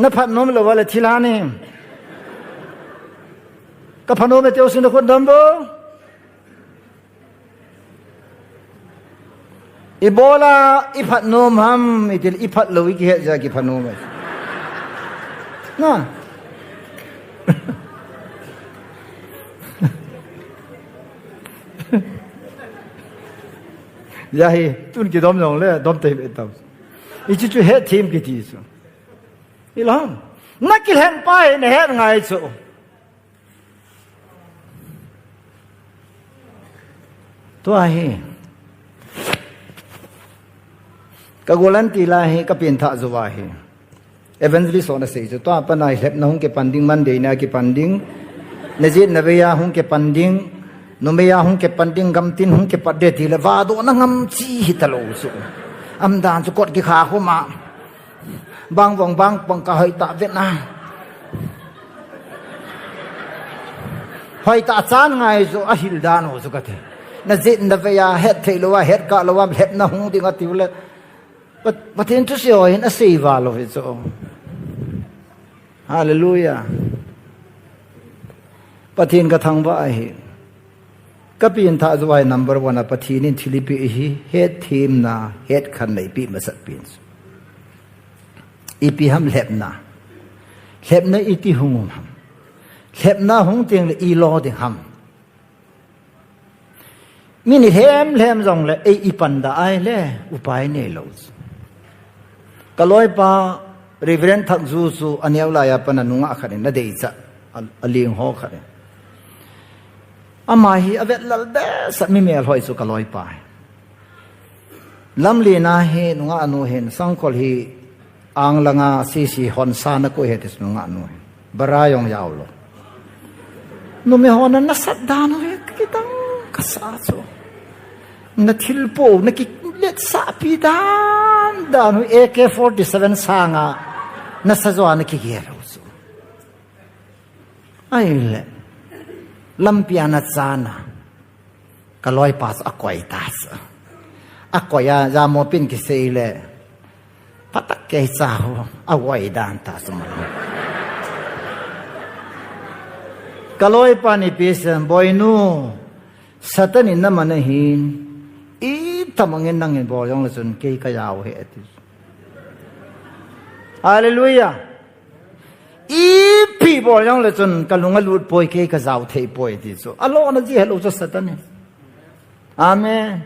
Na phanom lou va le thil ha ni. Ka phanom e, teu sin khut dom vo. Ibola i phatnom ham, itil i phat lou i kihet ja ki phanom e. Na. Ya hi, tun kidom jong le, dom te be tam. I chu chu het thim kiti chu. Ilham. Na kilhen pa hi na het ngai chu. Tua hi. Ka guarantee la hi, ka pengthah jou va hi. Evangelist ho na sei chu. Tua pa na hi lhepna hung kipan ding, Monday na kipan ding. Na jet na vei a hung kipan ding. Numei a hung kipan ding, gamtin hung kipat de ti le. Vadoh na ngam chi hi ta lou chu. Aum dan chu kot kikha khum a. Bang vong bang pang ka hoi ta vet na. Hoi ta chan ngai chu a hil dan ho chu ka ti. Na jet na vei a het thei lou a, het kah lou a, lhepna hung ding a ti u le. Pat-, Pathen thu sei ho hin a sei va lou hi chu. Hallelujah. Pathen ka thangvah ahi. Ka pengthah jou a hi number one a Pathen in thil i peh hi, het themna, het khenna i peh masat pen. Ipi ham lhepna. Lhepna iti hung um ham. Lhepna hung teng le i lo ding ham. Min i lhem lhem jong le, ei i pan da ai le, upai nei lou. Ka loipa, Reverend Thakju chu, a neo lai a pat a nungah khat in, a dei cha, a, a ling ho khat in. Ama hi, a vet lal behseh mi mel hoi chu ka loipa hi. Lamlen a hi, nungah nu hin, sangkhol hi, Ang langa sisi hon sa na koi he ti chu nungah nu hi. Bara jong jao lou. Numei ho na nasat dan u hi kitang ka sa chu. Na thil po, na kilet sah pi dan, dan u A K forty-seven sanga na sa jo a na kigel u chu. Ahile. Lampi a na chan a. Ka loipa chu a koi ta chu. A koi a, jamo pin kisei le. Phatak kei cha ho, a voi dan ta chu ma. Ka loipa in ipi asei em, Boinu, Satan in na man ahin, itobang in nangin bol jong le chun kei ka jao hi ati. Hallelujah. Ipi bol jong le chun ka lung a lut poi, kei ka jao thei poi ti chu. A lona ji helou chu Satan in. Amen.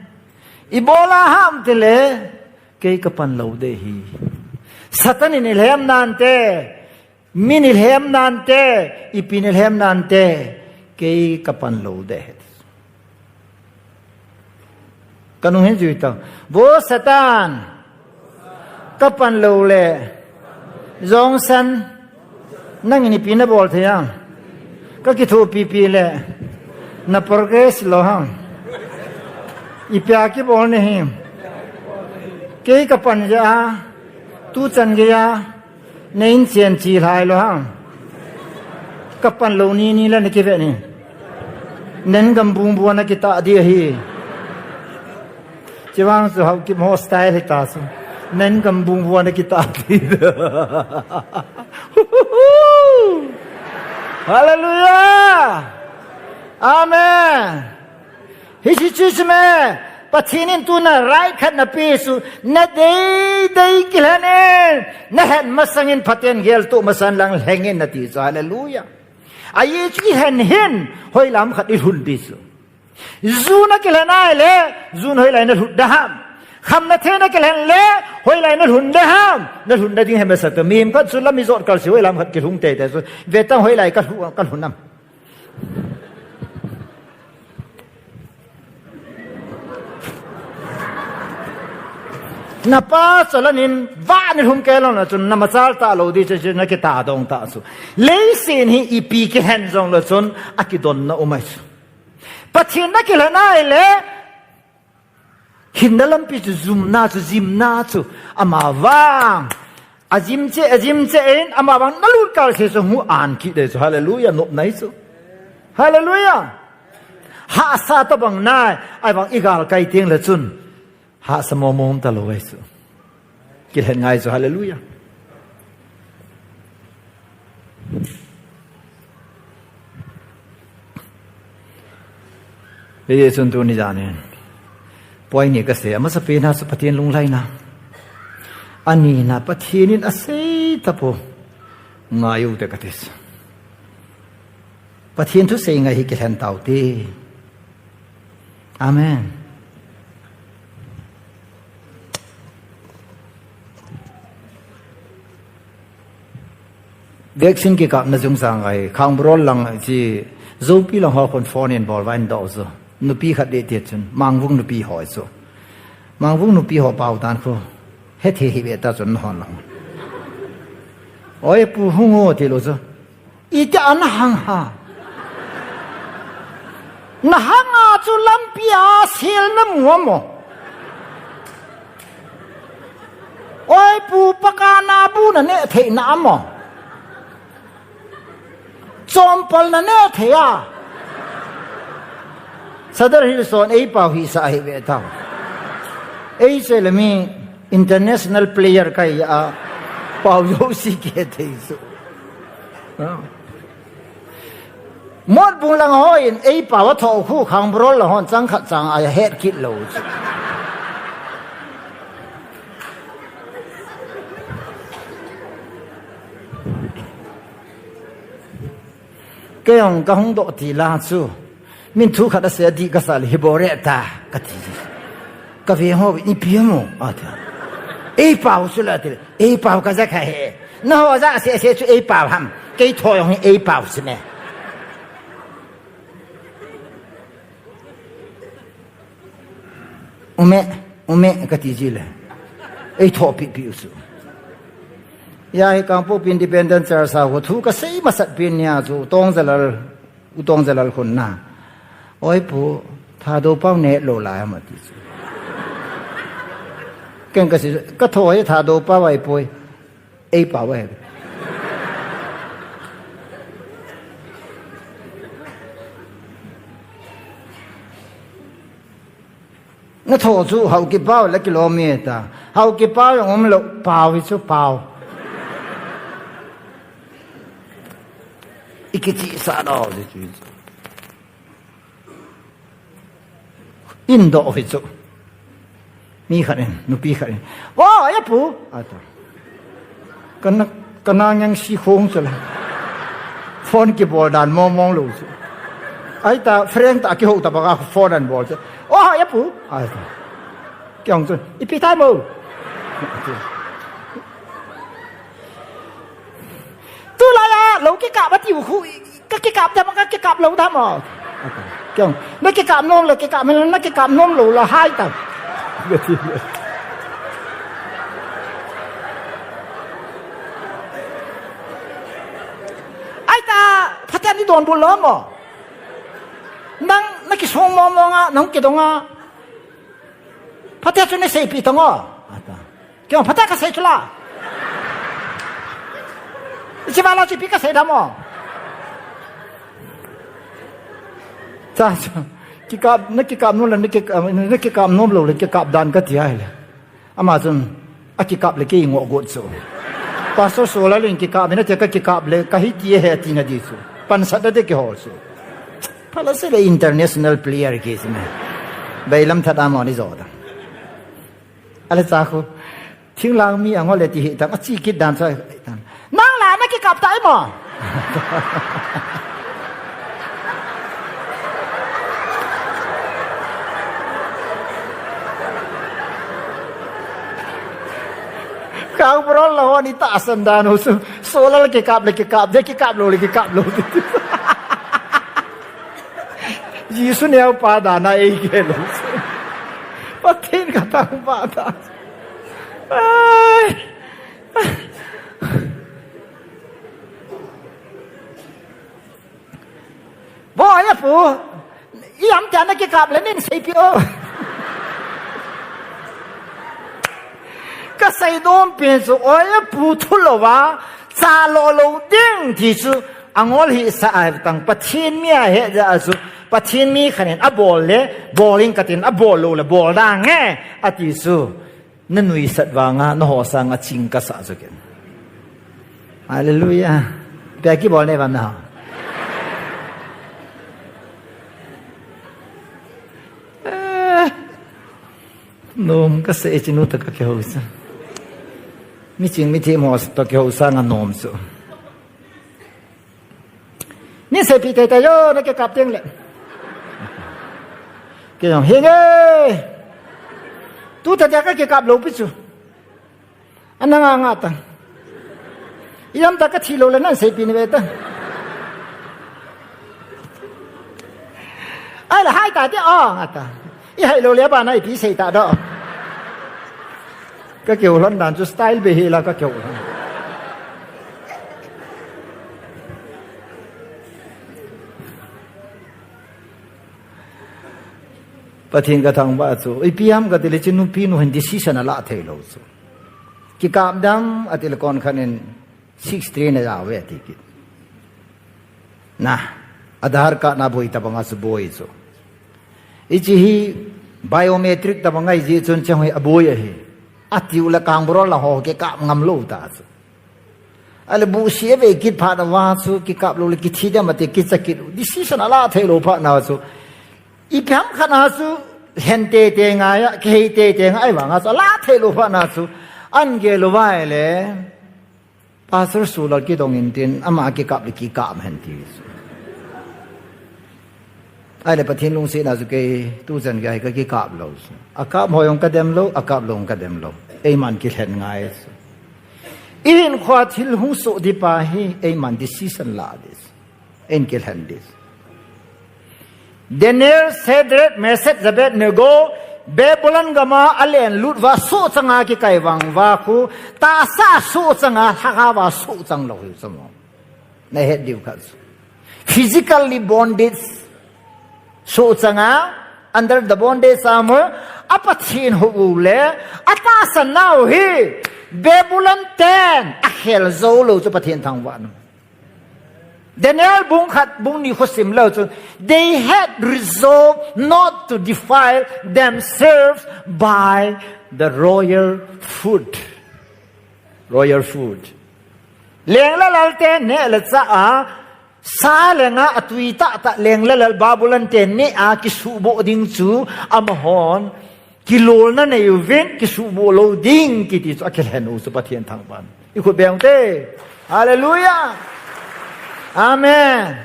Ibola ham ti le, kei ka pan lou de hi. Satan in i lhem nan te, min i lhem nan te, ipi in i lhem nan te, kei ka pan lou de hi. Ka nung hin jui tang. Vo Satan, ka pan lou le, jong san, nangin ipi na bol thei ham. Ka kithopi pi le, na progress lou ham. Ipi a kibol na hi. Kei ka pan jeh a, tu chan gei a, Na in chen chi lai lou ham. Ka pan lou ni ni la na kive ni. Nen gam bung bua na kita di hi. Chivang chu hau ki mo style hi ta chu. Nen gam bung bua na kita di. Hallelujah. Amen. Hiche chu chu me, Pathen in tuna rai khat na pe chu, na dei dei kilhen in, na het masang in phaten gel to masan lang lheng in na ti chu, hallelujah. Ahi chu i hen hin, hoilam khat i lhun di chu. Ju na kilhen a le, ju na hoilai na lhut da ham. Kham na the na kilhen le, hoilai na lhun da ham. Na lhun da ding he masa to, mi khat chu lam i jot kal si hoilam khat kilhung te te chu, ve tang hoilai ka lhu, ka lhun am. Na pa chalanin vah ni lhum kei lou na chun na machal ta lou di chu, chu na kita dong ta chu. Leiset hi ipi kihen jong lou chun a kidon na um ahi chu. Pathen na kilhen a le, hinna lampi chu jumna chu, jimna chu, ama vang. A jim che, a jim che in, ama vang na lut kal se chu hung an kit de chu. Hallelujah, nop nai chu. Hallelujah. Hahsa tabang nai, ahivang i gal kai teng le chun. Hahsa momo um talou ahi chu. Kilhen ngai chu, hallelujah. Hijeh chun tuni jan in. Point ni kasei, amasapen a chu Pathen lunglhaina. Anina Pathen in asei tapou. Ngai u te kati chu. Pathen thusei ngai hi kilhen tau te. Amen. Vaccine kikapna jung jang ahi, Khangburon lang chi, Zopi lang ho khun phone in bol va in doh chu. Nupi khat ding ti chun, Mangvung nupi ho chu. Mangvung nupi ho pau dan khu. Hethe hi ve ta chun hon lang. Oi pu hung o ti lou chu. Iti a na hang ha. Na hang a chu lampi a sel na mu a mo. Oi pu, pakana bu na neh thei na a mo. Chompal na neh thei a. Sadar Hills hon ei pau hisah ahi ve tau. Ei chu le mi international player kahi a pau jouse kithei chu. Motbung lang hon ei pau athoh khu Khangburon lang hon chang khat chang a het kit lou chu. Kei jong kahung doh ti la chu. Min thu khat asei a dih kasa le hi bol re ta, kati. Kave ho, ipi a mo, ati. Ei pau chu la ti, ei pau kaja kha he. Naho ja sese chu ei pau ham. Kei tho jong hi ei pau chu me. Ume, ume, kati ji le. Ei tho pi pi u chu. Hia hi Kangpokpi Independent Church a khu thu kasei masat pen nia chu, Tongjalal, U Tongjalal khun na. Oi pu, Thadou pau neh lou lai ham ati chu. Ken kasei, ka tho hi Thadou pau ahi poi. Ei pau ahi. Na tho chu Haokip pau le kilom e ta. Haokip pau jong um lou, pau hi chu pau. I kichih sah lou chu chu. In doh hi chu. Mi khat in, nupi khat in. Wo, ya pu. Ata. Kana, kana ngang si khong chu la. Phone kibol dan mong mong lou chu. Ai ta, friend ta kihou ta banga phone an bol chu. Wo, ya pu. Ata. Kiong chu. Ipi tai mo. Tulai a, lou kikap ati u khu. Ka kikap ta ma, ka kikap lou ta ma. Kiong, na kikap nom le kikap, na kikap nom lou la hai ta. Ai ta, phaten ni donbut lou mo. Nang, na kisong mo mo nga, nang kidong nga. Phatea chu nei seipeh tang o. Ata. Kei phatea kasei chu la. Ichi vala chu ipi kasei dam o. Cha, cha. Kikap, na kikap nom le, na kikap, na kikap nom lou le, kikap dan kati ahile. Ama chun, akikap le kei ngoh got chu. Pastor Solalin kikap, na tia kakikap le, kahi ti ahi tina di chu. Pansatna di kihol chu. Phala sele international player kei sina. Bailam that a mo ni jo da. Ale cha khu. Thinglang mi angol le ti hi tang, achi kit dan cha. Nang la na kikap tai mo. Kang bro la ho ni ta san dan ho su. Solal kikap le kikap, de kikap lou le kikap lou. Jesu neo pa dan a ei kei lou. Pathen ka tang pa dan. Ai. Bo, aya pu. I am tia na kikap le nei seipeh o. Ka seinom pen chu, oi pu thu lou va. Cha lou lou ding ti chu. Angol hisah a tang Pathen mi ahi ja chu. Pathen mi khat in abol le bol ing katin, abol lou le bol dang e ati chu, nanuisat vanga naho sanga ching kasah chu ken. Hallelujah. Pia kibol ne vam na. Eh, nom kasah e, chinu ta kakihou sa. Miching mithem ho ta kihou sanga nom chu. Ni sepi tei tei yo, nakikap teng le. Kei jong, henge. Tu ta dia kakikap lou pi chu. Ana nga nga ta. Ilam ta kathi lou le nan sepi ni ve ta. Ai la hai ta te o nga ta. I hai lou le ba na ipi sei ta do. Kakihou lhon dan chu style be hi la kakihou lhon. Pathen kathangvah chu. Ipi ham kati le chu nupi nu hin decision ala thei lou chu. Kikap dam ati le kon khan in six three na ja ve ati kit. Na, Aadhaar card na boi tabanga chu boi chu. Hiche hi biometric tabanga iji chun chang hi aboi ahi. Atiu le kang borol la ho kikap ngam lou ta chu. Ale bu si ave kit phat na va chu kikap lou le kithi dam ati kicha kit lou. Decision ala thei lou phat na chu. Ipi ham khat na chu lhen tei tei ngai a, kihei tei tei ngai vanga chu ala thei lou phat na chu. An gel lou vai le. Pastor Sulal kidong in tin, ama kikap le kikap hen ti. Ahile Pathen lungsetna chu kei, tuchan gei kakikap lou. Akap ho jong kadem lou, akap lou jong kadem lou. Eiman kilhen ngai. Ihinkhoa thil hung soh ding pa hi, eiman decision la ding. Ein kilhen ding. Daniel, Shadrach, Meshach, Abednego, Babylon gama alen lut uva sohchanga kikai vang uva khu, tahsa sohchanga lhagao va sohchang lou hiu chamo. Nahet diu khat chu. Physically bondage sohchanga, under the bondage a mo, a Pathen hou u le, atahsa nau hi, Babylon ten, akhel jou lou chu Pathen thangvah nu. Daniel bung khat, bung ni khu sim leu chun, they had resolved not to defile themselves by the royal food. Royal food. Leng le lal te neh le chah a, sa le nga a tui tah tah leng le lal Babylon te neh a kisuhboh ding chu amahon kilolna nei uvin, kisuhboh lou ding kiti chu akilhen u chu Pathen thangvah. I khut beng te. Hallelujah. Amen.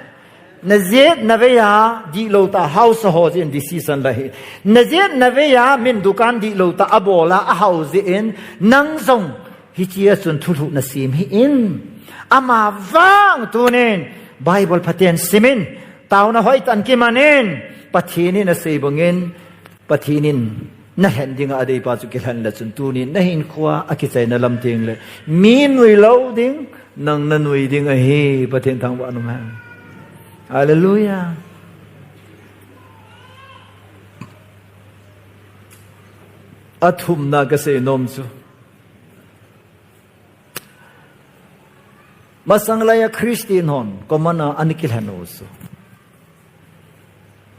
Najet navei a dihlou tah a hausa ho jeh in decision la hi. Najet navei a min dukan dihlou tah a bol a ahao jeh in nang jong hichea chun thulhuh nasem hih in. Ama vang tunin Bible phaten sim in. Taona hoitah in kiman in. Pathen in asei bangin Pathen in nalhen dinga adeipa chu kilhen le chun tunin nahinkhoa akichaina lam teng le mi nui lou ding, nang nanui ding ahi, Pathen thangvah nom hen. Hallelujah. Athumna kasei nom chu. Masang laiya Christian hon, common a ana kilhen u chu.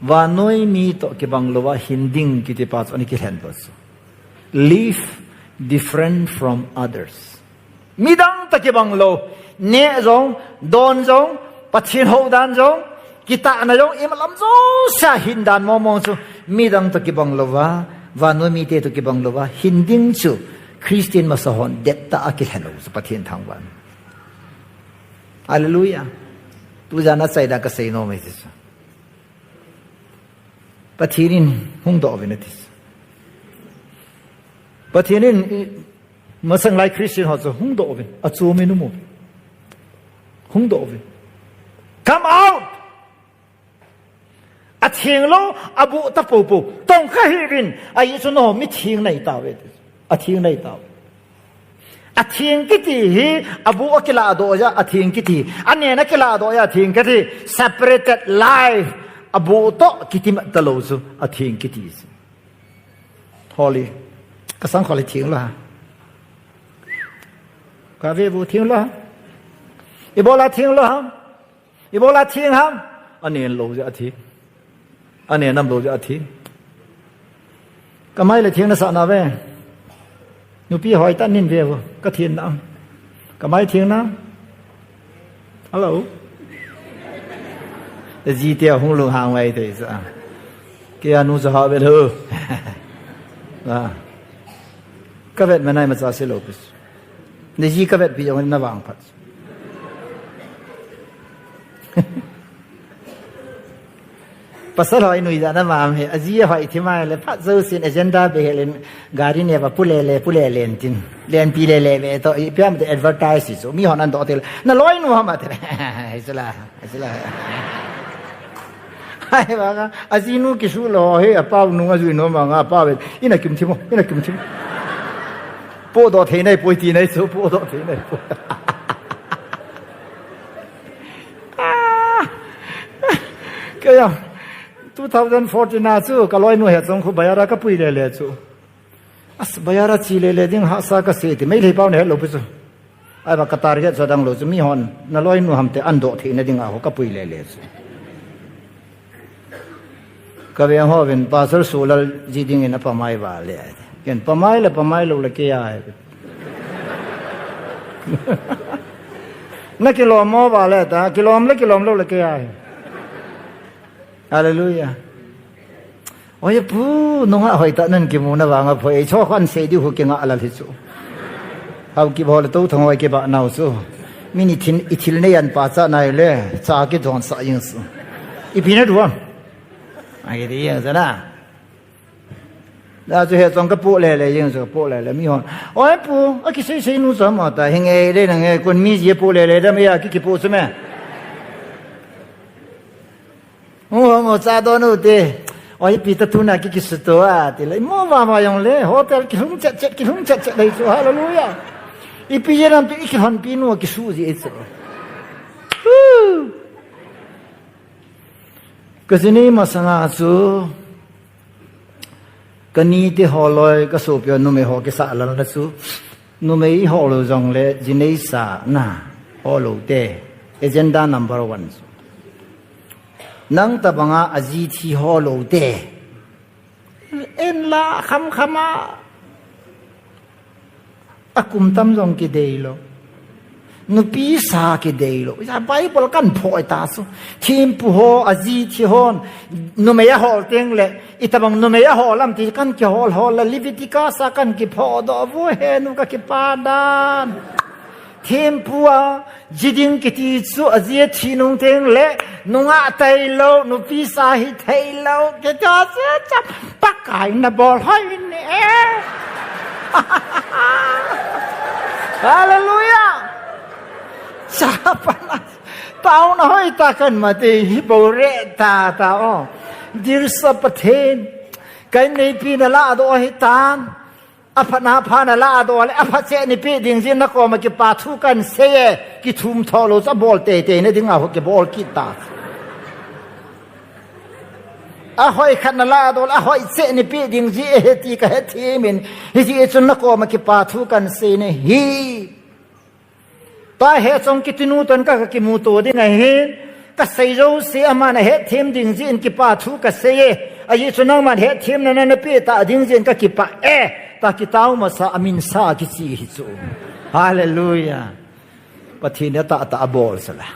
Vannoi mi toh kibang louva hin ding kiti pa chu ana kilhen u chu. Live different from others. Midang toh kibang lou, neh jong, don jong, Pathen hou dan jong, kitahna jong, ima lam jousea hin dan mong mong chu, midang toh kibang louva, vannoi mite toh kibang louva, hin ding chu, Christian masa hon, det tah a kilhen u chu, Pathen thangvah. Hallelujah. Tujan a chai dan kasei nom e ti chu. Pathen in hung doh uvin ati chu. Pathen in i, masang lai Christian ho chu hung doh uvin. Achom in um uvin. Hung doh uvin. Come out! Atheng lou, abuh ta popo. Tong kha hih uvin. Ahi chu nangho mitheng nahitauve. Atheng nahitauve. Atheng kiti hi, abuh akiladoh jeh a atheng kiti. Anen akiladoh jeh a atheng kiti. Separated life. Abuh toh kiti mat talou chu. Atheng kiti. Holy. Kasang khol hi theng lou ham? Kave bu theng lou ham? Ibola theng lou ham? Ibola theng ham? Anen lou jeh a theng. Ane nam lo ja thi. Kamai le thing na sa na ve. Nupi hoi ta nin ve vo. Ka thin na. Kamai thing na. Hello. Ji te hung lung hang wai te sa. Ke anu sa ha ve lo. Ah. Ka vet manai ma cha se lo pis. Ni ji ka vet pi jong na vang phat. Pasal hoi nui da na mam he, aji hoi thi mai le, phat zo sin agenda be he len, gari ne ba pule le, pule len tin. Len pi le le be to, i piam te advertise so, mi hon an do te le. Na loi nu ha ma te le. Hai sala, hai sala. Hai ba ka, aji nu ki su lo he, a pau nu a zui no ma nga pau be. Ina kim thi mo, ina kim thi mo. Po do thei nai, poi ti nai so, po do thei nai, po. Ah! Kaya, two thousand fourteen na chu, ka loi nu he chong khu bayara ka pui le le chu. As bayara chi le le ding ha sa ka se ti, mai le pau ne lo pu chu. Ai ba ka target sa dang lo chu, mi hon, na loi nu ham te an do thei na ding a ho ka pui le le chu. Ka veng ho vin Pastor Sulal ji ding in a pamai va le. Ken pamai le pamai lo le ke ai. Na kilom mo va le ta, kilom le kilom lo le ke ai. Hallelujah. Oi pu, nunga hoi ta nan kimu na vanga phoi, ei cho khan sei di hu ki nga la hi chu. Hau ki bol to thong oi ki ba nau chu. Min i thin, i thil nei an pa cha nai le, cha ki don sa ing su. I pi na duam. Ai di yang sa na. Da chu he chong ka pu le le yang chu pu le le mi hon. Oi pu, a ki sei sei nu sa ma ta, hing ei le nang e kun mi ji pu le le da mi a ki ki pu chu me. Mo, mo, cha don u te. Oi, pi ta tuna ki kisu to a, ti le. Mo, va, va, jong le. Hotel ki lhung chet, chet, ki lhung chet, chet, dai chu. Hallelujah. I pi ye ram pi, i ki hon pi nu, ki su ji, i chu. Woo. Ka jini masanga chu. Ka ni te ho loi, ka sopi ho numei ho kisa lal na chu. Numei ho lo jong le, jinei sa na ho lo te. Agenda number one chu. Nang tabanga aji thi ho lo te. En la kham kham a. A kum tam jong ki dei lo. Nupi sa ki dei lo. Bible kan pho ta su. Thimpu ho, aji thi hon. Numei a hol teng le. Itabang numei a hol am ti kan ki hol hol la. Leviticus a kan ki pho do vu he nu ka ki pa dan. Thimpu a, ji ding kiti chu aji a thi nung teng le, nunga tai lo, nupi sa hi thei lo, kiti chu cha, Pakai na bol hoi ni e. Hallelujah. Cha pa na, tao na hoi ta kan ma te hi bo re ta ta o. Dirsa Pathen, kai nei pi na la do hi tan. A phat na pha na la do le, a phat che ni pi ding jin na koma kipa thu kan sei e, ki thum tho lo cha bol te te na ding a ho ki bol kit ta. A hoi khat na la do le, a hoi che ni pi ding ji e he ti ka he thi min, hi ji e chun na koma kipa thu kan sei ne hi. Pa he chong kiti nu ton ka, ka kimu to ding ahin, ka sei jo se ama na het them ding jin kipa thu ka sei e. Aji chu nangman het them na na pe ta ding jin ka kipa e. Ta kitao masa amin sa kichi hi chu. Hallelujah. Pathen a ta ta a bol sala.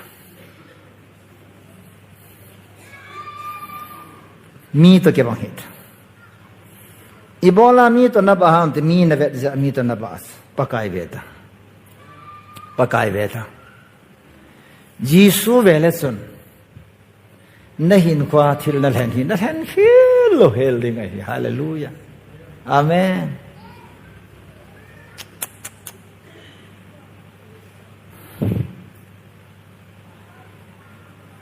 Mi to ke bang het. Ibola mi to na ba ham te mi na vet ja mi to na ba as. Pakai ve ta. Pakai ve ta. Jesu ve le chun. Na hin khua thil na lhen hi, na lhen hi lo hel ding ahi. Hallelujah. Amen.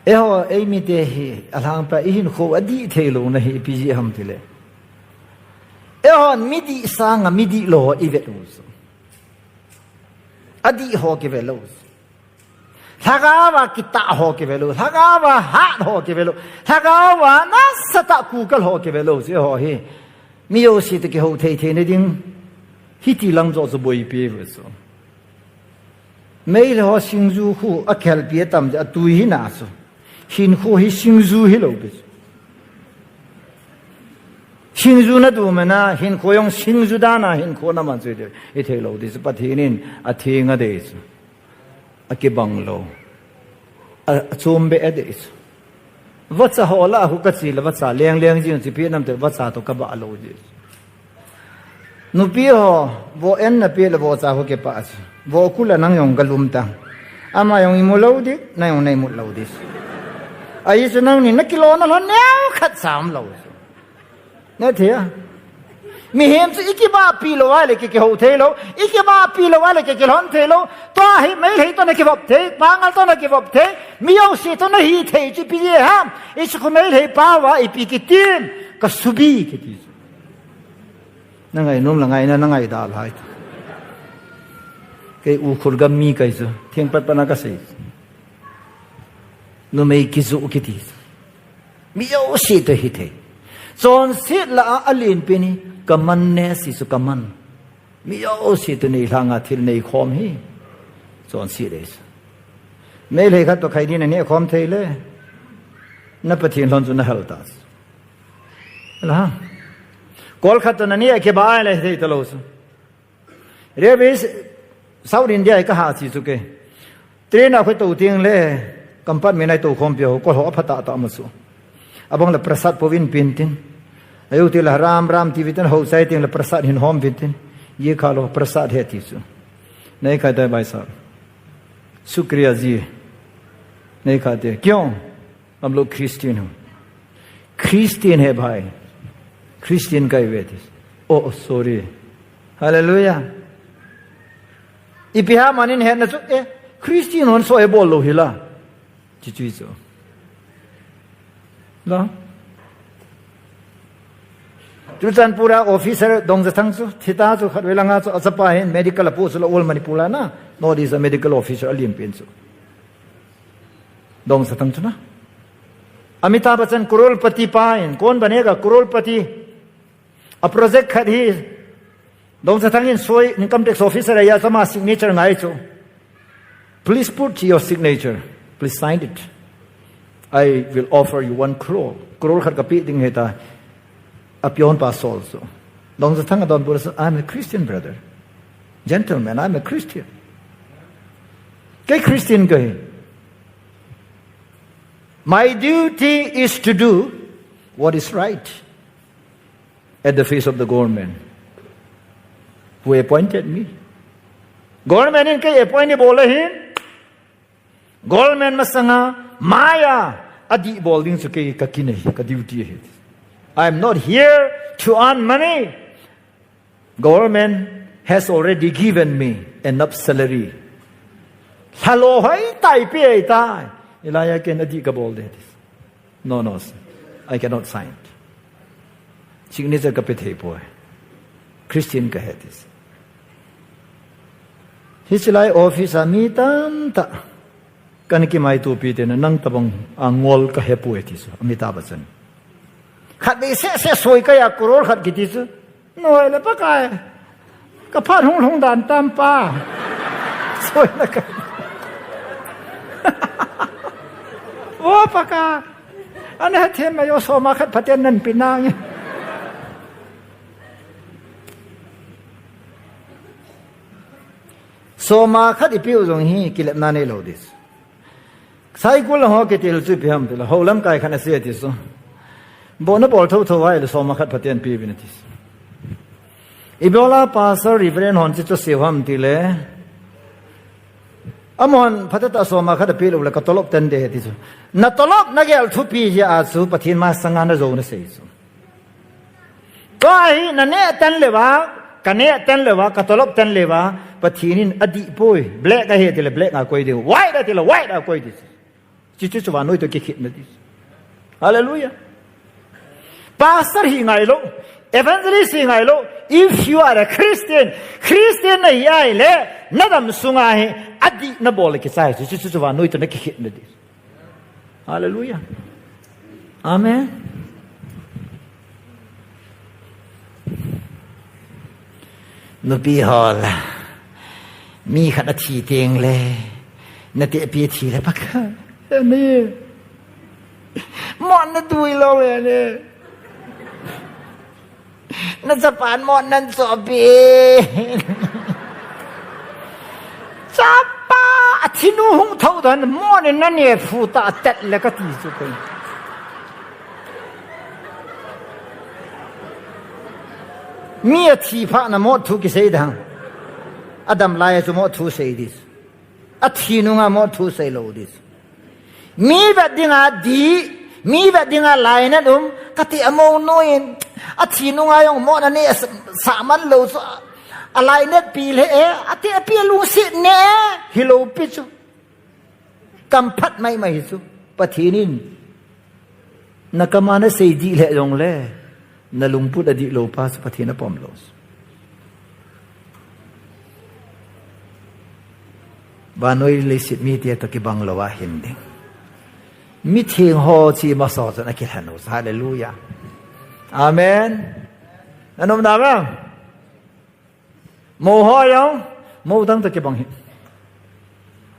Eiho, eimi te hi, alhangpa, i hinkho adih thei lo na hi, ipi jeh ham tile. Eihon, midih sanga, midih lo, i vet u chu. Adih ho kive lo chu. Lhagao a kitah ho kive lo, lhagao a hat ho kive lo, lhagao a nasatah kukal ho kive lo chu, eiho hi. Mi jouse toh kihou thei thei na ding, hiti lang joh chu boipi ve chu. Meitei ho singju khu a khelpi a tam a tui hi na chu. Hinkho hi singju hi lo pi chu. Thingju na du mana, hinkho jong singju dan a hinkho na man chu i thei lou ding chu, Pathen in atheng adei chu. Akibang lou. A, achom be adei chu. Vacha ho lah a khu kache le vacha leng leng jing chu ipi nam te vacha toh kabah lou ding chu. Nupi ho, vo en na pe le vocha khu kipah chu. Vo kul a nang jong galum ta. Ama jong imu lou ding, nang jong na imut lou ding chu. Ahi chu nangni na kilona lhon neo khat cha um lou chu. Na thei a. Mihem chu i kibahpi lou a le ki, kihou thei lou. I kibahpi lou a le ki, kilhon thei lou. Tua hi Meitei toh na kivop thei, Pangal toh na kivop thei. Mi jouse toh na hi thei chu ipi jeh ham. I chu khu Meitei pao a ipi kitim. Kasubi kiti chu. Na ngai nom la ngai na, na ngai da lai. Kei Ukhrul gam mi kahi chu. Theng pat pat na kasei. Numei kiju kiti chu. Mi jouse toh hi thei. Chonset lah a alen pen hi kaman ne si chu kaman. Mi jouse toh nei lhang a thil nei khom hi. Chonset ahi chu. Meitei khat toh khaini na neh khom thei le. Na Pathen lhon chu na hal ta chu. La. Kol khat toh na neh a kibah a le thei ta lou chu. Railways, South India hi ka ha chi chu kei. Train a khu tou teng le, compartment a i tou khom pi ho, kol ho apha tah tah ma chu. Abang le prasad po vin pin tin. Ayu ti le ram ram ti vin tin, ho chai teng le prasad hin hom vin tin. Ye kha lo prasad hai ti chu. Nahi kha te bhai sahab. Shukriya ji. Nahi kha te. Kyun? हम लोग क्रिश्चियन हो। क्रिश्चियन है भाई। क्रिश्चियन का ही वेद है। Oh, sorry। Hallelujah. Ipi ham anin hetna chu, eh, Christian hon so e bol lou hi la. Chi chu chu. La. Churachandpur a officer Dongjathang chu, thita chu khatvei langa chu, achapa hin medical a pu chu la All Manipur a na. North East a medical officer alen pen chu. Dongjathang chu na. Amitabh Bachchan crorepati pa in, कौन बनेगा करोड़पति? A project khat hi, Dongjathang in soi, income tax officer ahi, achama signature ngai chu. Please put your signature. Please sign it. I will offer you one crore. Crore khat ka pe ding ahi ta. A peon pa sol chu. Dongjathang adonbut a, "I'm a Christian, brother. Gentlemen, I'm a Christian." Kei Christian kahi. My duty is to do what is right at the face of the government who appointed me. Government in kei appoint bol ahin, government masanga maiya adih bol ding chu kei ka kin ahi, ka duty ahi. I am not here to earn money. Government has already given me enough salary. Lhalo hoi tai pe tai. Ilaiya ken adih ka bol de. No, no, sir. I cannot sign. Signature ka pe thei poi. Christian ka ahi ti. Hiche lai office a mi tamtah. Kana kimaitopi te na nang tabang a ngol ka he poi ti chu. Amitabh Bachchan. Khatvei seh seh soi kaiya crore khat kiti chu. Noi le Pakai. Ka phat hung hung dan tam pa. Soi na ka. O Pakai. Ana hethem mai o, soma khat phaten nahin pe nange. Soma khat i pe u jong hi kilepna nei lou ding. Cycle ho kitil chu ipi ham ti le, ho lamkai khat asei ti chu. Bo na bol tho tho ahile soma khat phaten pe uvin ati chu. Ibola pastor reverend hon chu chu sei u ham ti le. Amahon phatah tah soma khat ape lou le ka tolop ten de ti chu. Na tolop na gel thupi jeh a chu Pathen masanga na jou na sei chu. Tua hi na neh ten le uva, ka neh ten le uva, ka tolop ten le uva, Pathen in adih poi, black ahi ti le black a koi ding, white ahi ti le white a koi ding. Chi chu chu vannoi toh kikhit na ding. Hallelujah. Pastor hi ngai lou, evangelist hi ngai lou, if you are a Christian, Christian na hi ahile, na dam sunga hi, adih na bol le kichai, chi chu chu vannoi toh na kikhit na ding. Hallelujah. Amen. Nupi ho la. Mi khat athi teng le. Na te pi thi le pak. Ni. Mon na tui lou le ni. Na chapa in mo nan chohpi. Chapa, athinu hung thou dan mo ni na ne phu ta tet le kati chu koi. Mi athi phat na mo thu kisei dang. Adam lai chu mo thu sei dis. Athi nunga mo thu sei lou dis. Mi vet dinga di, mi vet dinga lainat um, kati amo nuin. Athi nunga jong mo na ne sa man lou chu. Alainat pi le e, ati api alungset ne e. Hilou pi chu. Kam phat maimai hi chu. Pathen in. Na kam a na sei dih le jong le. Na lungput adih lou pa chu Pathen apom lou chu. Vannoi leiset mite toh kibang lou a hin ding. Mitheng ho chi masa chun akilhen u. Hallelujah. Amen. Nanom na vang. Mo ho jong, mo dang toh kibang hi.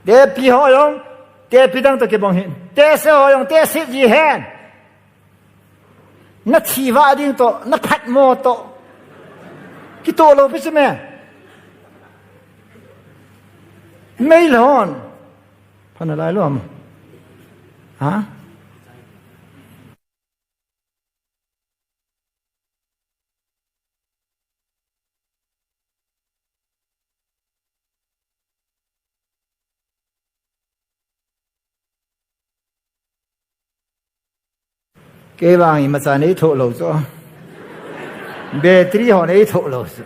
Tepi ho jong, tepi dang toh kibang hi. Tese ho jong, tese ji hen. Na thi va ding toh, na phat mo toh. Kitoh lou pi chu me. Mei lon. Phan a lai lom. Ha? Kei vang imacha nei thoh lou chu. Battery ho nei thoh lou chu.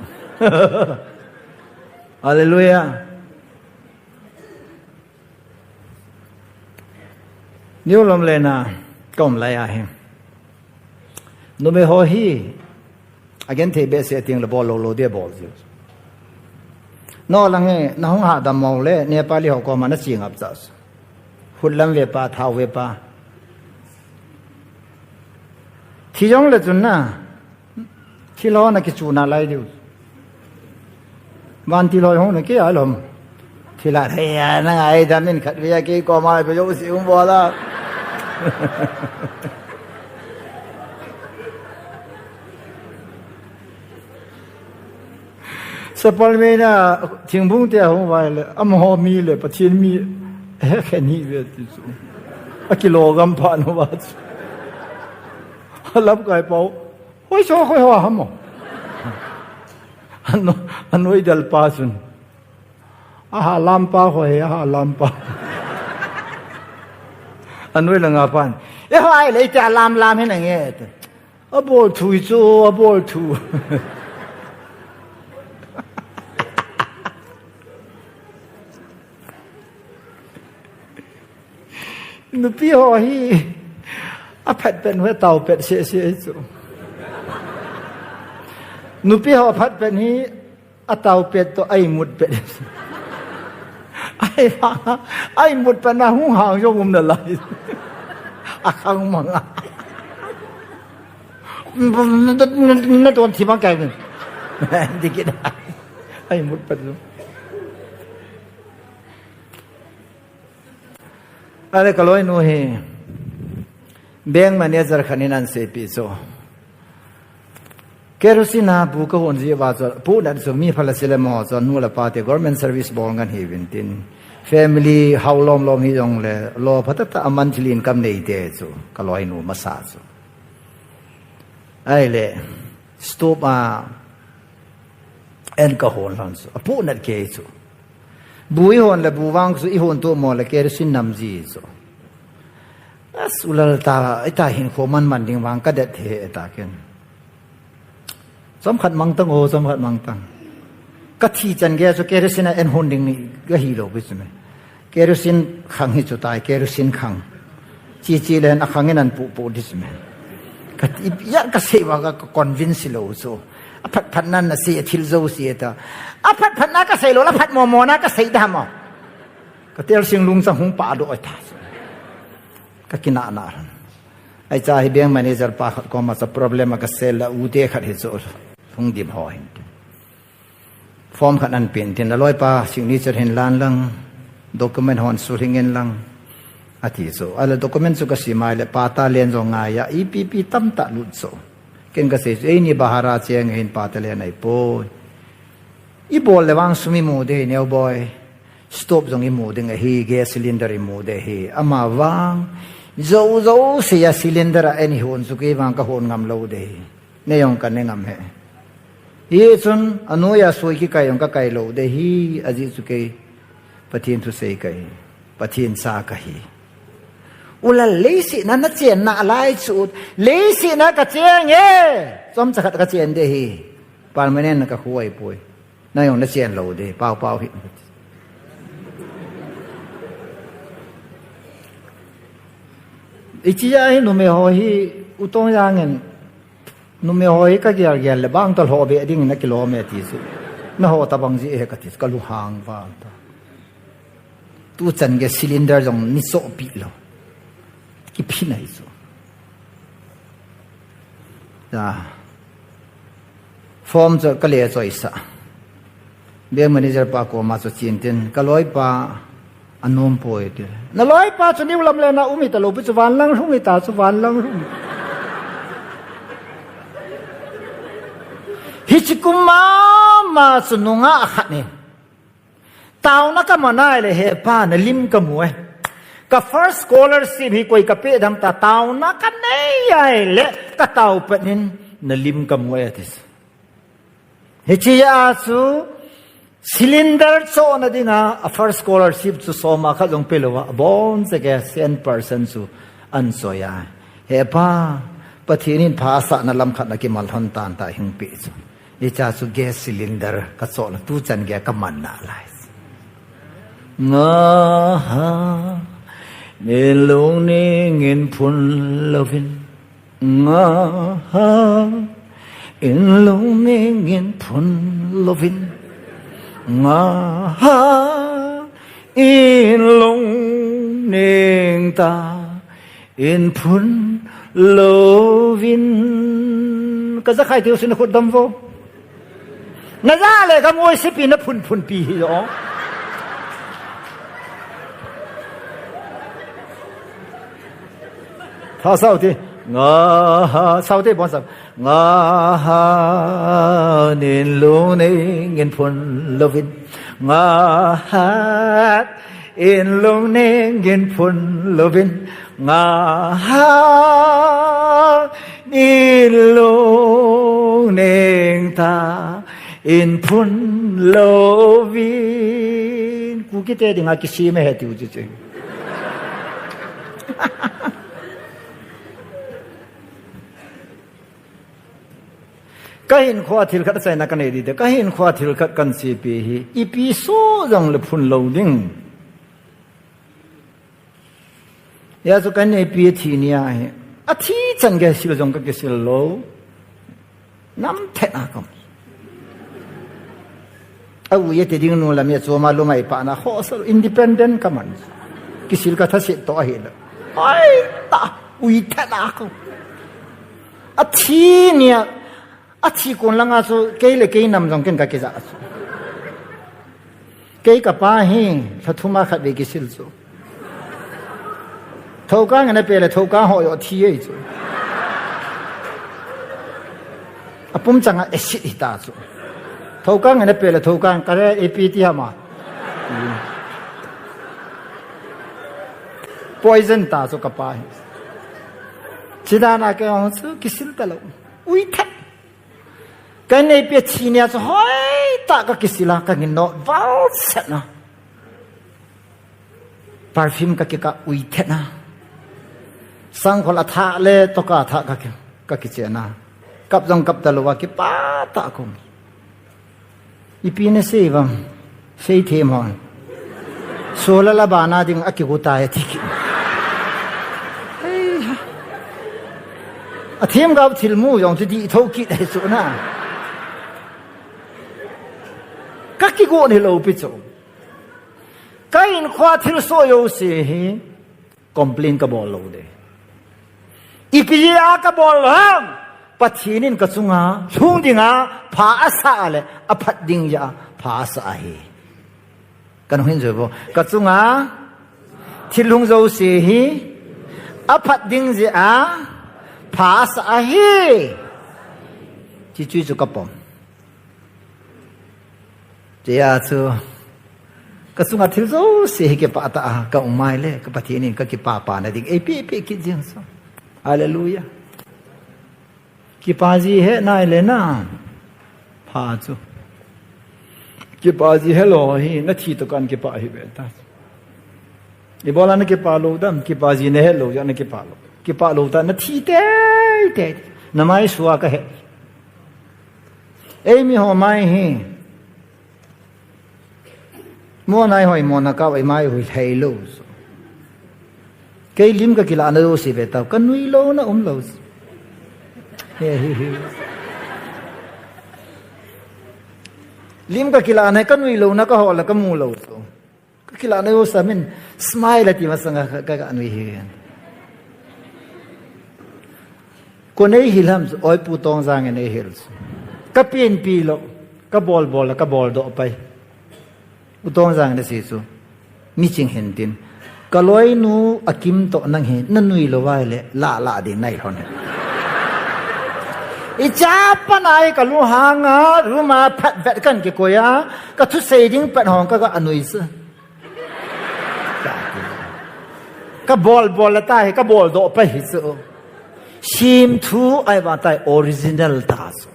Hallelujah. New lom le na kom lai ahi. Numei ho hi agen thei behseh ting le bol lou lou dia bol jiu. No lang e, na hung ha dam mo le, Nepali ho koma na ching ap chas. Hut lam ve pa, thau ve pa. Thi jong le chun na, thil ho na kichu na lai diu. Van thil ho hung na ki alom. Thil a thei a na ngai dam in khat ve a kei koma pe jo si hung bol a. Sapal me na thingbung te hung vai le, amaho mi le, Pathen mi, he khen hi ve ti chu. Akilo gam pha no va chu. Alam kai pau. Hoi so hoi ho ham mo. Ano, anoi dal pa chun. Aha lam pa hoi, aha lam pa. Anoi langa pan. E hoi le te lam lam he na nge. Abol thu hi chu, abol thu. Nupi ho hi aphat pen hu tao pet se se chu. Nupi ho aphat pen hi atao pet toh aimut pet. Ai ha, aimut pet na hung hang jong um na lai. Akhang manga. Na ton thi bang kai. Dikit. Aimut pet. Ale ka loinu hi bank manager khat in ahin seipeh chu. Kerosene a bu kahon jeh uva chu, apohnat chu mi phalou sele mo chu, anu le apa te government service bol ngen hiuvin tin. Family hao lom lom hijongle, lou phatah tah a monthly income nei te chu, ka loinu masa chu. Ahile, stove a, an kahon lhon chu, apohnat kei chu. Bu ihon le bu vang chu ihon to mo le kerosene nam ji chu. As u Laltah, ita hinkho man man ding vang kadet he ta ken. Chomkhat mangtang o, chomkhat mangtang. Kathi chan gei chu kerosene a an hon ding ni kahi lou pi chu me. Kerosene khang hi chu tai, kerosene khang. Chi chi len akhang in an pu pu dis me. Ka ti, ya ka sei uva ka, ka convince lou chu. Aphat phat nan na sei thil jouse ta. Aphat phat na ka sei lou, aphat mo mo na ka sei da mo. Ka tel sing lungchang hung pa do ta. Ka kinah na ran. Ahi cha hi bank manager pa khat koma cha problem a ka sei la u te khat hi chu. Hung dim ho hin. Form khat ahin pen tin, aloipa signature hin lan lang, document hon sulhing in lang, ati chu. Ahile document chu kasim a ahile patta len jong ngai a, ipi ipi tamtah lut chu. Ken kasei chu, eini bhara cheng hin pa te le nai poi. Ibol le vang sum imu ding ahi, neo boy. Stove jong imu ding ahi, gas cylinder imu ding ahi. Ama vang, jou jou sei a cylinder a eini hon chu kei vang kahon ngam lou ding ahi. Nei jong kanei ngam e. Hichun, anoiya soi kikai jong kakai lou ding ahi, ajeh chu kei Pathen thusei kahi. Pathen cha kahi. Ulal, leiset a nachen nalai chu. Leiset a kacheng e. Chomcha khat kachen ding ahi. Permanent a kakhu ahipoi. Nang jong nachen lou ding, pao pao hi. Hiche a hi numei ho hi, U Tongjang in, numei ho hi kagel gel le bang ta lhoh be ding in akilom e ti chu. Naho tabang ji e kati chu, kalunghang val ta. Tuchan gei cylinder jong nei chohpi lou. Kiphin ahi chu. Form chu kale choisa. Bank manager pa koma chu chen tin, kaloipa anom poi ti. Naloipa chu neo lam le na um hita lou pi chu, van lang lhung hita chu, van lang lhung. Hiche kum mama chu nungah khat in, taona kaman a ahile, he pa, nalim kamu e. Ka first scholarship hi koi kapeh dem ta, taona kanei a ahile, katao pet in, nalim kamu e, ati. Hiche a chu, cylinder chohna dinga, a first scholarship chu soma khat jong pe louva, abon cheh a cent percent chu ahin choi a. He pa, Pathen in pha asahna lam khat nakimal lhon tan ta hing pi chu. Hiche a chu gas cylinder kachohna tuchan gei kaman nalai. Nga ha, nei lungning in phun louvin. Nga ha, in lungning in phun louvin. Nga ha, in lungning tah in phun louvin. Kaja khai tiu sin khut dom vo. Naja le kangoi sipi naphun phun pi hi jo. Tha sao te. Nga ha, sao te bon sao. Nga ha, in lungning in phun louvin. Nga ha, in lungning in phun louvin. Nga ha, in lungning tah in phun louvin. Kuki te dinga kisem e tiu chu chu. Kahinkhoa thil khat achaina kanei ding te. Kahinkhoa thil khat kahin sepi hi. Ipi soh jongle phun lou ding. Hijeh chun kaneipi athi nia hi. Athi chan gei sil jong kakisil lou. Namthat a kaum. Aui ati ding nu lam a choma lumai pa na khosa independent kaman. Kisil kathaset toh ahile. Ai ta, ui thet a kaum. Athi nia, athi kon langa chu kei le kei nam jong ken kakija chu. Kei kapa hi, lha thum a khat vei kisil chu. Thokang in ape le thokang ho jo thi ei chu. Apum changa acid hita chu. Thokang in ape le thokang kare A P T hama. Poison ta chu kapa hi. Chidana kei jong chu kisil talou. Ui thet. Kaneipi athi nia chu hoitah kakisila, kangin not valset na. Perfume kakikah ui thet na. Sangkhol athah le toka athah kaki, kakichena. Kap jong kap talouva kipah tah kaum. Ipi nasei vang. Seithem hon. Solar abana ding akigo tai ati kit. Ei ha. Athemgao thil mu jong chu dih thou kit ahi chu na. Kakigo nalou pi chu. Kahinkhoa thilsoh jouse hi. Complain kabol lou ding. Ipi jeh a kabol lou ham? Pathen in kachunga lhung dinga pha asah le aphat ding jeh a pha asah ahi. Kahin jui vo. Kachunga thil lhung jouse hi aphat ding jeh a pha asah ahi. Hichu chu ka pom. Tia chu ka sunga thil jouse hi kipah tah a ka um mai le, ka Pathen in ka kipah pah na ding eipeh peh kit jing chu. Hallelujah. Kipah ji he nai le na. Pha chu. Kipah ji he lou hi, na thi toh kan kipah hi ve ta. Ibola na kipah lou dam, kipah ji na he lou, ja na kipah lou. Kipah lou ta, na thi tei tei. Na mai sua ka he. Eimi ho mai hi. Mo nai hoi mo na ka vai mai hui thei lou. Kei lim ka kilah na lou si ve tau, ka nui lou na um lou. He, he, he. Lim ka kilah na, ka nui lou na, ka hol la, ka mu lou. Ka kilah na lou sa min, smile ati masanga ka, ka, ka nui hi. Ko nei hil ham, oi Pu Tongjang in ei hil. Ka pin pi lou, ka bol bol la, ka bol doh pai. U Tongjang in asei chu, mi ching hin tin. Ka loinu a Kim toh nang hi, na nui lou vai le, la la ding nai lhon. I cha pa nai ka lu hanga, ruma phat vet kan kikoi a, ka thusei ding phat hong ka ga anui chu. Ka bol bol la ta hi, ka bol doh pai hi chu. Sim thu ai va tai original ta chu.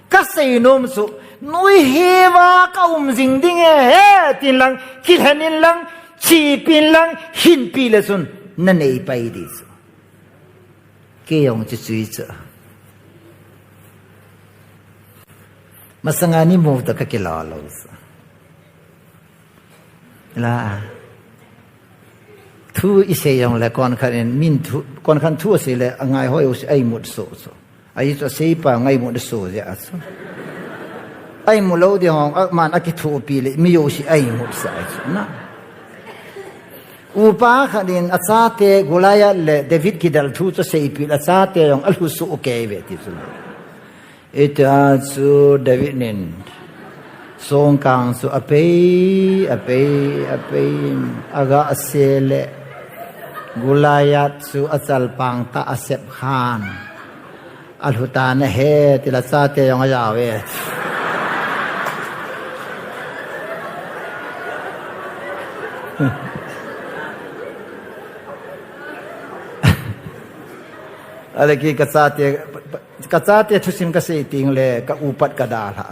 Ka sei nom chu, nui hiva ka um jing ding e, he, tin lang, kilhen in lang, chipin lang, hinpi le chun, na nei pai di chu. Kei jong chu chui chu. Masanga ni mu ta ka kila lou chu. La. Thu i sei jong le kon khan in min thu, kon khan thu a sei le a ngai hoi u si ai mut so so. Ai chu a sei pa ngai mut so ja a so. Ai mu lou di hong, a man a ki thu pi le mi yo si ai mut sa ai so na. Upa khan in a chate Goliath le David kidal thu chu sei pi le a chate jong a lhu su kei ve ti chu. Ita chu David nin songkang chu a pei, a pei, a pei, a ga a se le Goliath chu a chalpang ta a sep khan. A lhuta na he, ti la chate jong a ja ve. Ale ki ka chate, ka chate thusim ka sei ting le, ka upat ka dalha.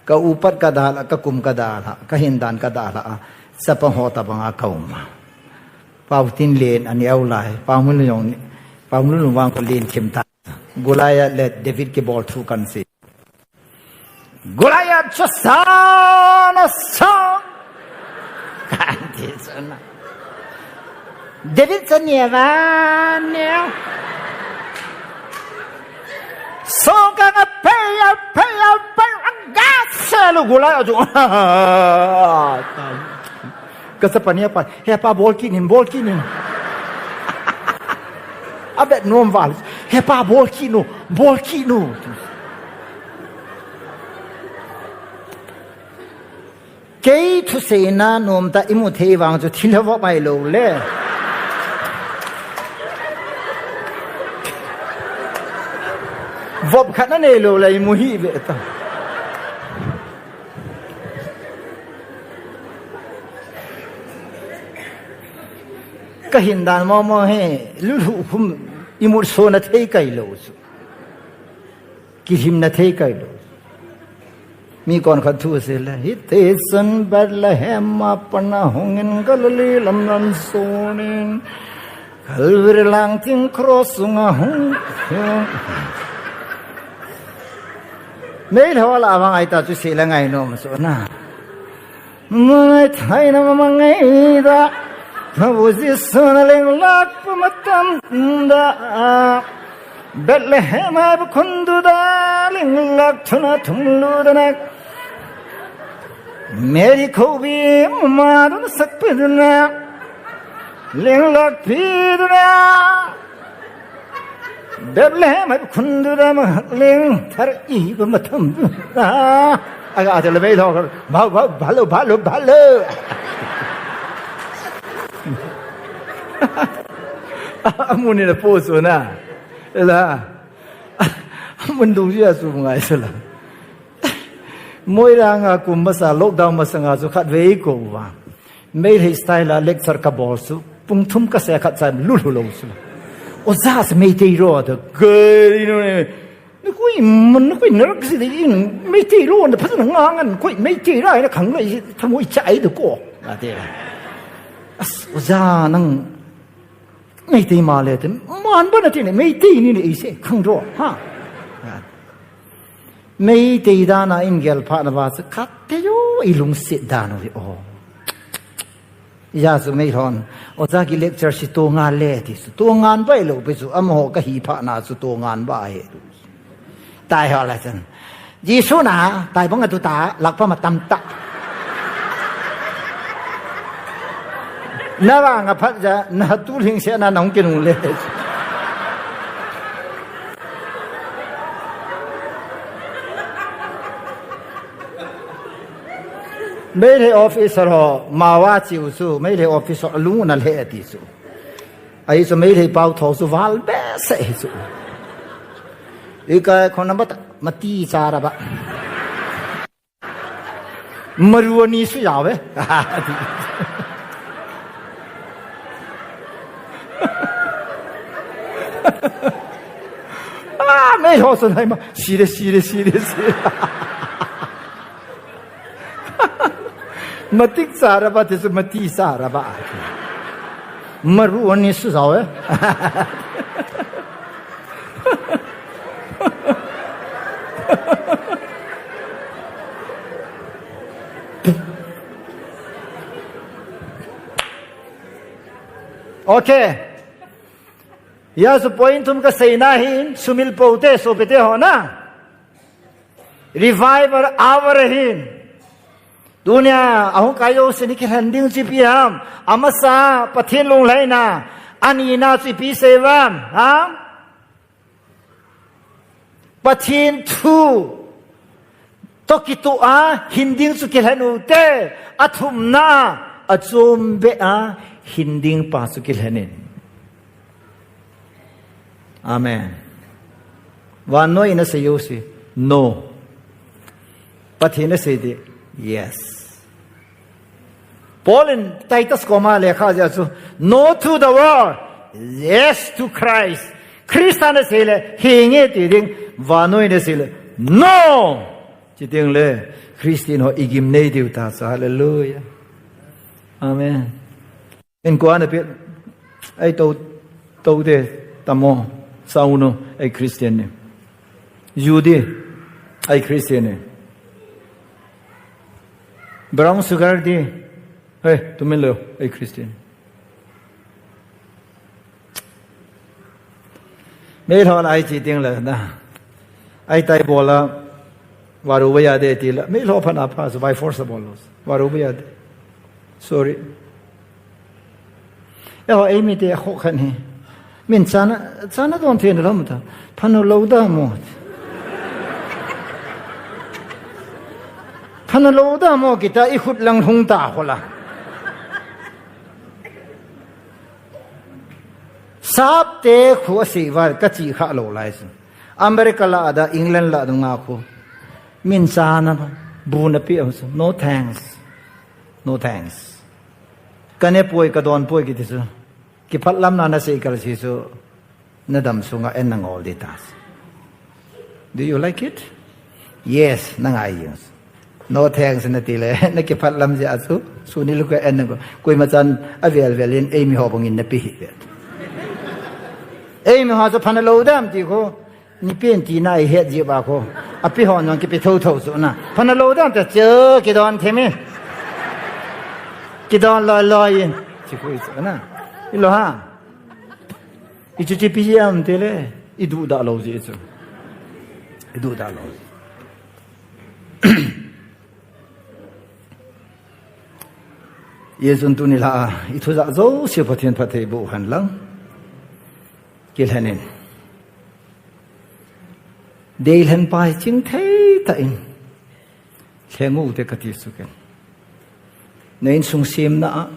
Ka upat ka dalha, ka kum ka dalha, ka hindan ka dalha. Chapa ho ta banga ka um. Pau tin len ani au lai, pau mun long, pau mun long vang ko len thim ta. Goliath le David kibol thu kan sei. Goliath chu sana sa. Kan ti sana. David sa nia va nia. Songkang a pei, a pei, a pei, a ga se lu Goliath chu. Ka chapa nia pa, he pa bol kit in, bol kit in. A bet nom val. He pa bol kit un, bol kit un. Kei thuseina nom ta i mu thei vang chu thil ha vop mai lou le. Vop khat na nei lou le i mu hi ve ta. Ka hindan mo mo he, lulhu khum i mu so na thei kai lou chu. Kilhim na thei kai lou. Mi kon khat thu se le, hiti chun Bethlehem a pat a hung in Galilee lam lam sung in Calvary lang thing cross sunga hung. Mei lho la vang ai ta chu se le ngai nom so na. Mangai thaina mangai da. Mabu Jesu na leng lak pa matam da. Bethlehem ai bu khundu da. Leng lak thuna thum lu da nak. Mary khobi ma da sak pe da na. Leng lak pi da na. Bethlehem ai khundu da ma leng thar i ba ma tham. Aga ate le mei lo. Ba, ba, ba lo, ba lo, ba lo. Amuni na po so na. La. Mun dung jia chu ngai sala. Moirang a kum masa lockdown masanga chu khatvei kou va. Meitei style a lecture kabol chu. Pung thum kasa khat cha lulu lou chu. Oja se Meitei ro da. Gari no ne. Nakoi mun nakoi narak si de in Meitei ro na phasa ngangan koi Meitei ra na khang loi thamoi chai de ko. Ate. As oja nang Meitei male te, man bana tine, Meitei nine eise, khangdro, ha. Meitei dana in gel pha na va chu, khat te yo, i lungset dan u hi, oh. Ija chu Meilhon, oja ki lecture si to ngan le ti chu, to ngan bai lo pi chu, amaho kahi pha na chu to ngan ba he. Tai ho la chan. Jesu na, tai bang atu ta, lak pa ma tam ta. Na va nga phat ja, na tu ling se na nong kin le. Meitei officer ho, mawa chiu su, Meitei officer lung na le ti su. Ahi chu Meitei pau tho chu val behseh hi chu. Ikai khona ba ta, mati cha ra ba. Maru ani su ya ve. Ah, Meitei ho sun hai ma. Sire, sire, sire, sire. Matik sa ra ba, ti su mati sa ra ba. Maru ani su zau, eh. Okay. Ya su point thum ka sei na hin, sumil po te, so pe te ho na. Revival hour ahin. Tunia, ahung kai jouse ni kilhen ding chu ipi ham. Amasa, Pathen lunglhaina. Anina chu ipi sei uvam. Ha? Pathen thu. Toh kitoh a, hin ding chu kilhen u te. Athumna, achom beh a, hin ding pa chu kilhen in. Amen. Vannoi in asei jouse, no. Pathen in asei ding, yes. Paul in Titus koma lekha jia chu, no to the world, yes to Christ. Christa in asei le, henge ti ding, vannoi in asei le, no. Chuteng le, Christian ho igim nei diu ta chu, hallelujah. Amen. Inkoa na pe, ai to, to de, tamo, sauno, ai Christian ne. Judy, ai Christian ne. Brown sugar di, ai, tumin lo, ai Christian. Meilhon ai chi ding le na. Ai tai bola, varu vaya de ti la. Meilho phan apha, so by force bol lo. Varu vaya de. Sorry. Eiho, eimi te kho khan hi. Min chana, chana don thei na lam ta. Phanu lo da mo. Phanu lo da mo kita i khut lang hung ta khola. Sap te khu a si val ka chi kha lo lai sin. America la da, England la da nga khu. Min chana bu na pi am su. No thanks. No thanks. Ka ne poi, ka don poi kiti su. Kiphat lam na na sei kal si su. Na dam sunga en na ngol di ta. Do you like it? Yes, na ngai yus. No thanks na ti le, na kiphat lam jia chu, suni lu ka en na ko. Koima chan a vel vel in eimi ho bang in na pi hi ve. Eimi ho chu phana lo dam ti ko, ni pen ti na i het ji ba ko. A pi ho nong kipi tho tho chu na. Phana lo dam ta chu kidon themi. Kidon loi loi in. Chi ko i chu na. I lo ha. I chu chi pi ji am te le. I du da lo ji chu. I du da lo. Jesun tuni la, i thu ja jouse Pathen phatthei boh hen lang. Kilhen in. Deilhen pa hi chingthei tah in. Lhengu te kati suken. Na insung semna a,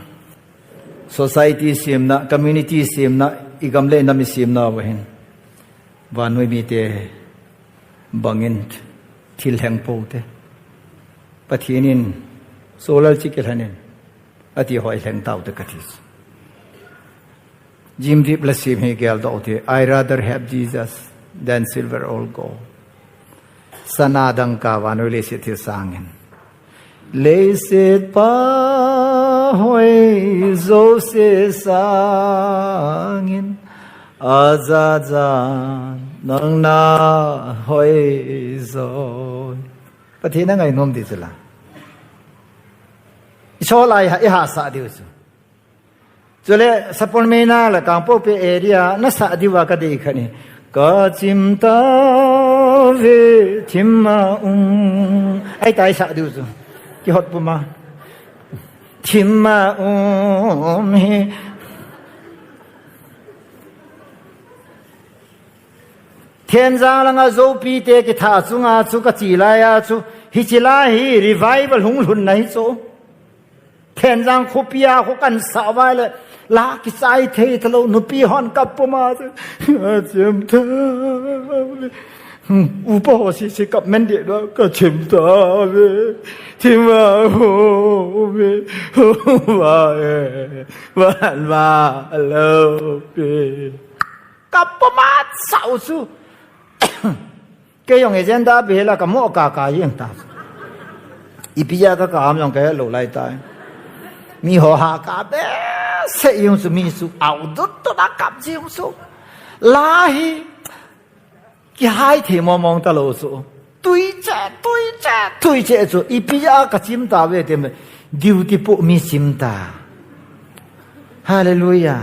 society semna, community semna, i gam le i nam i semna uva hin. Vannoi mite Bangin thil lheng pou te. Pathen in, "Solal chi kilhen in," ati ho i lheng tau te kati. Jim Dip la sim hi geldoh te, "I rather have Jesus than silver or gold." Sana dangka vannoi leiset thil sangin. Leiset pa hoi jouse sangin, ajaja nang na hoi joi. Pathen a ngainom di chu la. I sol a i ha, i hahsa diu chu. Chule, Sapormeina le Kangpokpi area, na sa diu va ka dei khat ni. Ka chim tauve, thim a um. Ahi tai sa diu chu. Kihot puma. Thim a um hi. Thenjang langa Zopi te kitha chunga chu ka chi lai a chu. Hichi lai hi revival hung lhun na hi chu. Thenjang khopi a kho kan sa vai le, la kichai thei talou, nupi hon kap puma chu. Ka chim tauve. Hmm, upa ho sese kap men de da, ka chim tauve. Thim a um e, va e, va va lo pe. Kap puma sau chu. Kei jong agenda beh la ka mo ka ka jeng ta. Ipi a ka ka ham jong ka he lou lai tai. Mi ho ha ka behseh jeng chu, mi chu au dut dut a kap jeng chu. La hi kihai thei mong mong talou chu. Tui che, tui che, tui che chu. Ipi a ka chim tauve tem. Duty pu mi chim ta. Hallelujah.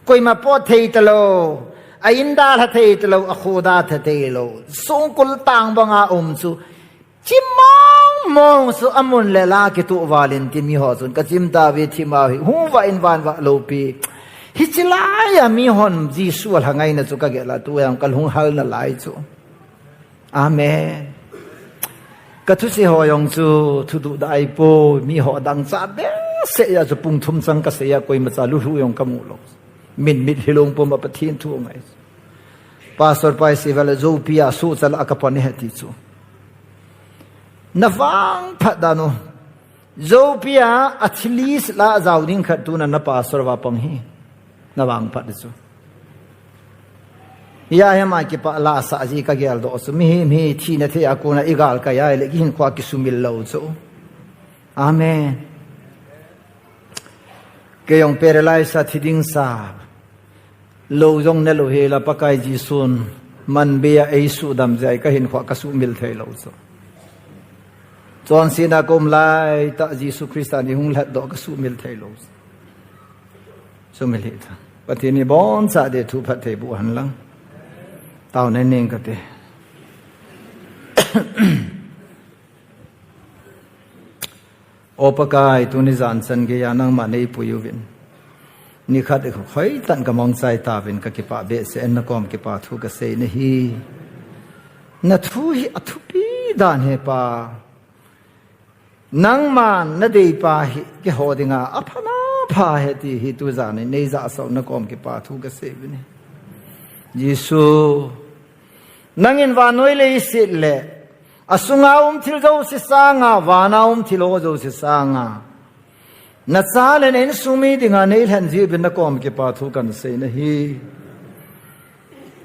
Koima pot thei talou, a in dalha thei talou, a kho dalha thei lou. Songkul tang banga um chu. Chim mong mong chu amun le la kituh val in tin mi ho chun ka chim tauve thim a hi. Hung va in van va lopi. Hichi lai a mi hon Jesu a lha ngaina chu ka gel a tu jong ka lung hal na lai chu. Amen. Ka thusei ho jong chu thuduh da ahi poi, mi ho dang cha behseh a chu pung thum chang ka sei a, koima cha lulhu jong ka mu lou. Min mit hilou puma Pathen thu ngai. Pastor pa i sei val a Zopi a suhchal a ka pan e ti chu. Na vangphat dan u. Zopi a, a thil list la jao ding khat tuna na pastor va pang hi. Na vangphat chu. Hia hi ma kipah la sa ji ka geldoh chu. Mihem hi thina thei a kona i gal kai a le kihinkho kisumil lou chu. Amen. Kei jong paralyze a thi ding sa. Lou jong ne lou hel a Pakai Jesun manbei a eisudam jeh a ka hinkho ka sumil thei lou chu. Chonsetna ka um lai tah Jesu Christa ni hung lhatdoh ka sumil thei lou chu. Sumil hih ta. Pathen in ibon cha ding thu phatthei boh hen lang. Taona nei ning kate. O Pakai, tuni jan chan geiya nangman nei pui uvin. Nikhat hoitah in ka mangcha tauvin ka kipah behseh in na kom kipa thu ka sei nahi. Na thu hi athupi dan ahi Pa. Nangman na deipa hi keiho dinga apha na pha ahi ti hi tujan in nei jahsah un na kom kipa thu ka sei uvin ahi. Jesu, nangin vannoi leiset le asunga um thil jouse sanga, vana um thil ho jouse sanga, na cha le na insung mi dinga nei lhen jeh uvin na kom kipa thu kan sei nahi.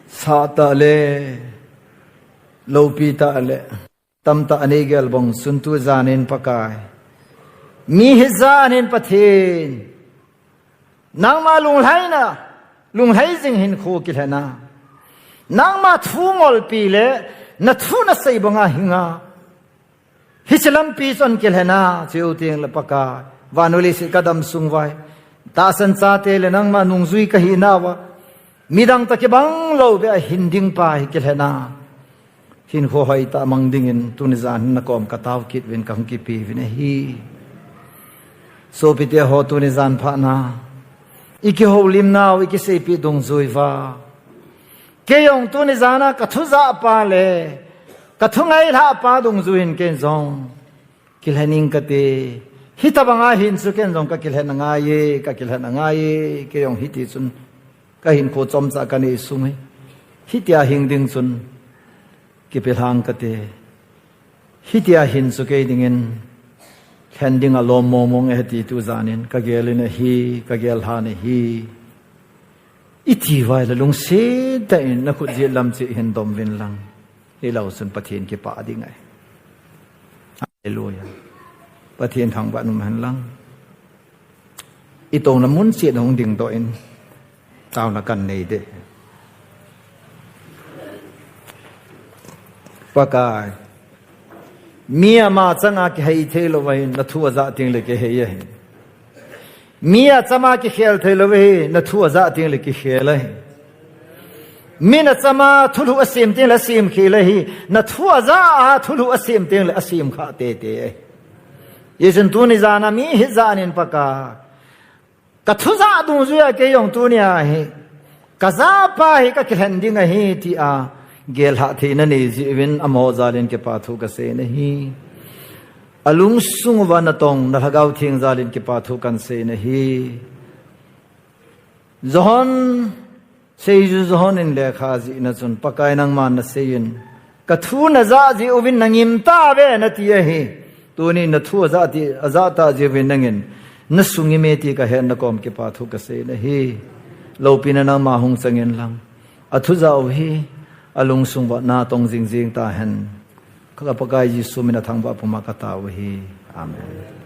Sah tah le, loupi tah le, tamtah a nei gel bang chun tujan in Pakai, mi hijat in Pathen, nangma lunglhaina, lunglhai jing hinkho kilhen a, nangma thu ngolpi le na thu na sei banga hinga, hiche lampi chun kilhen a, cheu teng le Pakai, vannoi leiset ka dam sung vai, tahsan chate le nangma nungjui ka hi nauva, midang toh kibang lou beh a hin ding pa hi kilhen a, hinkho hoitah mang dingin tuni jan hin na kom ka tao kit uvin ka hung kipe uvin ahi. Sopite ho, tuni jan phat na i kihoulim nau, i kiseipeh dungjui uva, kei jong tuni jan a ka thu jah pa le ka thu ngailhah pa dungjui in kei jong kilhen ing kate. Hitobang a hin chu kei jong ka kilhen angai e, ka kilhen angai e, kei jong hiti chun ka hinkho chomcha ka nei sung hi, hitia hing ding chun Kipelhang kate. Hitia hin chu kei dingin lhen ding alom mong mong e ti tu janin kagel in ahi, kagel lhan ahi. Iti vai le lungset tah in nakhut jet lam cheh hin dom uvin lang. Hilou chun Pathen kipah ding ahi. Hallelujah. Pathen thangvah in um hen lang. Itouna mun cheh in hung dingdoh in. Taona kanei ding. Pakai. Mi ama changa kihei thei lou ahi, nathu ajah teng le kihei ahi. Mi achama kikhel thei lou ahi, nathu ajah teng le kikhel ahi. Min achama thulhuh asem teng le asem khel ahi, nathu ajah a thulhuh asem teng le asem kha tete ahi. Hijeh chun tuni jana mi hijat in Pakai. Kathu jah dungjuia kei jong tunia hi. Kajah pa hi kakilhen ding ahi tia. Gel lhah theina nei jeh uvin amaho jal in kipa thu kasei nahi. Alungsung uva natong, nalhagao theng jal in kipa thu kansei nahi. John, seiju John in lekha ajihna chun, Pakai nangman nasei in, kathu najah jeh uvin nangim tauve nati ahi. Tuni nathu ajah ti, ajah tah jeh uvin nangin, nasungim e ti kahetna kom kipa thu kasei nahi. Loupina nangma hung chang in lang. Athu jah u hi, alungsung uva natong jing jing tahen. Ka Pakai Jesu mina thangvah puma katao u ahi. Amen.